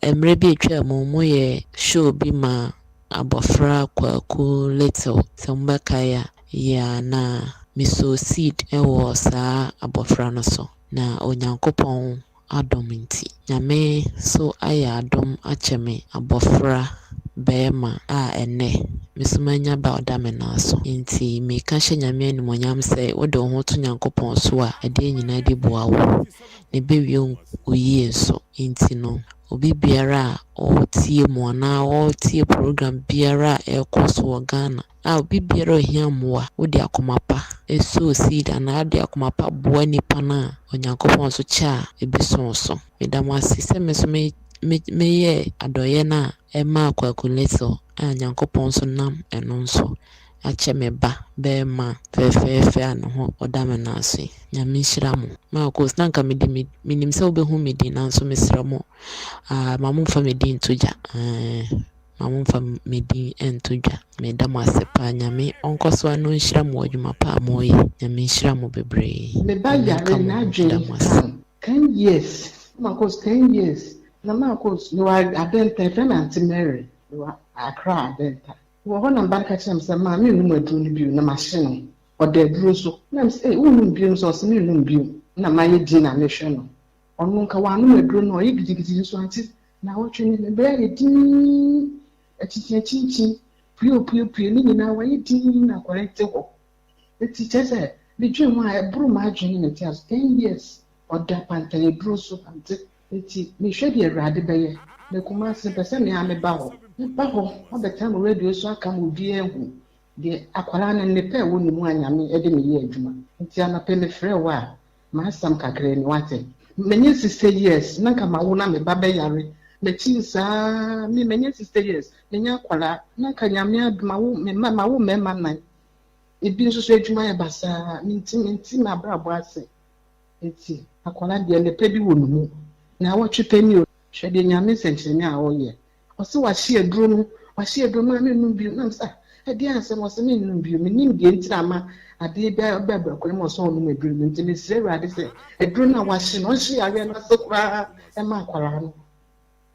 Mmerɛ bi a atwaa mu moyɛ show bi ma abɔfra Kwaku Little, sɛ mobɛkae a, yeah, na me sow seed wɔ saa abɔfra no so. Na Onyankopɔn adom nti. Nyame so ayɛ adom akyɛ me abɔfra barima a ɛnnɛ me so manya ba a ɔda me nan so. Nti meka hyɛ Nyame animuonyam sɛ wode wo ho to Nyankopɔn so a adeɛ nyinaa di boa wo na ɛbɛwie wo yie nso. Nti no obi biara a ɔretie mo anaa ɔretie program biara a ɛrekɔ so wɔ Ghana a obi biara a ohia mmoa, wode akoma pa sow seed anaa wode akoma pa boa nipa no a, Onyankopɔn nso kyɛ a ebeso wo so. Meda mo ase sɛ me nso me me meyɛɛ adɔeɛ no a ɛmaa Kwaku Little a Nyankopɔn nso nam ɛno nso akyɛ me ba barima fɛfɛɛfɛ a ne ho ɔda me nan so yi. Nyame nhyira mo. Marcos, na anka mede me menim sɛ wobɛhu me din nanso mesrɛ mo, ah, ma momfa me din nto gya. Eh. Ma mo nfa me din nto dwa. Me da mo ase paa Nyame ɔnkɔ so ara na ɔnhyira mo wɔ adwuma pa a mo yɛ Nyame nhyira mo bebree
Me ba
Nyame
yare
nka mo ho
n'adwen
da mo ase.
ka no 10 years na makɔ 10 years na makɔ mewɔ Adenta yɛfrɛ me Aunty Mary mewɔ Accra Adenta mewɔ hɔ na me ba no ka kyerɛ me sɛ maa mennom aduro no bio na mahye no ɔda aduro so na me sɛ ei wonnom bio nso ɔse mennom bio na mayɛ din na mehwɛ no ɔno nka wanom aduro no ɔyɛ gidigidi nso ante Naawɔtwe no, ne berɛ ayɛ dinn, akyinkyin-akyinkyin, pue-pue-pue, ne nyinaa wayɛ dinn na akwadaa yi te hɔ. Eti kyerɛ sɛ, medwen ho a, ɛboro m'adwene ne me nteaso. 10 years, ɔda pantayɛduro so, ante. Nti mehwɛ deɛ Awurade bɛyɛ. Me Kumasi mepɛ sɛ me ara meba hɔ. Mɛba hɔ abɛtena mo radio so aka ma obiara ahu deɛ akwadaa no nnepa a ɛwɔ ne mu a Nyame de me yɛ adwuma. Nti anɔpa yi mefrɛɛ wo a, m'asɛm kakra ni, woate? Manya 60 years na nka mawo na me ba bɛyare. Makyin saa, me manya 60 years, menya akwadaa na nka Nyame adom awo me mma, mawo mmarima nan. Ebi nso so adwuma yɛ basaa, mente mente m'abrabɔ ase. Enti akwadaa deɛ nnepa bi wɔ ne mu. Naawɔtwe pɛ ni o, hwɛ deɛ Nyame nsɛnkyerɛnne a ɔyɛ. Ɔse wahye aduro no, wahye aduro no maa mennom bio. Na mese ah, ɛdeɛn asɛm? Ɔse mennom bio. Mennim deɛ nti na ama adeɛ bi aba akwadaa mu a ɔsɛ ɔnom aduro no. Nti mesrɛ Awurade sɛ aduro no a wahye no, ɔnhye yareɛ no ase koraa mma akwadaa no.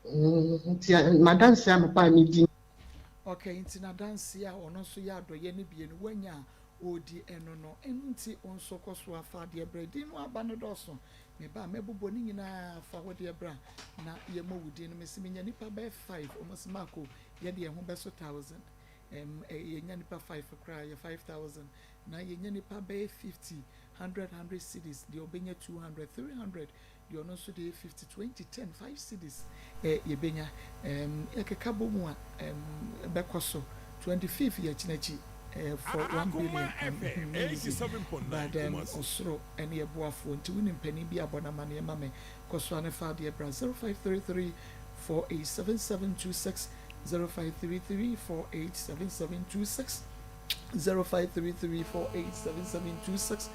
Mm, nti m'adanseɛ anɔpa a medi.
Okay, nti n'adanseɛ a ɔno nso yɛ adɔeɛ no bie no wanya a ɔredi ɛno no. Ɛno nti wo nso kɔ so ara fa adeɛ brɛ. Din no aba no dɔɔso. Me ba, mɛbobɔ ne nyinaa, fa wo deɛ bra na yɛmmɔ wo din no. Mese menya nnipa bɛyɛ five, wɔn se Marco yɛde yɛn ho bɛso thousand. Ɛm, yɛnya nnipa five koraa yɛ 5,000. Na yɛnya nnipa bɛyɛ 50, hundred hundred cedis, deɛ ɔbɛnya 200, 300, Deɛ ɔno nso deɛ 50, 20, 10, 5 cedis eh, yɛbɛnya ehm, yɛkeka bɔ mu a ehm, ɛbɛkɔ so 25 yɛ kyinakyi eh, for 1 billion ehm, nyɛ easy but ehm, ɔsoro ɛne yɛ boafoɔ nti wonim panin bi a bɔ no amaneɛ ma me kɔ so ara ne fa adeɛ bra 0533 487726 0533 487726 0533 487726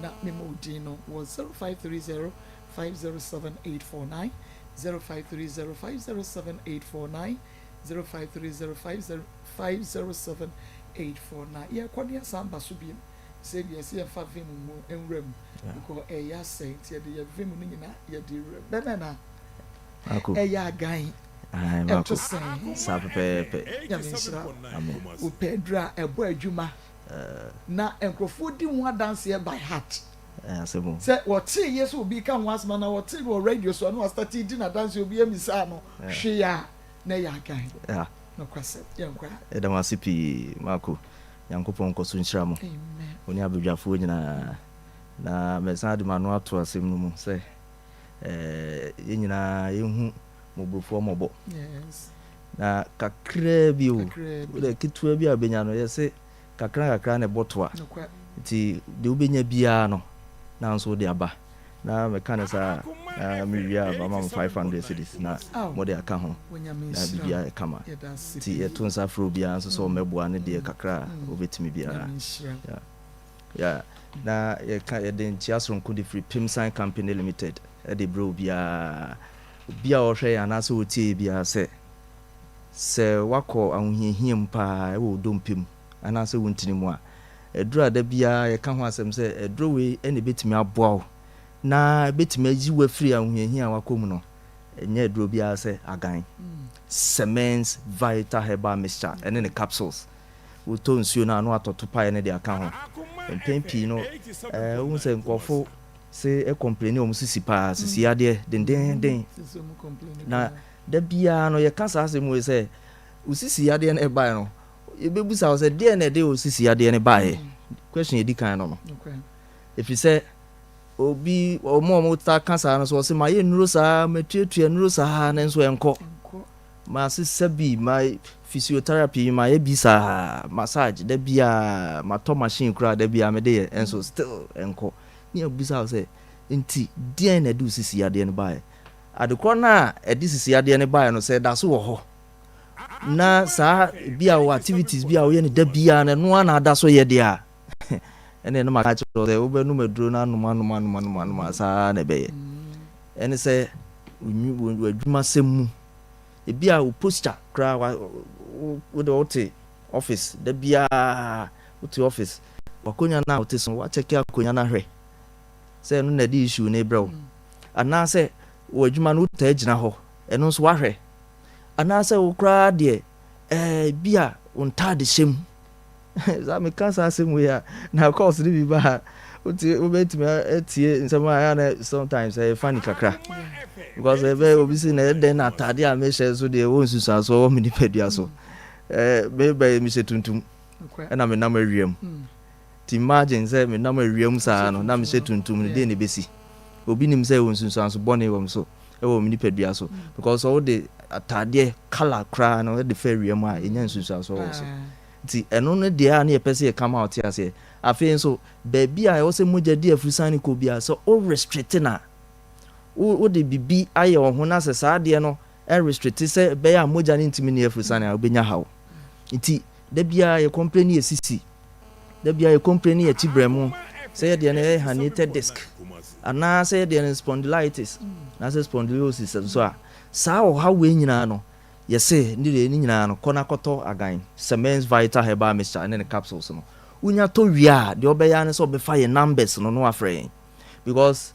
na mema wo din no wɔ 0530 507849 0530 507849 0530 507849 Yɛrekɔ ne asan ba so biom sɛ deɛ ɛsɛ yɛmfa vim mu nwura mu because ɛyɛ asɛe nti yɛde yɛ vim no nyinaa yɛde wura mu bɛmɛ na ɛyɛ agan ɛto sɛn
saa pɛpɛɛpɛ
Nyame nhyira wo pɛ aduru a ɛbɔ adwuma na nkurɔfoɔ di ho adanseɛ by heart. Sɛ wɔtee yɛ sɛ obi reka ho asɛm anaa wɔtee no wɔ radio so a na wastate di n'adanseɛ obi ammisaa no hwee a na ɛyɛ agan. Nokwasɛm. Yɛnkɔ a.
Yɛda mo ase pii Marco. Nyankopɔn nkɔ so nhyira mo. Mo ne abadwafoɔ nyinaa. Na mɛsan de m'ano ato asɛm no mu sɛ yɛn nyinaa yɛnhu mmɔborɔfoɔ mmɔbɔ. Na kakraa bi o, wode ketewa bi a wobɛnya no, yɛse kakra nkakra na ɛbɔ toa. Nti deɛ wobɛnya biara no, na nso wode aba. Na meka no saa a, na mewie a mama mo 500 cedis na mode aka ho. Na biribiara ayɛ kama. Nti yɛto nsa frɛ obiara nso sɛ ɔmmɛboa ne deɛ kakra a ɔbɛtumi biara. Yeah. Yeah. Na yɛka yɛde nkyea soronko de firi Pimsan Company Limited de brɛ obiara. Obi a ɔhwɛ yɛn anaasɛ ɔtie yɛn biara sɛ, sɛ woakɔ ahohiahia mu paa wɔ wo dompe mu anaasɛ wo ntini mu a, aduru a da biara yɛka ho asɛm sɛ aduro wei na ɛbɛtumi aboa wo na ɛbɛtumi ayi wo afiri ahohiahia a woakɔ mu no, ɛnyɛ aduro biara sɛ agan. Semens Vital Herbal Mixture ɛne ne capsules. Wotɔ nsuo no a na woatɔ topaeɛ no de aka ho. Mpɛn pii no, wohu sɛ nkurɔfo se complaini wɔn sisi paa, sisi yadeɛ dendeenden. Na da biara no yɛka saa asɛm wei sɛ, wo sisi yadeɛ no ɛbaeɛ no, yɛbɛbusa wo sɛ deɛn na ɛde wo sisi yadeɛ no baeɛ? Question ɛdi kan no no. Ɛfiri sɛ obi wɔn a wɔta ka saa no so wɔse mayɛ nnuro saa, matuatua nnuro saa nanso ɛnkɔ. Masesa bi, ma physiotherapy mayɛ bi saa, massage da biara, matɔ machine koraa da biara mede yɛ nso still ɛnkɔ. Ne abisa wo sɛ, nti deɛn na ɛde wo sisi yadeɛ no baeɛ? Adekorɔ no a ɛde sisi yadeɛ no baeɛ no sɛ ɛda so wɔ hɔ na saa bi a wɔ activities bi a woyɛ no da biara no ɛno ara na ada so yɛ deɛ a, ɛne ɛno maka kyerɛ wo sɛ wobɛnom aduro no anom anom anom anom anom a saa na ɛbɛyɛ. Ɛne sɛ w'adwumasɛm mu ebi a wo posture koraa wa wo de wote office da biara wote office w'akonnwa no a wote so no woakyɛke akonnwa no ahwɛ sɛ ɛno na ɛde issue no rebrɛ wo anaasɛ wɔ adwuma no wotaa gyina hɔ ɛno nso woahwɛ anaasɛ wo koraa deɛ ɛɛ bi a wo ntaade hyɛ mu Saa meka saa asɛm wei a na calls no bi ba a wote wobɛtumi atie nsɛm a ɛyɛ na sometimes ɛyɛ funny kakra because ɛbɛ obi si na ɛdɛn na ataade a mehyɛ nso deɛ ɛwɔ nsusuansoɔ wɔ me nipadua so ɛɛ mebɛ mehyɛ tuntum ɛna menam awia mu ti imagine sɛ menam awia mu saa no na mehyɛ tuntum no deɛ na ɛbɛsi obi nim sɛ ɛwɔ nsunsuanso bɔne wɔ me so. wɔ me nipadua so because sɛ wode ataadeɛ colour koraa no de fa awia mu a ɛnya nsunsuansoɔ wɔ so. Nti ɛno no deɛ a na yɛpɛ sɛ yɛka ma wote aseɛ. Afei nso baabi a ɛwɔ sɛ mogya di afusane kɔ biara sɛ wo restrict no a, wo wode biribi ayɛ wo ho na sɛ saa adeɛ no restrict sɛ ɛbɛyɛ a mogya no ntumi nni afusane a wobɛnya haw. Nti da biara yɛ complain yɛ sisi, da biara yɛ complain yɛ akyi brɛmo, sɛ yɛ deɛ no ɛyɛ herniated disc anaa sɛ yɛ deɛ no spondylitis anaasɛ spondylosis nso a, saa ɔhaw wei nyinaa no yɛse ne deɛ ne nyinaa no kɔ na kɔtɔ agan Semens Vital Herbal Mixture ne ne capsules no. Wonya tɔ wie a deɛ wobɛyɛ ara ne sɛ wobɛfa yɛn numbers no na wafrɛ yɛn because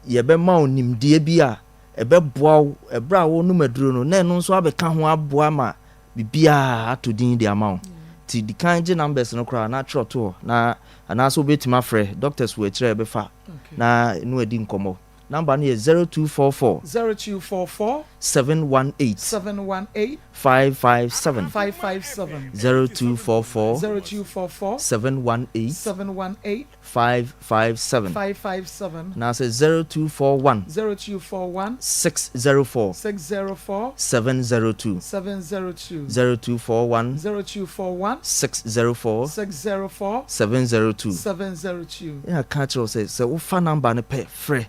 yɛbɛma wo nimdeɛ bi a ɛbɛboa wo ɛberɛ a wonom aduro no na ɛno nso abɛka ho aboa ma biribiara ato din de ama wo. Nti di kan gye numbers no koraa na twerɛ to hɔ na anaasɛ wobɛtumi afrɛ doctors wɔ akyire a yɛbɛfa na ne wadi nkɔmmɔ. Number no yɛ 0244.
0244.
718.
718.
557.
557.
0244.
0244.
718.
718.
557.
557.
Anaasɛ 0241.
0241.
604.
604.
702.
702.
0241.
0241.
604.
604.
702.
702.
Yɛaka akyerɛ wo sɛ, sɛ wofa number no pɛ, frɛ.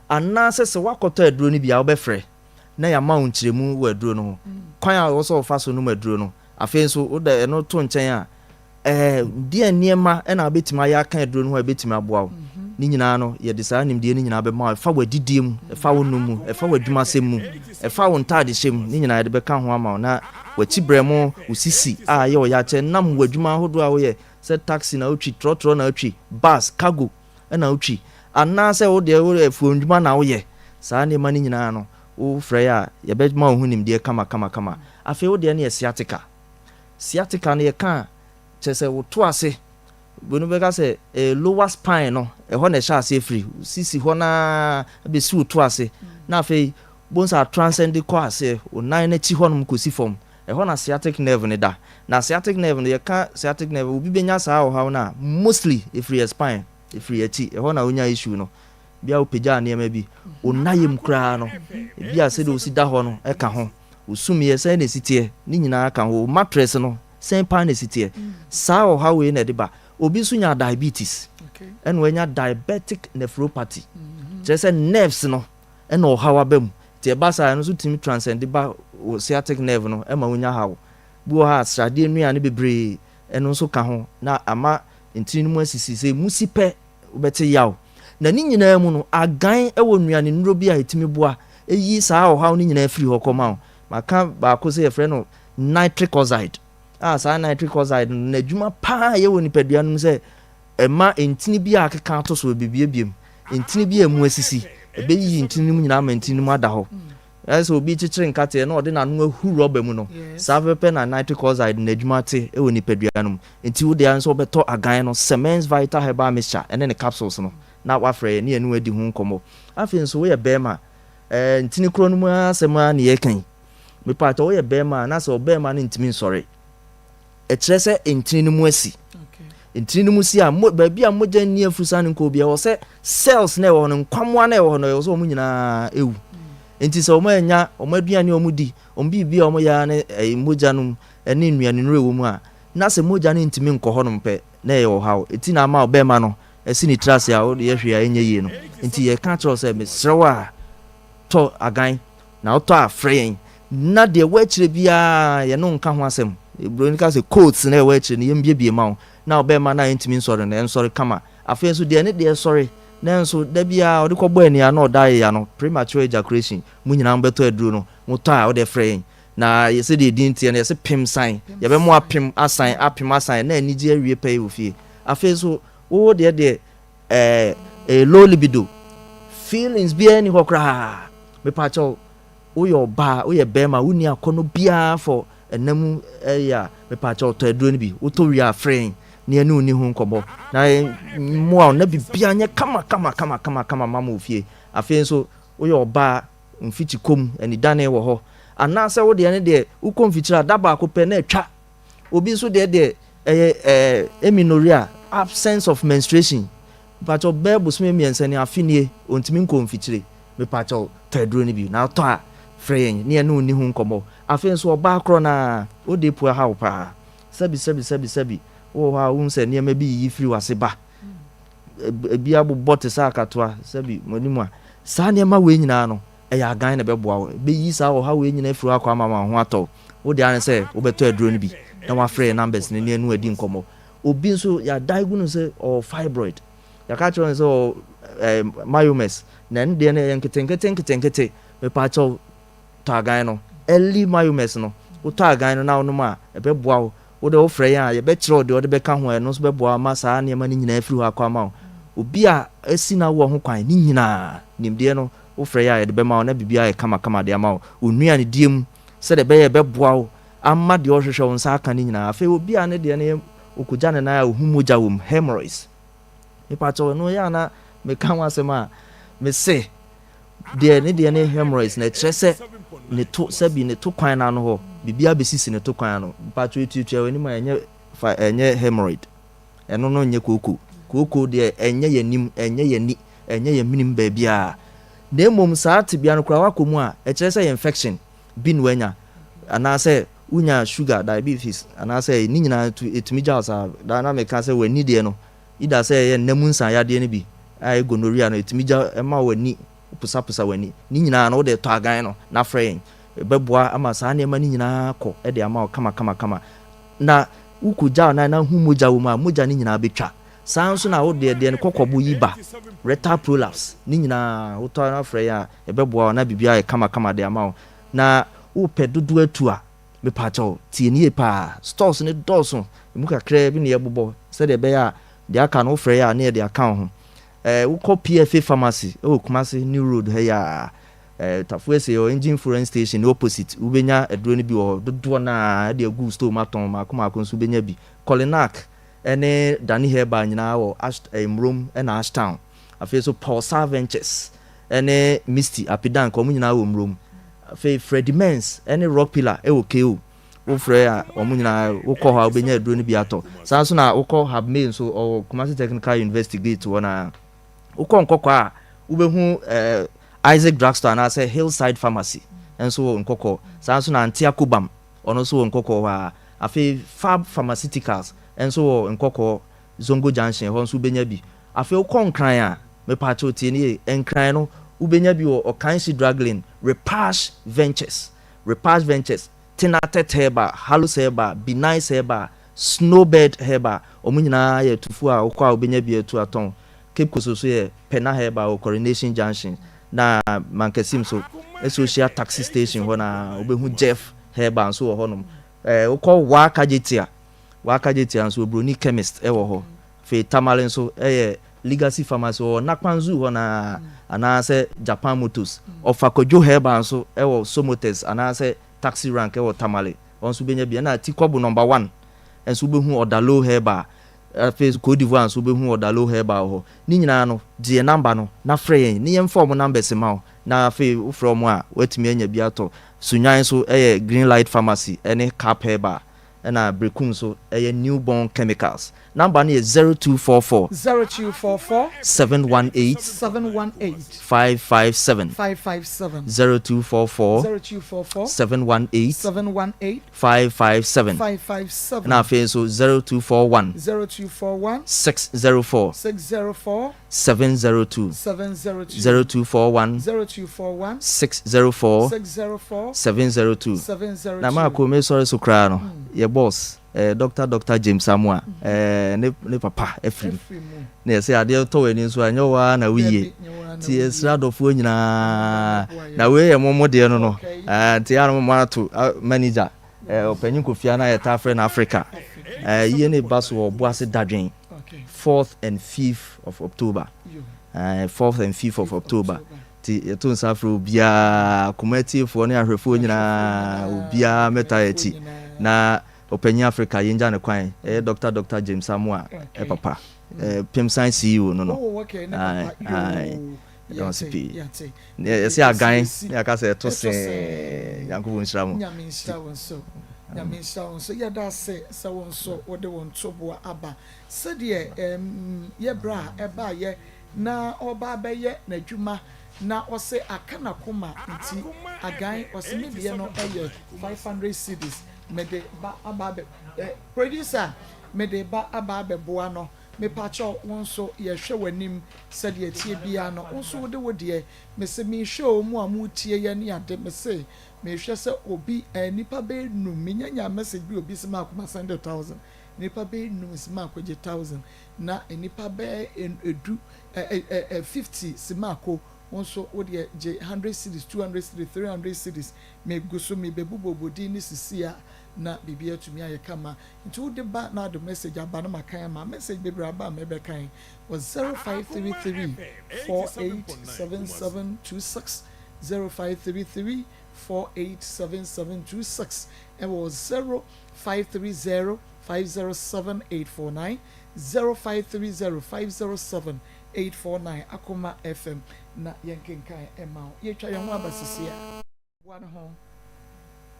Anaasɛ sɛ woakɔtɔ aduro no bi a, wobɛfrɛ na yɛama wo nkyerɛmu wɔ aduro no ho, kwan a ɛwɔ sɛ wofa so nom aduro no. Afei nso, wode ɛno to nkyɛn a, ɛɛ deɛn nneɛma na wobɛtumi ayɛ aka aduro no ho a ɛbɛtumi aboa wo. Ne nyinaa no, yɛde saa nimdeɛ no nyinaa bɛma wo. Ɛfa w'adidie mu, ɛfa wo nom mu, ɛfa w'adwumasɛm mu, ɛfa wo ntaadehyɛ mu, ne nyinaa yɛde bɛka ho ama wo. Na w'akyi berɛmo, wo sisi a ɛyɛ ɔyakyɛ nam w'adwuma ahodoɔ a woyɛ, sɛ taxi na wotwi, trɔtrɔ na wotwi, bus, cargo na wotwi, anaasɛ wo deɛ wo afuomdwuma na woyɛ, saa nneɛma no nyinaa no, wofrɛ yɛ a, yɛbɛma wo ho nimdeɛ kama kama kama. Afei wo deɛ no yɛ sciatica. Sciatica no yɛka a, kyerɛ sɛ woto ase, binom bɛka sɛ ɛyɛ lower spine no, ɛhɔ na ɛhyɛ aseɛ firi, wo sisi hɔ no ara bɛsi wo to ase, na afei wobɛhu sɛ atransɛnde kɔ aseɛ, wo nan no akyi hɔnom kɔsi fam. Ɛhɔ na sciatic nerve no da. Na sciatic nerve no, yɛka sciatic nerve, obi bɛnya saa ɔhaw no a, mostly ɛfiri yɛ spine, ɛfiri yɛ akyi, ɛhɔ na wonya issue no. Bi a wopagyaa nneɛma bi, wo nayam koraa no, ebi a sɛdeɛ wosi da hɔ no ka ho, wo sumiiɛ sɛn na ɛsi teɛ, ne nyinaa ka ho, wo mattress no sɛn paa na ɛsi teɛ. Saa ɔhaw wei na ɛde ba. Obi nso nya diabetes, ɛna wanya diabetic nephropathy, kyerɛ sɛ nerves no ɛna ɔhaw aba mu. Nti ɛba saa a, ɛno nso tumi transcend ba wo sciatic nerve no ma wonya haw. Bi wɔ hɔ a, sradeɛ nnuane bebree, ɛno nso ka ho na ama ntini no mu asisi. Sɛ ɛmu si pɛ, wobɛte yaw. Na ne nyinaa mu no, agan wɔ nnuane nnuro bi a ɛtumi boa yi saa ɔhaw no nyinaa firi hɔ kɔma wo. Maka baako sɛ yɛfrɛ no nitric oxide, a saa nitric oxide no, n'adwuma pa ara a ɛyɛ wɔ nipadua no mu sɛ Ɛma ntini bi a akeka ato so, ebebuebue mu. Ntini bi a emu asisi, ebeyiyi ntini no mu nyinaa ama ntini no mu ada hɔ. Ayɛ sɛ obi rekyekyere nkateɛ na ɔde n'ano ahu rɔba mu no, saa pɛpɛpɛ na nitric oxide no adwuma te wɔ nipadua no mu. Enti wo deɛ ara ne sɛ wobɛtɔ agan no, Semens Vital Herbal Mixture ne ne capsules no, na woafrɛ yɛn ne yɛne wo adi ho nkɔmmɔ. Afei nso, woyɛ barima a, ɛɛ, ntini korɔ no mu ara asɛm ara na yɛreka yi. Mepaatɔ, woyɛ barima a, na sɛ ɔbarima no ntumi nsɔre, Ɛkyerɛ sɛ ntini no mu asi. Ntini no mu si a, mo, baabi a mogya nni afurusa no nkɔ bi, ɛwɔ sɛ cells na ɛwɔ hɔ no, nkwammoa na ɛwɔ hɔ no, ɛwɔ sɛ wɔn nyinaa ewu. Nti sɛ wɔn anya wɔn aduane a wɔn di, wɔn biribi a wɔn yɛ ara ne ɛyɛ mogya no mu ne nnuane nnuro ɛwɔ mu a, na sɛ mogya no ntumi nkɔ hɔnom pɛ, na ɛyɛ ɔhaw. Eti na ama ɔbɛrima no asi ne tiri ase a ɔde yɛ hwee a ɛnyɛ yie no. Nti yɛka kyerɛ wo sɛ, mesrɛ wo a, tɔ agan. Na wotɔ a, frɛ yɛn, na deɛ ɛwɔ akyire biara yɛne wo nka ho asɛm. Buroni ka sɛ codes na ɛwɔ akyire no, yɛmbiebie ma wo, na ɔbarima no a ɛntumi nsɔre no, ɛnsɔre kama. Afei nso deɛ ne deɛ sɔre, nanso da biara ɔde kɔbɔ ani a na ɔda ayea no, premature ejaculation, mo nyinaa mobɛtɔ aduro no, motɔ a wode frɛ yɛn. Na sɛdeɛ edin teɛ no, yɛse pem san, yɛbɛmo apem asan, apem asan, na anigyeɛ awie pɛyɛ wɔ fie. Afei nso, wo deɛ deɛ, ɛɛ, ɛyɛ low libido, feelings biara nni hɔ koraa. Mepakyɛw, woyɛ ɔbaa, woyɛ bɛɛma, wonni akɔnnɔ biara for ɛna mu ɛyɛ a, mepakyɛw tɔ aduro no bi. Wotɔ wie a, frɛ yɛn na yɛne wo nni ho nkɔmmɔ na yɛmmoa wo na biribiara nyɛ kama kama kama kama kama ma mo wɔ fie. Afei nso, woyɛ ɔbaa, mfikyi kɔ mu, anidane wɔ hɔ. Anaasɛ wo deɛ no deɛ, wokɔ mfikyire a, da baako pɛ na atwa. Obi nso deɛ deɛ, ɛyɛ ɛɛ amenorrhea, absence of menstruation. Mepakyɛw, bɛyɛ bosome mmiɛnsa ni, afe nie, ɔntumi nkɔ mfikyire. Mepakyɛw, tɔ aduro no bi, na wotɔ a, frɛ yɛn na yɛne wo nni ho nkɔmmɔ. Afei nso, ɔbaa korɔ no ara, wo de pua haw paa. Sɛbi, sɛbi, sɛbi, sɛbi, wowɔ hɔ a wohu sɛ nneɛma bi yiyi firi w'ase ba. Ebi abobɔ te sɛ akatoa, sɛbi, mo anim a. Saa nneɛma wei nyinaa no, ɛyɛ agan na ɛbɛboa wo. Ɛbɛyi saa ɔhaw wei nyinaa afiri hɔ akɔ ama ma wo ho atɔ wo. Wo deɛ ara ne sɛ wobɛtɔ aduro no bi na woafrɛ yɛn numbers no na yɛne wo adi nkɔmmɔ. Obi nso, yɛadiagnose no sɛ ɔwɔ fibroid. Yɛaka akyerɛ no sɛ ɔwɔ eh, myomes, na ɛno deɛ no ɛyɛ nketenkete nketenkete. Mepaakyɛw, tɔ agan no. Early myomes no, wotɔ agan no na wonom a, ɛbɛboa wo. Wo deɛ wofrɛ yɛn a, yɛbɛkyerɛ wo deɛ wɔde bɛka ho a ɛno nso bɛboa wo ama saa nneɛma no nyinaa afiri hɔ akɔ ama wo. Obi a asi n'awoɔ ho kwan, ne nyinaa, nimdeɛ no, wofrɛ yɛn a yɛde bɛma wo na biribiara ayɛ kamakama de ama wo. Wo nnuanedie mu, sɛdeɛ ɛbɛyɛ a ɛbɛboa wo ama deɛ ɔhwehwɛ wo nsa aka no nyinaa. Afei obi a ne deɛ no yɛ ɔkɔgya ne nan a ɔhu mogya wɔ mu, hemorrhoids. Mepakyɛw, ɛno yɛ a na meka ho asɛm a, mese deɛ ne deɛ ne hemorrhoids na ɛkyerɛ sɛ ne to, sɛbi ne to kwan no ano hɔ, biribi abɛsisi ne to kwan ano. Mepakyɛw, etuatua w'anim a ɛnyɛ fa, ɛnyɛ hemorrhoid. Ɛno no nyɛ kooko. Kooko deɛ ɛnyɛ yɛn anim, ɛnyɛ yɛn ani, ɛnyɛ yɛn menem baabiara. Na mmom saa tebea no koraa woakɔ mu a, ɛkyerɛ sɛ ɛyɛ infection bi na woanya. Anaasɛ wonya sugar, diabetes, anaasɛ ne nyinaa ɛtumi gya wo saa. Daa na meka sɛ w'ani deɛ no, either sɛ ɛyɛ nna mu nsa yadeɛ no bi a ɛyɛ gonorrhea no, ɛtumi gya ɛma w'ani, woposaposa w'ani. Ne nyinaa no wode tɔ agan no na frɛ yɛn. Ɛbɛboa ama saa nneɛma no nyinaa akɔ de ama wo kama kama kama. Na wokɔgya wo nan na hu mogya wɔ mu a, mogya no nyinaa bɛtwa. Saa ara nso na wo deɛ, deɛ ne kɔkɔbo yi ba, rectal prolapse, ne nyinaa wotɔ na frɛ yɛn a, ɛbɛboa wo na biribiara ayɛ kama kama de ama wo. Na wopɛ dodoɔ atu a, mepaakyɛw, tie no yie paa. Stores no dɔɔso, ɛmu kakraa bi na yɛbobɔ sɛdeɛ ɛbɛyɛ a deɛ aka no wofrɛ yɛn a na yɛde aka wo ho. Ɛɛ, wokɔ PFA Pharmacy wɔ Kumasi New Road ha yi a, ɛɛ, Tafo Ese hɔ, Engine Fuel Station no opposite, wobɛnya aduro no bi wɔ hɔ. Dodoɔ no ara de agu store mu atɔn, mmaako mmaako nso wobɛnya bi. Kolinak ne Dani Herbal nyinaa wɔ Ash, ɛɛ, Murom na Ashtown. Afei nso Pulsar Ventures ne Misty Apidank, wɔn nyinaa wɔ Murom. Afei Freddie Mens ne Rock Pillar wɔ KO. Wofrɛ a, wɔn nyinaa wokɔ hɔ a wobɛnya aduro no bi atɔ. Saa nso na wokɔ Habmay nso, ɔwɔ Kumasi Technical University gate hɔ no ara. Wokɔ Nkɔkɔ a, wobɛhu eh, Isaac Drugstore anaasɛ Hillside Pharmacy nso wɔ Nkɔkɔ. Saa nso na Antea Kobam, ɔno nso wɔ Nkɔkɔ hɔ ara. Afei Fab Pharmaceuticals nso wɔ Nkɔkɔ Zongo Junction, ɛhɔ nso wobɛnya bi. Afei wokɔ Nkran a, mepaakyɛw tie no yie, Nkran no wobɛnya bi wɔ Ɔkanhyi Drug Lane, Repash Ventures, Repash Ventures, Tenatet Herbal, Halus Herbal, Benice Herbal, Snowbird Herbal, wɔn nyinaa yɛ atufoɔ a wokɔ a wobɛnya bi atu atɔn. Cape Coast nso yɛ Pena Herbal wɔ Coronation Junction, na Mankasim nso, Social Taxi Station hɔ na wobɛhu Jeff Herbal nso wɔ hɔnom. Ɛɛ wokɔ Wa Kajetia, Wa Kajetia nso Obroni Chemist wɔ hɔ. Afei Tamale nso yɛ Legacy Pharmacy wɔ Nakpan Zoo hɔ no ara anaasɛ Japan Motors. Ɔfa Kwadwo Herbal nso wɔ Somotex anaasɛ Taxi Rank wɔ Tamale, hɔ nso wobɛnya bi. Ɛna Tikɔbo Number One nso wobɛhu Ɔdalo Herbal. Afei nso Cote d'Ivoire nso wobɛhu Ɔdalo Herbal wɔ hɔ. Ne nyinaa no, gye yɛn number no na frɛ yɛn ne yɛmfa wɔn numbers mma wo na afei wofrɛ wɔn a woatumi anya bi atɔ. Sunyani nso yɛ Green Light Pharmacy ne Cap Herbal. Ɛna Berekum nso ɛyɛ New Born Chemicals. Number no yɛ 0244.
0244.
718.
718.
557.
557.
0244.
0244.
718.
718.
557.
557.
Ɛna afei nso 0241.
0241.
604.
604.
702.
702.
0241.
0241.
604.
604.
702.
702.
Na maako me sɔre so koraa no yɛ boss eh, Doctor Doctor James Amoah eh, ne ne papa afiri mu. Na yɛsɛ adeɛ tɔ w'ani nso a ɛnyɛ wo ara na woyie. Nti yɛsrɛ adɔfoɔ nyinaa na wei yɛ mo mo deɛ no no. Eh, nti yɛ a na mo ato ah, manager eh, ɔpanyin Kofi a na yɛtaa frɛ no Africa. Eh, yie ne ba so wɔ Ɔboase Dadwen. Fourth and fifth of October. Eh, fourth and fifth of October. Ti yɛto nsa frɛ obiara, koma atiefoɔ ne ahwɛfoɔ nyinaa, obiara mɛta akyi. Na ɔpanyin Africa yɛngya ne kwan. Ɛyɛ Dr. Dr. James Amoah, ɛ papa. Eh, Pemsan CEO no no.
Oh, okay, ne
Aye,
papa.
aye.
Yoo.
Yɛda ase
Yɛate,
pii.
yɛate.
Ne yɛsɛ agan, ne yɛaka sɛ ɛto
Ɛto
see.
see.
Nyankopɔn nhyira mo.
Nyame nhyira wo nso. Nyame nhyira wo nso. Yɛda ase sɛ wo nso wode wo ntoboa aba. Sɛdeɛ ɛɛm yɛ berɛ a ɛbaeɛ. na ɔreba abɛyɛ n'adwuma na ɔse aka n'akoma nti agan ɔse me deɛ no yɛ 500 cedis mede ba aba abɛ eh, producer mede ba aba abɛboa no mepakyɛw wo nso yɛhwɛ w'anim sɛdeɛ ɛteɛ biara no wo nso wode wo deɛ mese mehwɛ o mo a motie yɛ ne ade mese mehwɛ sɛ obi eh, nipa bɛyɛ num menya nya message bi obi se maako ma send 1000 nipa bɛyɛ num se maako gye 1000 na nnipa bɛyɛ edu ɛ ɛ ɛ 50 si mako, wo nso wo deɛ gye hundred cedis, 200 cedis, 300 cedis, me gu so me bɛ bobɔbɔ din no sisi a na biribi atumi ayɛ kama, nti wo de ba na ade message aba na ma kan ama, message bebree aba a mɛ bɛ kan wɔ 0533 487726, 0533 487726, ɛwɔ 0530 507849 0530 507 849 Akoma FM na yɛnkenkan mma wo. Yɛtwa yɛn ho aba sisi a. Boa ne ho.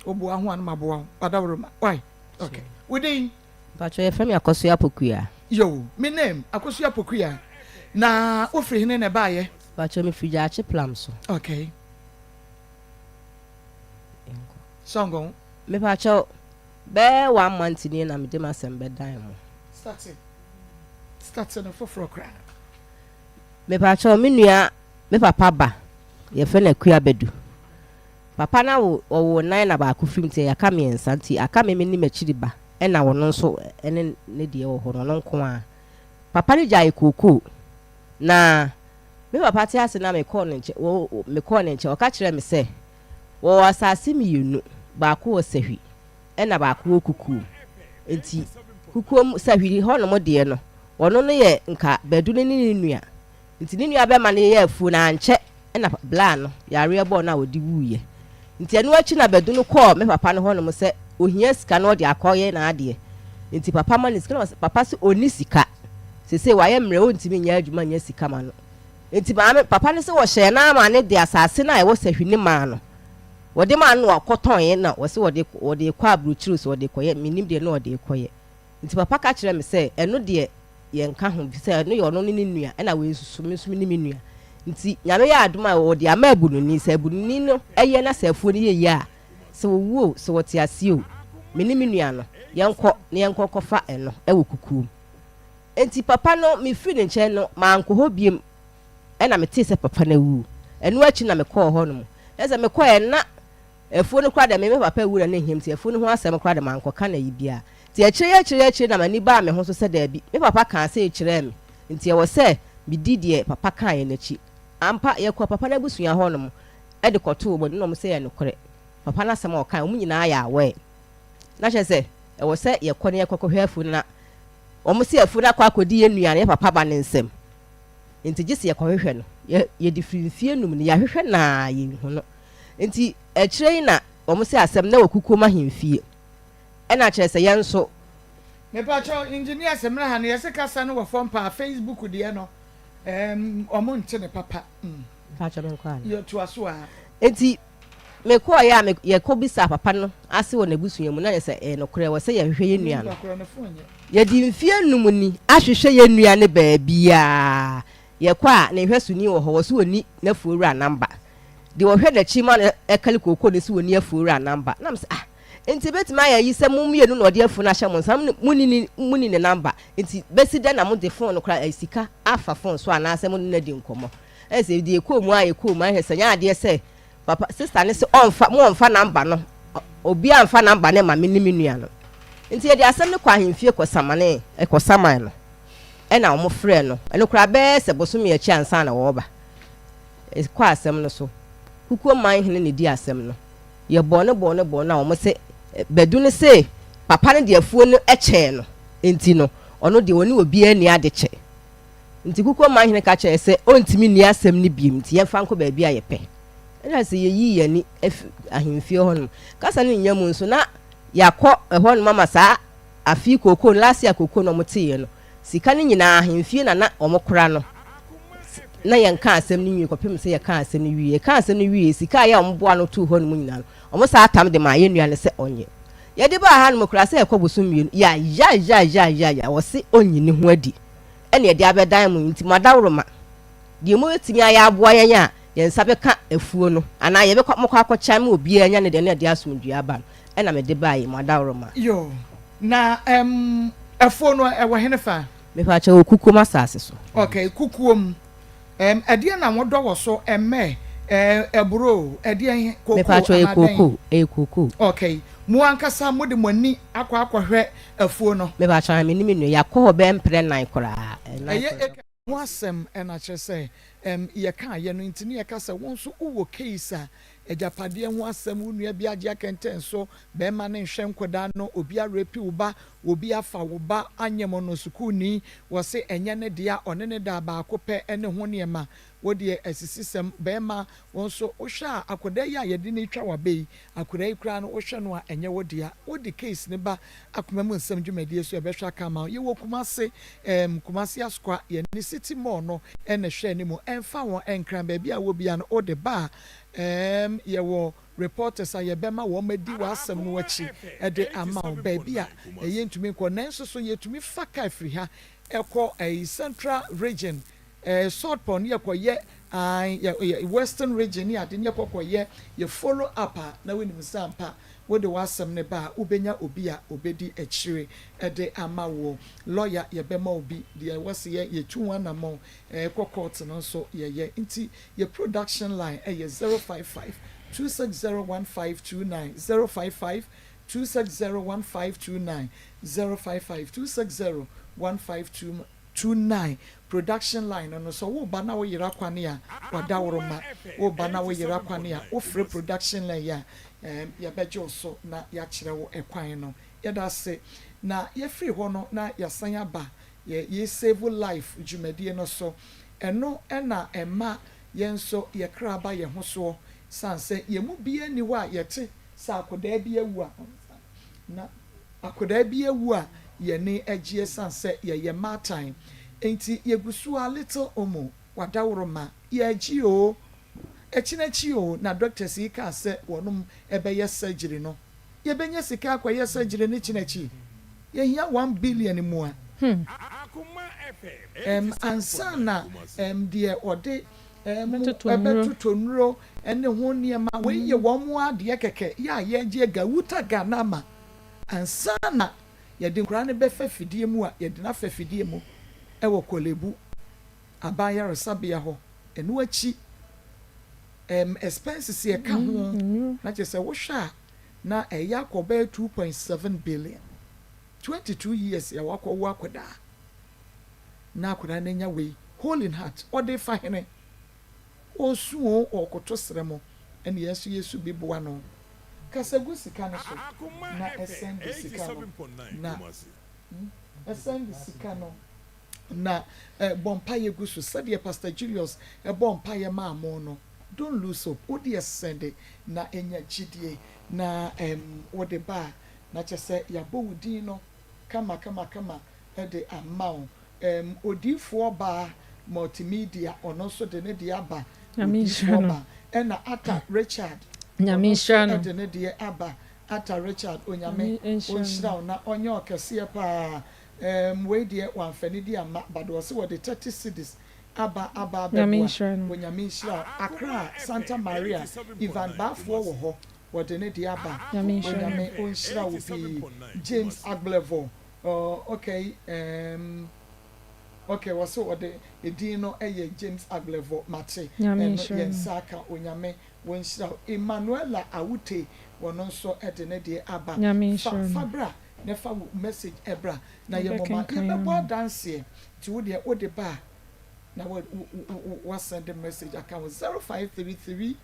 Woboa ho a na maboa wo. Adaworoma. Why? Okay. Wo din?
Mpakyɛ yɛfrɛ me Akosua Pokuya.
Yo, me name Akosua Pokuya. Na wofiri hene na ɛbaayɛ?
Mpakyɛ mefiri Gyaakye Plam so.
Okay. Sɔngɔn.
Mepakyɛw, bɛyɛ one month nie na mede m'asɛm bɛdan mo.
Starte. Starte no foforɔ koraa.
Mepakyɛw, me nua, me papa ba, yɛfrɛ no Akua Badu. Papa no awo, ɔwoo nan na baako firi mu nti aka mmiɛnsa nti aka me me ne m'akyiri ba ɛna ɔno nso ne ne deɛ wɔ hɔ no, ɔno nko ara. Papa no gyaee kookoo na me papa te ase na mekɔɔ ne nkyɛn, wɔ, mekɔɔ ne nkyɛn, ɔka kyerɛɛ me sɛ, Wɔwɔ asase mmienu, baako wɔ Sahwi ɛna baako wɔ Kukuom. Nti Kukuom, Sahwi hɔnom deɛ no, ɔno no yɛ nka Badu no ne ne nua. Nti ne nua bɛma no yɛɛ afuo no ankyɛ ɛna blaa no yareɛ bɔɔ no a ɔde wuiɛ. Nti ɛno akyi na Badu no kɔɔ me papa no hɔnom sɛ ɔhia sika na ɔde akɔyɛ n'adeɛ. Nti papa ma no sika na papa se ɔnni sika. Seesei wayɛ mmerɛ ɔntumi nyɛ adwuma nnya sika ma no. Enti maame, papa no se wɔhyɛɛ no ara maa no de asase no a ɛwɔ sahwi no maa no. Wɔde maa no na ɔkɔtɔnee na wɔse wɔde wɔde rekɔ aburokyire o sɛ wɔde rekɔyɛ, mennim deɛ na ɔde rekɔyɛ. Nti papa ka kyerɛɛ me sɛ ɛno deɛ yɛnka ho efisɛ ɛno yɛ ɔno ne ne nua ɛna wei nso so me nso me ne me nua. Nti Nyame yɛ adom a wɔde ama abununi, sɛ abununi no yɛ na sɛ afuo no yɛ yie a, sɛ wɔwu o, sɛ wɔte aseɛ o, me ne me nua no yɛnkɔ na yɛnkɔ nkɔfa ɛno wɔ kukuom. Enti papa no, mefiri ne nkyɛn no, mankɔ hɔ bio, ɛnna metee sɛ papa no awu. Ɛno akyi na mekɔɔ hɔnom. Na sɛ mekɔeɛ no, na afuo no koraa deɛ, me me papa awu na na ɛhia me nti, afuo no ho asɛm koraa deɛ, mankɔka no ayi biara. Nti akyire yi akyire yi akyire yi na m'ani baa me ho so sɛ daabi, me papa kaa sei kyerɛɛ me, nti ɛwɔ sɛ medi deɛ papa kaeɛ no akyi. Ampa, yɛkɔɔ papa no abusua hɔnom de kɔtoo wɔn anim na wɔn sɛ ɛyɛ nokorɛ, papa no asɛm a ɔkaeɛ, wɔn nyinaa yɛ aware. Na kyerɛ sɛ, ɛwɔ sɛ yɛkɔ na yɛkɔkɔhwɛ afuo no na Wɔse afuo no akɔ akɔdi yɛn nua no, yɛn papa ba no nsam. Nti gye sɛ yɛkɔhwehwɛ no. Yɛ, yɛde firi mfeɛ num no, yɛahwehwɛ no ara yɛnhu no. Nti akyire yi na wɔse asɛm no wɔ Kukuom ahemfie. Ɛna kyerɛ sɛ yɛn nso.
Mepakyɛw engineers mmra ha no yɛse kasa no wɔ fam paa Facebook deɛ no ɛɛm ɔmo nte no papa mm.
Mepakyɛw menkɔ anaa?
Yɛ toa so aa.
Nti Mekɔeɛ a, me, yɛkɔbisaa papa no ase wɔ n'abusua mu, na kyerɛ sɛ ɛyɛ nokorɛ, ɛwɔ sɛ yɛhwehwɛ yɛn nua no. Yɛde mfeɛ num ni ahwehwɛ yɛn nua no baabiara. Yɛkɔ a, ne nhwɛsoni wɔ hɔ, ɔse ɔnni n'afuowura namba. Deɛ ɔhwɛ n'akyi ma no kari kooko no se ɔnni afuowura namba. Na mese, ah, nti ɛbɛtumi ayɛ ayi sɛ mo mmienu na ɔde afuo no ahyɛ mo nsa, monni ne, monni ne namba, nti bɛsi dɛn na mode fon no koraa, ɛyɛ sika afa fon so anaasɛ mo ne no adi nkɔmmɔ. Ɛsɛ sɛ deɛ ɛkɔɔ mu a yɛkɔɔ mu, ayɛ sɛ nyɛ adeɛ sɛ Papa sister no se ɔnfa mo ɔnfa number no obiaa nfa number no ma me ne me nua no nti yɛde asɛm no kɔ ahemfie kɔ samane kɔ saman no ɛna wɔn frɛ no ɛno koraa bɛyɛ sɛ bosome akyi ansa na wɔreba kɔ asɛm no so kukuo man hene na edi asɛm no yɛbɔɔ no bɔɔ no bɔɔ no a wɔn se badu no se papa no de afuo no kyɛɛ no nti no ɔno deɛ ɔne obiara ni ade kyɛ Nti Kukuo hene ka kyerɛɛ sɛ ɔntumi nni asɛm no biom nti yɛmfa nkɔ baabi a yɛpɛ. Ɛna sɛ yɛyii yɛn ani fi ahemfie hɔnom. Kasa no nnya mu nso na yɛakɔ ɛhɔnom ama saa afe yi kookoo no, last year kookoo no a wɔteeɛ no, sika no nyinaa ahemfie na na wɔkora no. Na yɛnkaa asɛm no nwie kɔpem sɛ yɛkaa asɛm no wie. Yɛkaa asɛm no wie, sika a yɛ a wɔboa ano too hɔnom nyinaa no, wɔsan tam de maa yɛn nua no sɛ ɔnyɛ. Yɛde baa hanom koraa sɛ ɛkɔ bosom mmienu, yayayayayaya, wɔse ɔnyi ne ho adi. ɛna yɛde abɛdan mo yi, nti mo adaworoma. Deɛ mobɛtumi ayɛ aboa yɛn a yɛn nsa bɛka afuo no, anaa yɛbɛkɔ mokɔ akɔkyɛ ama obiara anya ne deɛ na ɛde asomdwoeɛ aba no, ɛna mede baeɛ, mo adaworoma.
Yoo, na ɛm, afuo no ɛwɔ henefa?
Mepakyɛ, ɛwɔ Kukuom asase so.
Okay, Kukuom. Ɛm, ɛdeɛn na modɔ wɔ so? Ɛmmɛ, ɛɛ, aburo o, ɛdeɛn, kookoo
Mepakyɛ, ɛyɛ
anaa dɛn?
kookoo, ɛyɛ kookoo.
Okay, mo ankasa mode mo ani akɔ akɔhwɛ afuo no?
Mepakyɛ, aane, me ne me nua, yɛakɔ hɔ bɛyɛ mprɛ nan koraa, ɛnan
Ɛyɛ
koraa.
eka ho asɛm na kyerɛ sɛ, ɛm, yɛkaeɛ no nti ne yɛka sɛ wo nso wowɔ case a, agyapadeɛ ho asɛm, wo nua bi agye akɛntɛn so, bɛrima no nhwɛ nkwadaa no, obi arepi wo ba, obi afa wo ba anyem no, sukuuni, wɔse ɛnyɛ ne dea, ɔne no da baako pɛ ne ho nneɛma, wo deɛ asisisɛm, bɛrima, wo nso wohwɛ a akwadaa yi a yɛde no retwa w'aba yi, akwadaa yi koraa no wohwɛ no a ɛnyɛ wo dea, wode case no ba akoma mu nsɛm dwumadie so yɛbɛhwɛ aka ama wo, yɛwɔ Kumasi, ɛɛm Kumasi Asokwa, yɛne City Mall no na ɛhwɛ anim, ɛmfa ho Nkran baabi a wɔ biara no wode ba a, ɛɛm yɛwɔ reporters a yɛbɛma wɔn adi w'asɛm no akyi de ama wo, baabi a yɛntumi nkɔ, nanso so yɛtumi fa car firi ha kɔ ɛyi Central Region, ɛɛ Salt Pond ne yɛkɔyɛ ae yɛ yɛ Western Region ne ade ne yɛkɔ kɔyɛ yɛ follow up a, na wonim sɛ ampa wode w'asɛm no ba a wobɛnya obi a ɔbɛdi akyire de ama woɔ. Lawyer yɛbɛma wo bi, deɛ ɛwɔ sɛ yɛ yɛtu ho anammɔn kɔ court no nso yɛyɛ. Nti Yɛ production line yɛ 055 260 1529, 055 260 1529, 055 260 1529. Production line no no, sɛ woreba na woyera kwane a, w'adaworoma, woreba na woyera kwane a, wofrɛ production line yi a, ɛɛm, yɛbɛgye wo so na yɛakyerɛ wo kwan no. Yɛda ase. Na yɛfiri hɔ no na yɛasan aba yɛ yɛ Save Life dwumadie no so. Ɛno na ɛma yɛn nso yɛ kra ba yɛn ho soɔ, sane sɛ yɛn mu biara nni hɔ a yɛte sɛ akwadaa bi awu a, na akwadaa bi awu a yɛn ani gye ɛsiane sɛ yɛyɛ mmaatan nti. Yɛgu so ara little omo, wadaworoma, yɛregye oo, akyinakyi oo, na doctors yi kaa sɛ wɔnom bɛyɛ surgery no. Yɛbɛnya sika akɔyɛ surgery no kyinakyi? Yɛhia one billion mua. Ɛm, ansa na, ɛm, deɛ ɔde, ɛm, bɛtotɔ nnuro ne ho nneɛma, wei yɛ wɔn adeɛ kɛkɛ, yɛ a yɛregye Gawuta Ganama, ansa na yɛde nkwadaa no bɛfa fidie mu a, yɛde no afa fidie mu wɔ Korle-Bu Aban Ayaresabea hɔ, ɛno akyi, ɛm, expenses a ɛka ho, na kyerɛ sɛ wohwɛ a, na ɛyɛ akɔ bɛyɛ 2.7 billion. 22 years a wakɔwo akwadaa na akwadaa no anya wei hole in heart ɔde fa hene ɔresu oo ɔrekoto srɛ mo ɛne yɛn nso yɛsu bi boa no kasa gu sika no so na ɛsɛnde sika no na ɛsɛnde sika no na bɔ mpaeɛ gu so sɛdeɛ Pastor Julius bɔɔ mpaeɛ maa mo no don't lose hope wodeɛ sɛnde na nya gyidie na wode ba a Na kyerɛ sɛ yɛabɔ wo din no kama kama kama de ama wo. Erm odiyifoɔ baa multimedia ɔno nso de ne deɛ aba.
Nyame nhyira
Odiyifoɔ
no.
ba. Ɛna Atta Richard
Nyame
ɔno
nhyira
nso
no.
de ne deɛ aba. Atta Richard Onyame
Nyame nhyira
ɔnhyira
no.
wo na ɔnyɛ wo kɛseɛ paa. Erm wei deɛ wamfa ne di amma but ɔse wɔde 30 cedis aba aba
Nyame
abɛboa.
nhyira no.
Onyame nhyira wo. Accra Santa Maria Ivan Baafoɔ wɔ hɔ. Wɔde ne deɛ aba.
Nyame nhyira no.
Onyame onhyira wo pii James Agblevo oh ok ehm ok wɔse wɔde edin no yɛ James Agblevo mate
Nyame
ɛno
nhyira
yɛn
no.
nsa aka Onyame wonhyira wo Emmanuella Awute wɔno nso de ne deɛ aba
Nyame
fa
nhyira
fa
no.
bra na fa wo message bra na yɛ moma
Yɛbɛkenkan
yɛbɛbɔ
ama wo.
adanseɛ nti wo deɛ wode ba a na wa wo wo wo send message aka ho 0533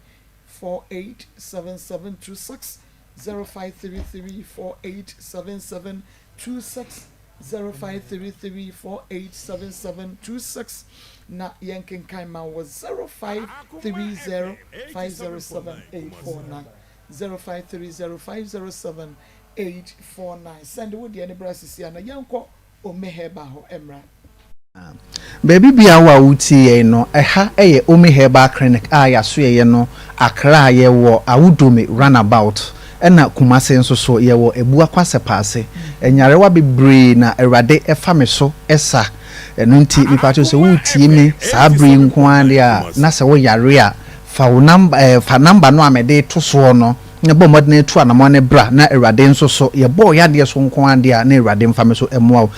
487726 0533 487726 0533 487726 na yɛnkenkan ma wo wɔ 0530 507 849 0530 507 849 Sɛnde wo deɛ no bra sisi a na yɛnkɔ Ome Herbal hɔ mmra.
Baabi biara a wotie yɛn no, ɛha yɛ Omi Herbal Clinic a yɛasoɛeɛ no Accra, yɛwɔ Awudome Runabout, ɛna Kumasi nso so yɛwɔ Abuakwa Sɛpaase. Nyarewa bebree na Awurade fa me so sa. Ɛno nti, mepakyɛw sɛ woretie me saa bere yi nko ara deɛ a, na sɛ woyare a, fa wo namba ɛɛ fa namba no a mede reto soɔ no na bɔ mmɔden tu anamɔn no bra na Awurade nso so yɛbɔɔ yadeɛ so nko ara deɛ a na Awurade mfa me so mmoa wo.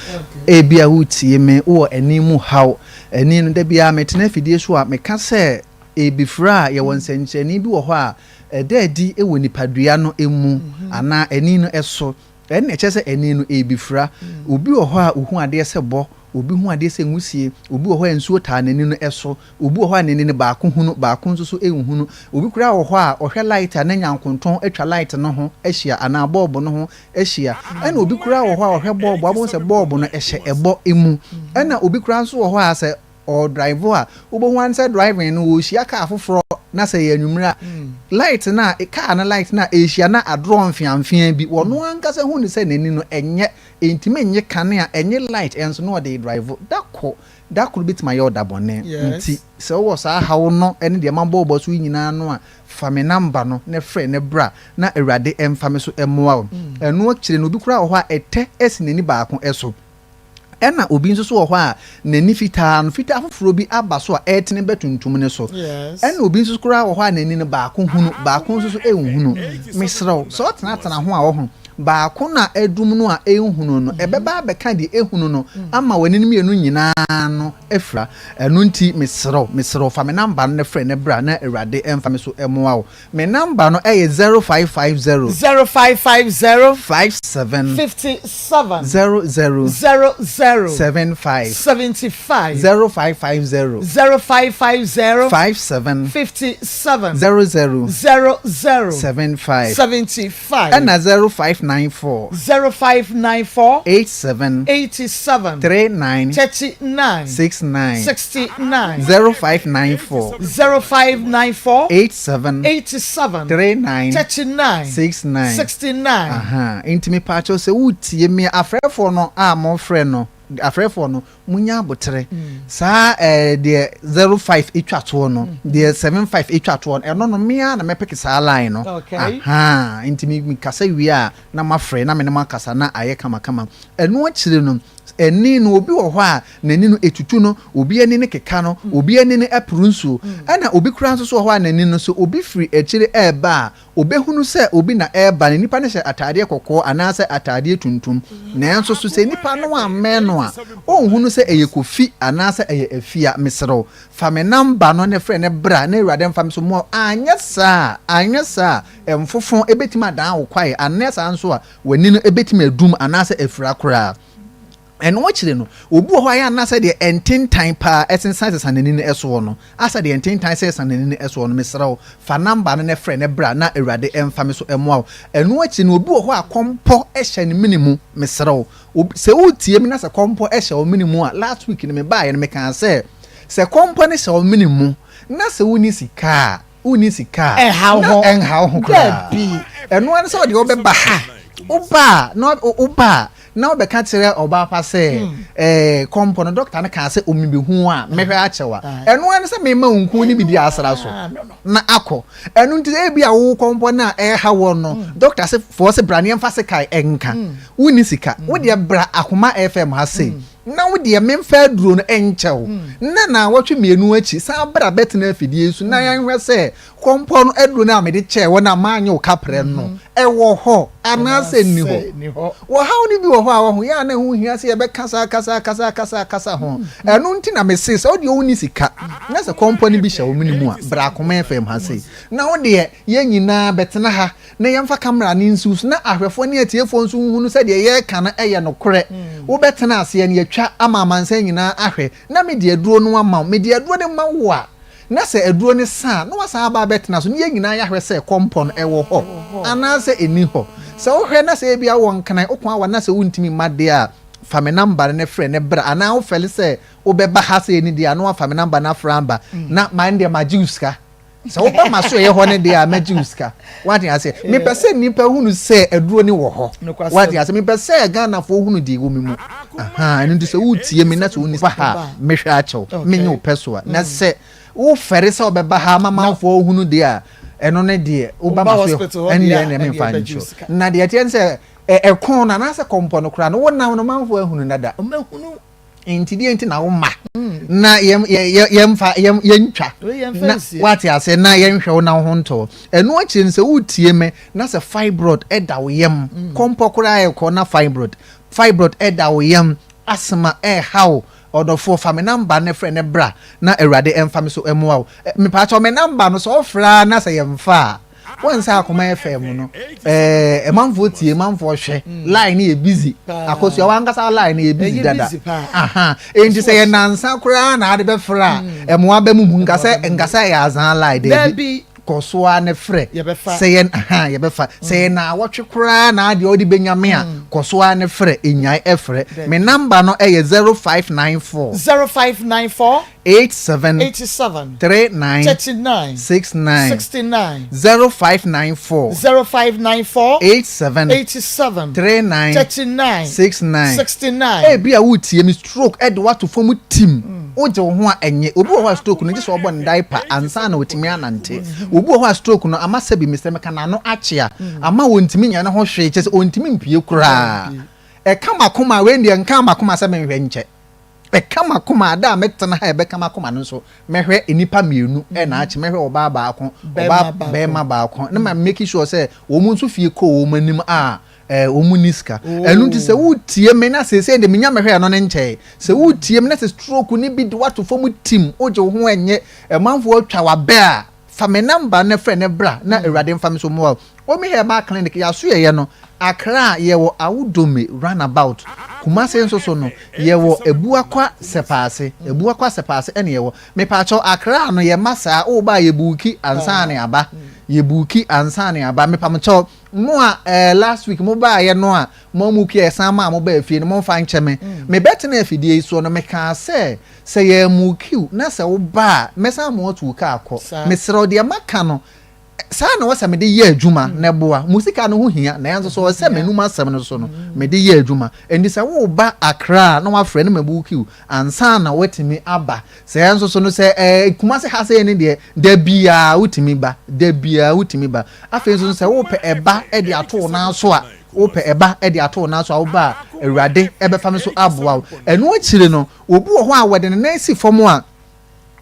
Ebia woretie me, wowɔ ani mu haw. Ani no, da biara metena afidie so a, meka sɛ ɛrebɛfira a, yɛwɔ nsɛnkyerɛnne bi wɔ hɔ a ɛda adi wɔ nipadua no mu anaa ani no so. Ɛnna ɛkyerɛ sɛ ani no rebefura. Obi wɔ hɔ a ohu adeɛ sɛ bɔ, obi hu adeɛ sɛ nwusie, obi wɔ hɔ a nsuo taa n'ani no so, obi wɔ hɔ a n'ani no baako hunu, baako nso so nhunu. Obi koraa wɔ hɔ a ɔhwɛ light a na nyankontɔn atwa light no ho ahyia anaa bɔɔbo no ho ahyia. Ɛnna obi koraa wɔ hɔ a ɔhwɛ bɔɔbo a wobɛhu sɛ bɔɔbo no hyɛ ɛbɔ mu. Ɛnna obi koraa nso wɔ hɔ a sɛ ɔredrive a, wobɛhu ara ne sɛ driving no ɔrehyia kaa foforɔ na sɛ ɛyɛ anwummerɛ a, light no a kaa no light no a ɛrehyia na adorɔ mfeamfea bi, ɔno ankasa hu no sɛ n'ani no ɛnyɛ, ɛntumi nnye kanea, ɛnnye light nso na ɔde redrive. Da ko, da koro bɛtumi ayɛ wo da bɔne. Nti sɛ wowɔ saa haw no ne deɛ mabɔ wo so yi nyinaa no a, fa me number no na frɛ na bra na Awurade mfa me so mmoa wo. Ɛno akyire no, obi koraa wɔ hɔ a ɛtɛ asi n'ani baako so. Ɛna obi nso so wɔ hɔ a n'ani fitaa no, fitaa foforɔ bi aba so a ɛretene ba tuntum no so. Ɛna obi nso koraa wɔ hɔ a n'ani no baako hunu, baako nso so nhunu. Mesrɛ wo, sɛ wotenatena ho a wɔho, baako no a adum no a ɛnhunu no, ɛbɛba abɛka deɛ ɛhunu no ama w'ani no mmienu nyinaa no afira. Ɛno nti mesrɛ wo, mesrɛ wo, fa me namba no na frɛ na bra na Awurade mfa me so mmoa wo. Me number no yɛ 0550.
0550.
57.
57.
00.
00.
75.
75.
0550.
0550.
57.
57.
00.
00.
75.
75.
Ɛna 0594.
0594.
87.
87.
39.
39.
69.
69.
0594.
0594.
87.
87.
39.
39.
69.
69.
Aha, nti mepaakyɛw sɛ wotie me afrɛfoɔ no a mofrɛ no, afrɛfoɔ no, munya abotere. Saa ɛɛ deɛ 05 etwa toɔ no, deɛ 75 etwa toɔ no, ɛno no me ara na mɛpeke saa line no.
Okay.
Aha, nti me mekasa wie a na mafrɛ na me ne mo akasa na ayɛ kamakama. Ɛno akyire no, ɛne no obi wɔ hɔ a n'ani no etutu no, obi ani no keka no, obi ani no ɛporo nsuo, ɛna obi koraa nso so wɔ hɔ a n'ani no sɛ obi firi akyire ɛreba a, obehunu sɛ obi na ɛreba no, nipa no hyɛ ataadeɛ kɔkɔɔ anaasɛ ataadeɛ tuntum, nanso so sɛ nipa no ammɛn no a, ɔnhunu sɛ ɛyɛ Kofi anaasɛ ɛyɛ Afia, mesrɛ wo, fa me namba no na frɛ no bra na Awurade mfa me so mmoa wo, anyɛ saa a, anyɛ saa a, mfofo ɛbɛtumi adan wo kwaeɛ, anyɛ saa nso a, w'ani no ɛbɛtumi adum anaasɛ afira koraa. Ɛno akyiri no, obi wɔ hɔ a ɛyɛ a na sɛdeɛ ntentan paa sensansesa n'ani no soɔ no, asɛ deɛ ntentan sesa n'ani no soɔ no, mesrɛ wo, fa number no na frɛ no bra na Awurade mfa me so mmoa wo. Ɛno akyiri no, obi wɔ hɔ a kɔmpɔ hyɛ ne mene mu, mesrɛ wo, obi, sɛ woretie me na sɛ kɔmpɔ hyɛ wo mene mu a, last week no mebaeɛ no mekaa sɛ, sɛ kɔmpɔ no hyɛ wo mene mu na sɛ wonni sika a, wonni sika a,
Ɛnha wo
na
ho.
ɛnha wo ho koraa.
Dabi.
Ɛno ara ne sɛ ɔde wobɛba ha. Woba a, na woba a, na wobɛka kyerɛ ɔbaa pa sɛ, ɛɛ, kɔmpɔ no, dɔkta no kaa sɛ omibehu a, mɛhwɛ akyɛ wo a. Ɛno ara ne sɛ mema wo nku ne biribi asra so na akɔ. Ɛno nti ebi a wo kɔmpɔ no a ɛreha wɔ no, dɔkta se foɔ se bra ne yɛmfa sekan nka. Wonni sika. Wo deɛ bra Akoma FM ha sei. Na wo deɛ memfa aduro no nkyɛ wo, na naawɔtwe mmienu akyi san bra bɛtena afidie yi so na yɛnhwɛ sɛ kɔmpɔ no aduro no a mede kyɛɛ wo no a manyɛ wo kaprɛ no ɛwɔ hɔ anaasɛ nni hɔ. Ɔhaw no bi wɔ hɔ a wahu yɛ a na ɛho hia sɛ yɛbɛkasa akasa akasa akasa akasa ho. Ɛno nti na mese sɛ wo deɛ wonni sika na sɛ kɔmpɔ no bi hyɛ wo mene mu a bra Akoma FM ha sei na wo deɛ yɛn nyinaa bɛtena ha na yɛmfa kamera no nsiw so na ahwɛfoɔ ne atiefoɔ nso nhunu sɛ deɛ yɛreka no yɛ nokorɛ. Wobɛtena aseɛ no yɛatwa ama amansan nyinaa ahwɛ na mede aduro no ama wo. Mede aduro no ma wo a, na sɛ aduro no sa a, na woasan aba abɛtena so na yɛn nyinaa yɛahwɛ sɛ kɔmpɔ no ɛwɔ hɔ anaasɛ ɛnni hɔ. Sɛ wohwɛ na sɛ ebia wowɔ nkran, woko awa na sɛ wontumi mma deɛ a, fa me namba no na frɛ na bra anaa wofɛle sɛ wobɛba ha sei no deɛ a na woafa me namba no afrɛ aba na ma ɛndeɛ magye wo sika. Sɛ woba m'asoɛeɛ hɔ no deɛ a, mɛgye wo sika. Wate aseɛ? Mepɛ sɛ nnipa hunu sɛ aduro no wɔ hɔ. Wate aseɛ? Mepɛ sɛ Ghanafoɔ hunu deɛ ɛwɔ me mu. Ahaa, ɛno nti sɛ wotie me na sɛ wonni ba ha a, mɛhwɛ akyɛ wo. Menye wo pɛ so a. Na sɛ wofɛre sɛ wobɛba ha ama manfoɔ hunu deɛ a, ɛno ne deɛ woba m'asoɛeɛ hɔ, ɛnneɛ ɛnneɛ memfa nkyɛ wo. Na deɛ ɛteɛ ne sɛ, ɛko no anaasɛ kɔmpɔ no koraa no, wonam no manfoɔ ahunu dada.
Wɔahunu.
Nti deɛ nti na woma na yɛmfa yɛntwa na wate ase na yɛnhwɛ wo na wo ho ntɔ. Ɛno akyire no sɛ wotie me na sɛ fibroid ɛda wo yam, mm. kɔmpɔ koraa ɛkɔ na fibroid fibroid ɛda wo yam, asthma ɛha wo, ɔdɔfoɔ fa me namba no frɛ ne bra na Awurade ɛmfa me so ɛmoa wo. Mepaakyɛw me namba no sɛ ɔfrɛ a na sɛ yɛmfa a wɔn sɛ akoma fm no ɛɛ ɛmanfoɔ tie ɛmanfoɔ hwɛ mm. line no yɛ busy akosua wankasa line no yɛ busy dada aha enti sɛ yɛ nansa koraa na ade bɛfrɛ a mm. ɛmoa bɛ mu mu nkasɛ nkasɛ yɛ azan line dɛbi kɔ so ara ne frɛ sɛ yɛ aha yɛbɛfa sɛ yɛ na awɔtwe koraa na adeɛ ɔde bɛnya me a mm. kɔ so ara ne frɛ enyae ɛfrɛ me namba no ɛyɛ 0594
0594
87
87
39
39
69
69
0594
0594
87
87
39
39
69
69.
Ebia woretie me, stroke de wo ato fam tim, wogye wo ho a ɛnyɛ. Obi wɔ hɔ a stroke no gye sɛ ɔbɔ ne diaper ansa na watumi anante. Obi wɔ hɔ a stroke no ama sɛbi mesrɛ meka n'ano akyea, ama ɔntumi nyɛ ne ho hwee, kyerɛ sɛ ɔntumi mpue koraa. Ɛka m'akoma a, wei deɛ nkaa m'akoma sɛ menhwɛ nkyɛ. Ɛka m'akoma a, da a mɛtena ha a ɛbɛka m'akoma no nso, mɛhwɛ nnipa mmienu na akye, mɛhwɛ ɔbaa baako, ɔbaa bɛrima baako, na ma make sure sɛ wɔn nso fie kɔ wɔn anim a ɛɛ wɔn nni sika. Ɛno nti sɛ wotie me na seesei de menya mɛhwɛ ɛno ne nkyɛe. Sɛ wotie me na sɛ stroke ne bi de woato fam tim, wogye wo ho ɛnyɛ, ɛmanfoɔ atwa w'abɛ a, Fa me number no frɛ no bra na Awurade mfa me so mmoa wo. Omi Herbal Clinic yɛasoɛeɛ no Accra yɛwɔ Awudome run about, Kumasi nso so no yɛwɔ Abuakwa Sɛpaase, Abuakwa Sɛpaase ɛna yɛwɔ. Mepaakyɛw Accra no yɛmma saa, woba a yɛbuuki ansa na yɛaba, yɛbuuki ansa na yɛaba. Mepamkyɛw mo a eh, last week mo baeɛ no a mo amuuki a yɛsan maa mo baa fie no momfa nkyɛ me. Mebɛtena afidie yi soɔ no mekaa sɛ Sɛ yɛammuuki wo na sɛ woba a, mɛsan ama woatu wo kaa akɔ. Mesrɛ wo, deɛ maka no, saa na ɛwɔ sɛ mede yɛ adwuma na ɛboa. Mo sika no ho hia, nanso sɛ ɔwɔ sɛ m'anom asɛm no so no, mede yɛ adwuma. Enti sɛ woreba Accra a, na woafrɛ na mabuuki wo ansa na woatumi aba. Sɛ nso so no, sɛ ɛɛ Kumasi ha sei no deɛ, da biara wotumi ba, da biara wotumi ba. Afei nso no, sɛ wopɛ ɛba de ato wo nan so a, wopɛ ɛba de ato wo nan so a, woba a, Awurade bɛfa me so aboa wo. Ɛno akyiri no, Obi wɔ hɔ a wɔde ne nan si fam a,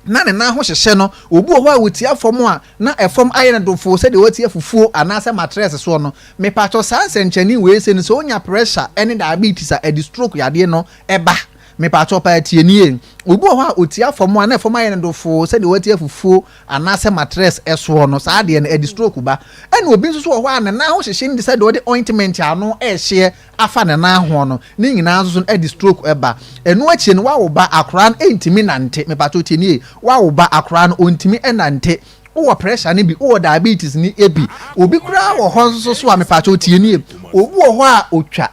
na ne nan ho hyehye no. Obi wɔ hɔ a ɔtia fam a, na ɛfam ayɛ no dofoo sɛdeɛ watia fufuo anaasɛ matrɛs soɔ no. Mepakyɛw saa nsɛnkyerɛnne wei sei no, sɛ wonya pressure ne diabetes a, ɛde stroke yadeɛ no ba. Mepakyɛw paa tie nie. Obi wɔ hɔ a ɔtia fam a, na ɛfam ayɛ no dofoo sɛdeɛ watia fufuo anaasɛ matrɛs soɔ no, saa adeɛ no, ɛde stroke ba. Ɛna obi nso so wɔ hɔ a ne nan ho hyehye no te sɛ deɛ ɔde ointment a ano rehyeɛ afa ne nan ho no, ne nyinaa nso so no ɛde stroke ba. Ɛno akyire no wawo ba akoraa no ɛntumi nante, mepakyɛw tie nie, wawo ba akoraa no ɔntumi nante, wowɔ pressure no bi, wowɔ diabetes no bi, obi koraa wɔ hɔ nso so a mepakyɛw tie nie, obi wɔ hɔ a ɔtwa,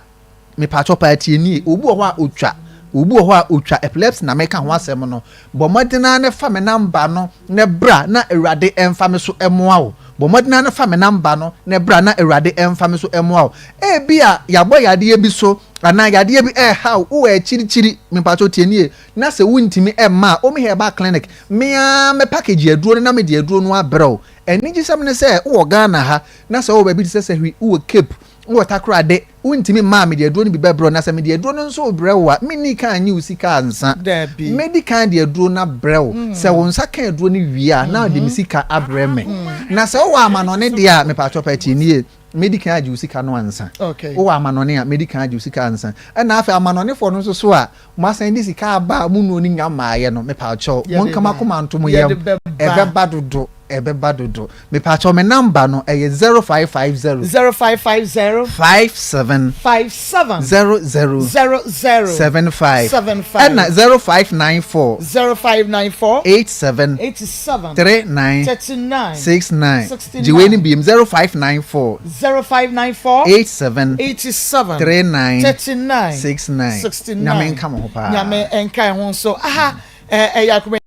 mepakyɛw paa tie nie, obi wɔ hɔ a ɔtwa, obi wɔ hɔ a ɔtwa epilepsy na meka ho asɛm no, Bɔ mmɔden ara na fa me namba no na bra na Awurade mfa me so mmoa wo. Bɔ mmɔden ara na fa me namba no na bra na Awurade mfa me so mmoa wo. Ebia yɛabɔ yadeɛ bi so anaa yadeɛ bi reha wo, wowɔ akyirikyiri, mepakyɛw tie nie, na sɛ wontumi mma a, Omi Herbal Clinic, me ara mɛ package aduro no na mede aduro no abrɛ wo. Anigyesɛm ne sɛ wowɔ Ghana ha na sɛ wowɔ baabi te sɛ Sahwi, wowɔ Cape, Wowɔ takoradi, wontumi mmaa mede aduro no bi bɛbrɛ wo, na sɛ mede aduro no nso rebrɛ wo a, menni kan nnye wo sika ansa.
Dabi.
Mɛdi kan de aduro no abrɛ wo. Sɛ wo nsa ka aduro no wie a, na wode me sika abrɛ me. Na sɛ wowɔ amanɔne deɛ a, mepakyɛw pa tie nie, mɛdi kan agye wo sika no ansa.
Okay.
Wowɔ amanɔne a, mɛdi kan agye wo sika ansa. Ɛna afei amanɔnefoɔ no nso so a, moasan de sika aba a mo nnuro no nnya mmaeɛ no, mepakyɛw,
Yɛde
monka mo
ba.
akoma nto mo yam.
Yɛde bɛba.
Ɛbɛba dodo. Ɛbɛba dodo. Mepakyɛw me number no ɛyɛ 0550.
0550.
57.
57.
00.
00.
75.
75.
Ɛna 0594.
0594.
87.
87.
39.
39.
69.
69.
Gye wei no biem 0594.
0594.
87.
87.
39.
39.
69.
69.
Nyame nka mo ho paa.
Nyame nka ɛho nso. Aha ɛyɛ akoma.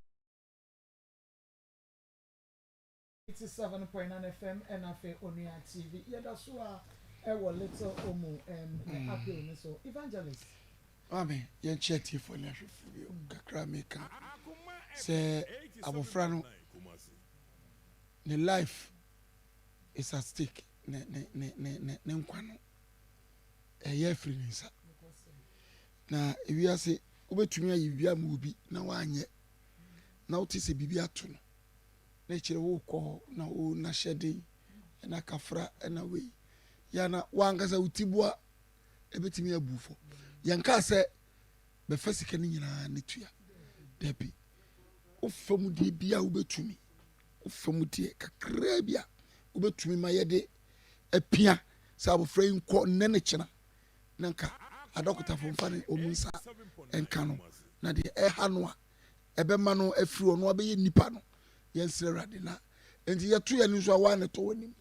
87.9 FM ɛna afei Onua TV. Yɛda so a ɛwɔ Little Omu ɛm ne appeal no so. Evangelist.
Maame, yɛnkyɛ atiefoɔ ne ahwɛfoɔ bio kakra meka sɛ abɔfra no ne life is at stake ne ne ne ne ne ne nkwa no ɛyɛ afiri ne nsa na ewiase. Wobɛtumi ayɛ biribi ama obi na wanyɛ, na wote sɛ biribi ato no, na ɛkyerɛ wokɔ hɔ na wo nahyɛden ɛna kafra ɛna wei yɛ na wankasa wo tiboa ɛbɛtumi abu fɔ. Yɛnkaa sɛ bɛfa sika no nyinaa ne tua, dabi, wofa mu deɛ bi a wobɛtumi, wofa mu deɛ kakraa bi a wobɛtumi ma yɛde apia sɛ abɔfra yi nkɔ nnɛ ne kyena, na nka adɔkotafo mfa ne wɔn nsa nka no, na deɛ ɛha no a ɛbɛma no afiri ɔno abɛyɛ nipa no, yɛnsrɛ Awurade. Na nti yɛto yɛn nso a, waa na ɛtɔ w'anim,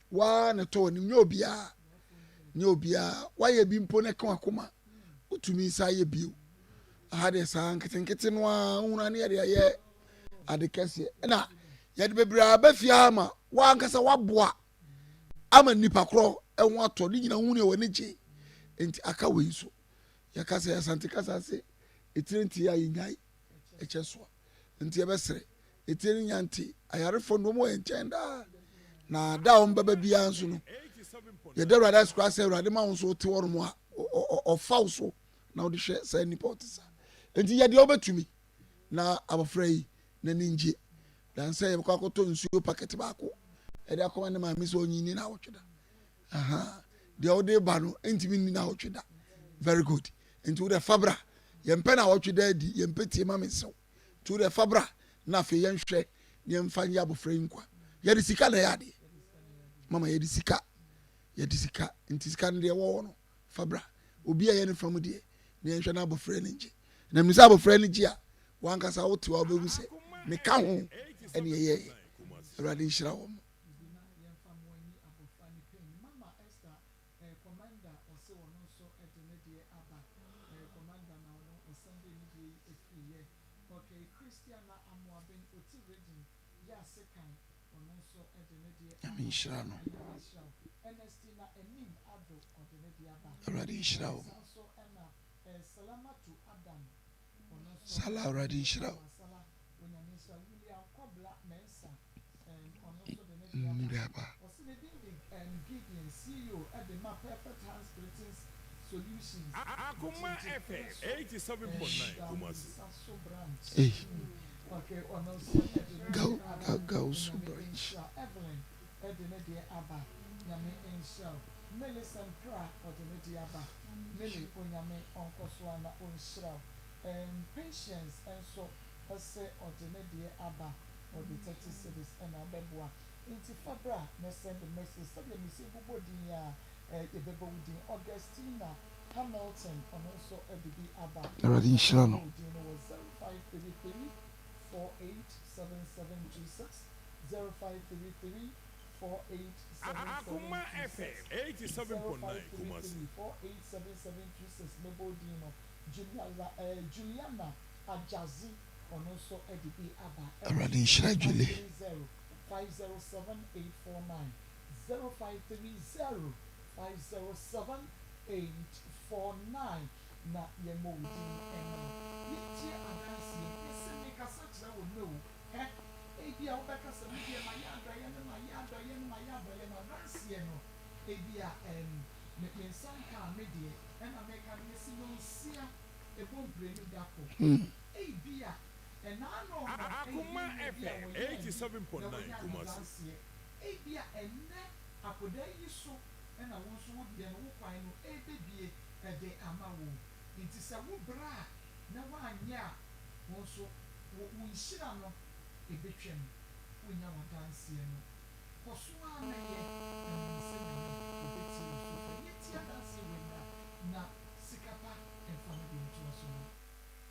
waa na ɛtɔ w'anim, nyɛ obiara, nyɛ obiara. Wayɛ bi mpo na ɛka wakoma, wotumi nsa ayɛ bio. Aha deɛ saa nketenkete no ara wohunu ne yɛde ayɛ ade kɛseɛ, ɛna yɛde bebree aba fie ama wankasa waboa ama nipa korɔ ɛho atɔ ne nyina hu ne w'ani gye. Nti aka wei nso yɛka sɛ Asante kasa ase etire nti a yɛnyae ɛkyɛ soa, nti yɛbɛsrɛ etire no nya nti ayarefoɔ no wɔn wɔ yɛn nkyɛn daa, na da a wɔn bɛba biara nso no yɛda Awurade ase koraa sɛ Awurade ma wɔn nso wote hɔ nom a ɔfa wo so na wode hwɛ saa nipa ɔte saa. Nti yɛ deɛ wobɛtumi na abɔfra yi n'ani ngye dan sɛ yɛbɛkɔ akɔtɔ nsuo packet baako ɛde akɔma ne maame sɛ ɔnyi ni na awɔtwe da. Aha deɛ wode ba no ntumi nni na awɔtwe da. Very good. Nti wode fa bra, yɛmpɛ na awɔtwe da adi, yɛmpɛ tie ma me nsew. Nti wode fa bra na afei yɛnhwɛ na yɛmfa nyɛ abɔfra yi nkwa. Yɛde sika na ɛyɛ adeɛ mama, yɛde sika, yɛde sika. Nti sika no deɛ wɔwɔ no fa bra, obi a ɛyɛ ne fa mu deɛ na yɛnhwɛ na abɔfra no ngye. Na mmisa abɔfra no gye a, wankasa wote hɔ a wobɛhu sɛ meka ho ɛne ɛyɛyɛ. Awurade nhyira wɔ mo. Nyame nhyira no. Awurade nhyira wo. Sala, Awurade nhyira wo. Mmiri aba.
Akoma FM 87.9 Kumasi.
Hey. Gau, Gau, Gausu branch. Awurade nhyira no.
Akoma FM 87.9 Kumasi.
Awurade nhyira Julie. Hmm.
Akoma FM 87.9 Kumasi.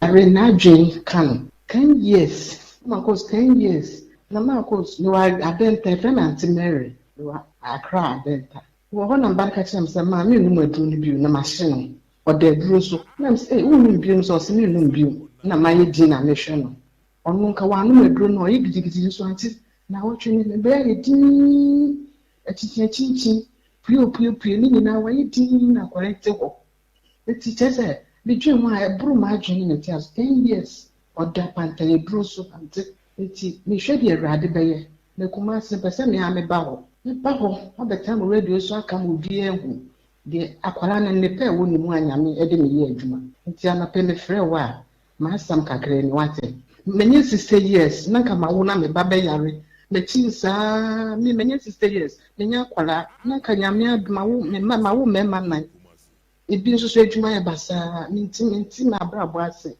Are n'adwen ka no. 10 years na makɔ, 10 years na makɔ. Mewɔ Adenta, yɛfrɛ me Aunty Mary. Mewɔ Accra Adenta. Wɔ hɔ na mba no ka kyerɛ me sɛ maa mennom aduro no bio na mahye no. Ɔda aduro so na me sɛ, "Ei, wonnom bio?" Sɛ ɔsɛ mennom bio na mayɛ din na mehwɛ no. Ɔno nka wanom aduro no, ɔyɛ gidigidi nso ante na awɔtwe ne mebɛyɛ ayɛ dinn, akyinkyin akyinkyin, pue opue pue ne nyinaa wayɛ dinn na akɔre te hɔ. Eti kyerɛ sɛ medwen ho a, ɛboro m'adwene ne me te ase. 10 years ɔda pantan aduro so ante. Nti mehwɛ deɛ Awurade bɛyɛ na Kumase mpɛ sɛ mea meba hɔ, meba hɔ abɛtena mo radio so aka ma obiara ahu. Deɛ akwadaa no nnepa a ɛwɔ ne mu a Nyame de me yɛ adwuma nti anɔpɛ me frɛ wo a m'asɛm kakra ni wate. Manya 60 years na nka mawo na me ba bɛyare makyin saa me manya 60 years menya akwadaa na nka Nyame adom mawo me mma mawo mmarima nan ebi nso so adwuma yɛ basaa menti menti m'abrabɔ ase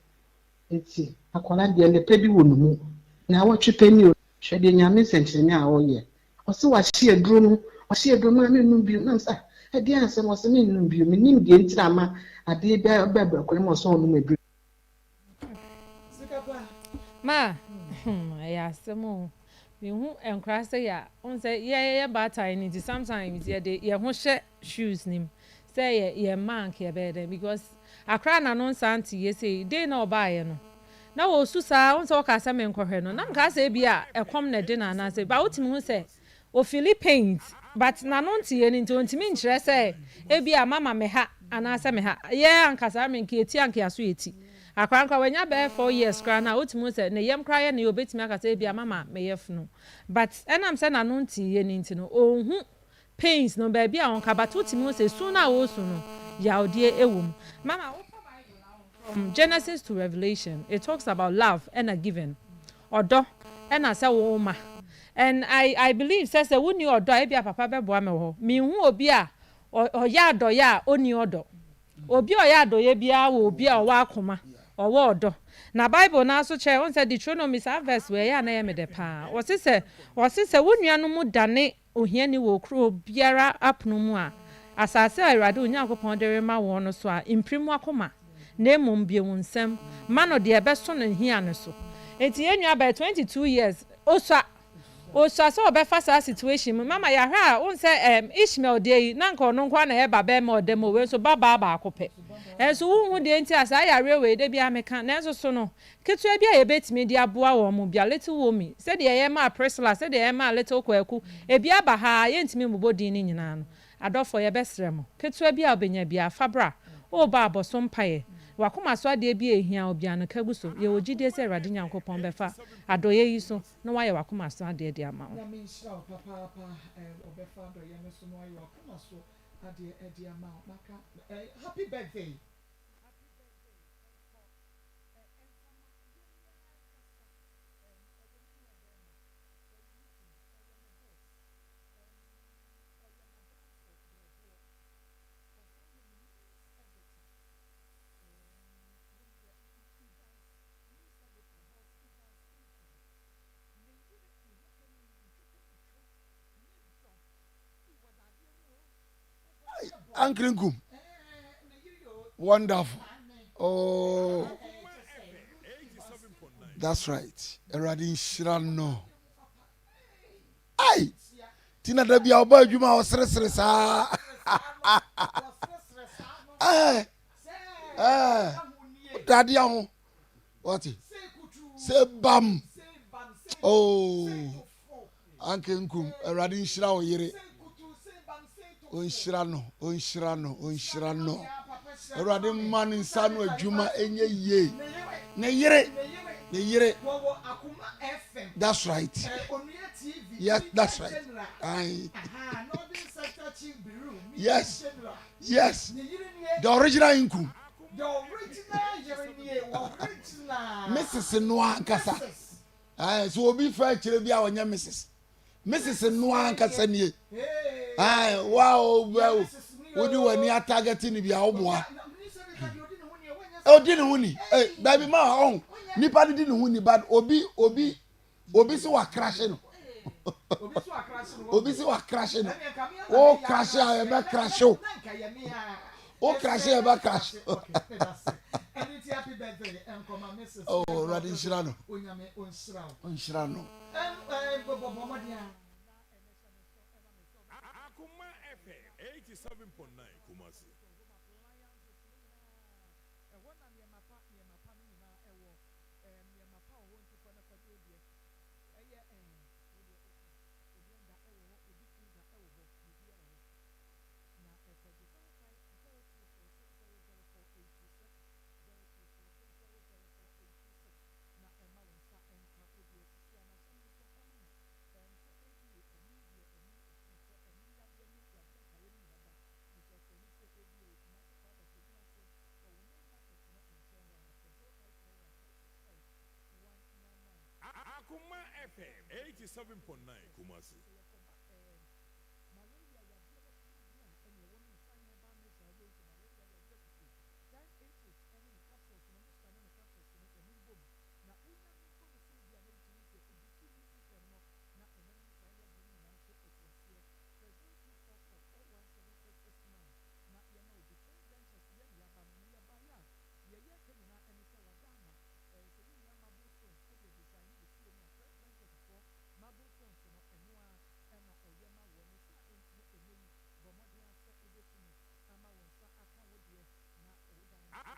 nti akwadaa deɛ nnepa bi wɔ ne mu naawɔtwe pɛ ni o hwɛ deɛ Nyame nsɛnkyerɛnne a ɔyɛ Ɔse wahye aduro no, wahye aduro no maa mennom bio. Na mese ah ɛdeɛn asɛm, ɔse mennom bio. Mennim deɛ nti na ama adeɛ bi aba abakura mu a ɔse ɔnnom aduro.
Ma, hmm, ɛyɛ asɛm o. Mehu nkora sɛ yɛ a, wohu sɛ yɛyɛ baatan no nti sometimes yɛde yɛn ho hyɛ shoes no mu sɛ yɛ yɛn mma anka yɛbɛyɛ dɛn because akora na no nsa nte yie sei day na ɔbaeɛ no na ɔresu saa wohu sɛ wɔkaa sɛ menkɔhwɛ no na mekaa sɛ ebia ɛkɔm na ɛde no anaasɛ but wotumi hu sɛ ɔfili pains but n'ano nteeɛ no nti ɔntumi nkyerɛ sɛ ebia mama me ha anaasɛ me ha yɛ anka saa mmerɛ nka yɛti anka yɛaso yɛti akora nkora wanya bɛyɛ 4 years koraa no a wotumi hu sɛ ne yam koraa yɛ ne yɛ ɔbɛtumi aka sɛ ebia mama meyɛ funu but ɛnam sɛ n'ano nteeɛ no nti no ɔnhu pains no baabi a ɔnka but wotumi hu sɛ su no a ɔresu no yawdeɛ ɛwɔ mu. Mama wofa Bible no from Genesis to Revelation it talks about love ɛna giving, ɔdɔ ɛna sɛ woma, and I I believe sɛ sɛ wonni ɔdɔ a ebia papa bɛboa me wɔ hɔ. Menhu obi a ɔyɛ adɔyɛ a ɔnni ɔdɔ. Obi a ɔyɛ adɔyɛ biara wɔ obi a ɔwɔ akoma, ɔwɔ ɔdɔ. Na Bible no ara nso kyerɛ, wohu sɛ Deuteronomy saa verse wei ɛyɛ a na ɛyɛ me dɛ paa. Ɔse sɛ ɔse sɛ wo nuanom dane ohiani wɔ kuro biara apono mu a, asase a Awurade wo Nyankopɔn de rema woɔ no so a, mpirim w'akoma, na mmom bue wo nsam ma no deɛ ɛbɛso no hia no so. Enti yɛn nua baa 22 years, ɔsua, ɔsua sɛ ɔbɛfa saa situation mu. Mama yɛahwɛ a, wohu sɛ ɛɛm Ishmael deɛ yi, na anka ɔno nko ara na ɛyɛ ba barima a ɔda mu o, wei nso ba baa baako pɛ. Ɛnso wonhu deɛ nti a saa yareɛ wei, da biara meka, nanso so no, Ketewa bi a yɛbɛtumi de aboa wɔn mu bia, Little Wunmi, sɛdeɛ yɛyɛ maa Priscilla, sɛdeɛ yɛyɛ maa Little Kwaku, ebi aba ha a, yɛntumi mmobɔ din no nyinaa no. Adɔfoɔ, yɛbɛsrɛ mo, ketewa bi a wobɛnya biara, fa bra. Woreba a, bɔ so mpaeɛ. W'akoma so adeɛ bi a ɛhia wo biara no, ka gu so. Yɛwɔ gyidie sɛ Awurade Nyankopɔn bɛfa adɔeɛ yi so na wayɛ w'akoma so adeɛ de ama wo.
Nyame nhyira wo papaapa ɔbɛfa adɔeɛ no so na wayɛ w'akoma so adeɛ de ama wo. Maka happy birthday.
Ankrenkum. Wonderful. Oh. That's right. Awurade nhyira no. Ai. Tina da bia ɔba adwuma a ɔseresere saa. Eh. Eh. Dadeɛ ho. Wate. Sɛ bam. Oh. Anka nkum. Awurade nhyira wo yere. Ɔnhyira no, ɔnhyira no, ɔnhyira no. Awurade mma ne nsa no adwuma ɛnyɛ yie. Ne yere, ne yere. That's right. Yes, that's right. Aye. Yes, yes. The original Nkum. Mrs. No ankasa. Ae, so obi fa akyire bi a ɔnyɛ Mrs. Mrs. no ankasa nie. Ae, wa o wode w'ani atagɛte no bi a woboa. Odi ne ho ni. Eh, baabi ma ɔho. Nipa no di ne ho ni but obi obi obi si wa krahye no. Obi si wa krahye no. O krahye a yɛbɛ krahye o. O krahye a yɛbɛ krahye o. Oh, Awurade nhyira no. Nhyira no.
Akoma FM 87.9 Kumasi. FM 87.9 Kumasi.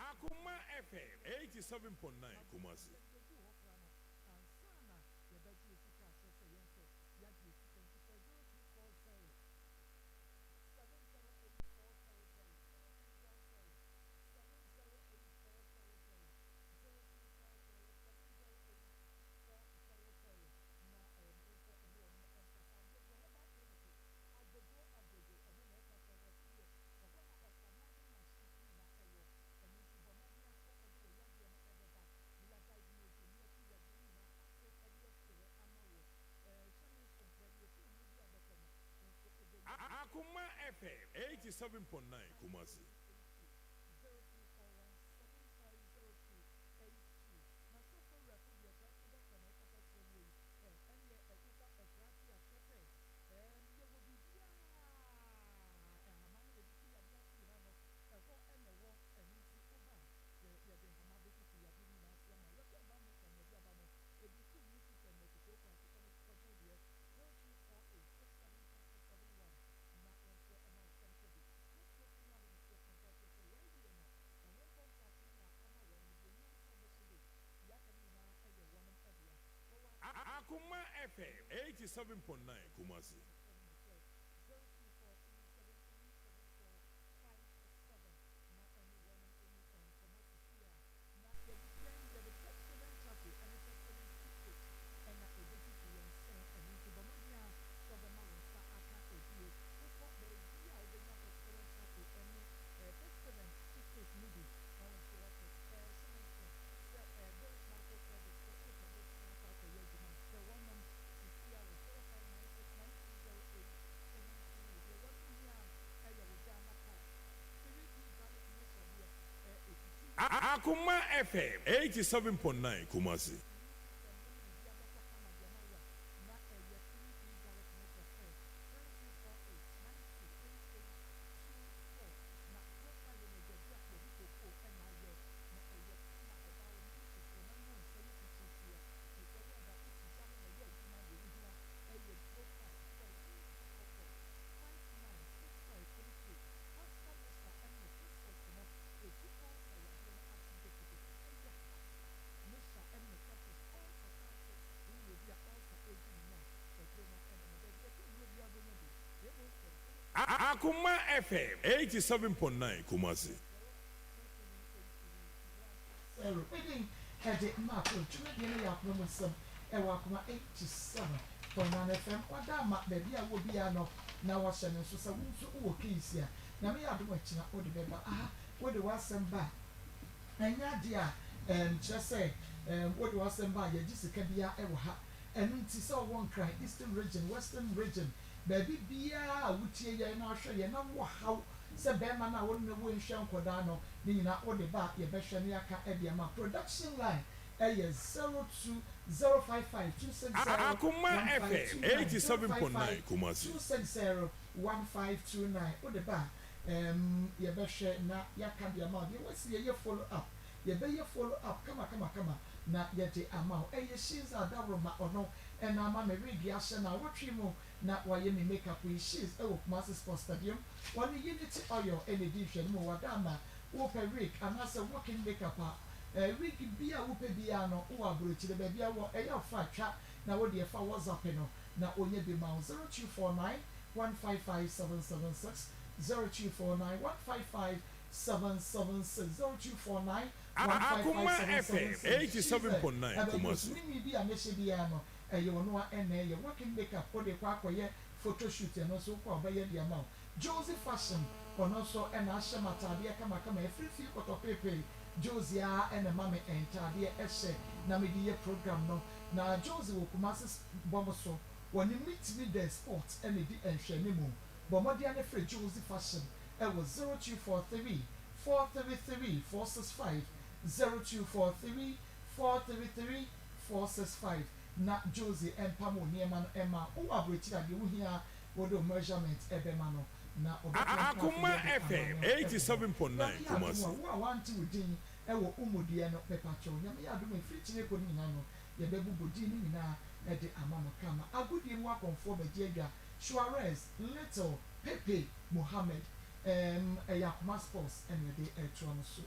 Akoma FM 87.9 Kumasi. Akoma FM 87.9 Kumasi. Akoma FM 87.9 Kumasi. Akoma FM 87.9 Kumasi. Akoma FM 87.9 Kumasi.
Edin de Mark dwumadie no yɛ akoma mu nsɛm ɛwɔ Akoma 87.9 FM. Wada ama baabi a wowɔ biara no na wahyɛ no nso sɛ wo nso wowɔ case a Nyame yɛ adom a kyena wode bɛba aha. Wode w'asɛm ba a ɛnyɛ adeɛ a ɛɛm kyerɛ sɛ ɛɛm wode w'asɛm ba a yɛgye sika biara ɛwɔ ha. Ɛno nti sɛ wowɔ Nkran, Eastern Region, Western Region, baabi biara a wotie yɛn na wohwɛ yɛn na wowɔ haw sɛ bɛɛma no a wo ne no wo nhwɛ nkɔdaa no ne nyinaa wode ba a yɛbɛhwɛ na yɛaka de ama. Production line yɛ 02 055 260
Akoma FM
1529,
87.9
055
Kumasi.
260 1529. Wode ba a ɛɛm yɛbɛhwɛ na yɛaka de ama wo. Deɛ wasi yɛyɛ follow up, yɛbɛyɛ follow up kama kama kama na yɛde ama wo. Ɛyɛ Shinza Adaworoma ɔno na ama me wig ahyɛ naawɔtwe mu na wayɛ me make up yi. Shiz wɔ Kumasi Sports Stadium. Wɔne Unity Oil na ɛdi nhwɛanim wɔ Wadaama. Wopɛ wig anaasɛ walk-in make up a, wig biara a wopɛ biara no, wowɔ aburokyire, baabi a wowɔ, ɛyɛ a fa twa na wo deɛ fa WhatsApp no na ɔnyɛ bi ma wo, 0249 155 776, 0249 155 776, 0249 155
Akoma FM
776. Shiz
87.9
ɛbɛdwo so
Kumasi.
ne nwi bi a mɛhyɛ biara no, ɛyɛ ɔno a ɛna ɛyɛ walk-in make up, wode kɔ akɔyɛ photo shoot, ɛno nso wokɔ a ɔbɛyɛ de ama wo. Josie Fashion, ɔno nso na ahyɛ me ataadeɛ kamakama, ɛfiri fie kɔtɔ peepee, Josie ara na ɛma me ntaadeɛ hyɛ na mede yɛ program no. Na Josie wɔ Kumasi bɔm so, wɔne Meet Me There Sport na ɛdi nhwɛanimu. Bɔ mmɔden ara na frɛ Josie Fashion wɔ 0243 433 465, 0243 433 465 na Josie mpam wo nneɛma no mma wo. Wowɔ aburokyiri a, deɛ wohia ara wode wo measurement bɛma no na ɔbɛpempem
Akoma
afidie de
FM
ama no wɔ hɔ.
87.9
Nyame yɛ adom
Kumasi.
a, wo a wante wo din wɔ wo mudeɛ no, mepakyɛw, Nyame yɛ adom a ɛfiri kyire kɔ no nyinaa no, yɛbɛbobɔ din no nyinaa de ama mo kama. Agodie mu akɔmfoɔ bɛgye adwa, Suarez, Little, Pepe, Mohammed, ɛɛm, ɛyɛ Akoma Sports na ɛde retoa mo soɔ.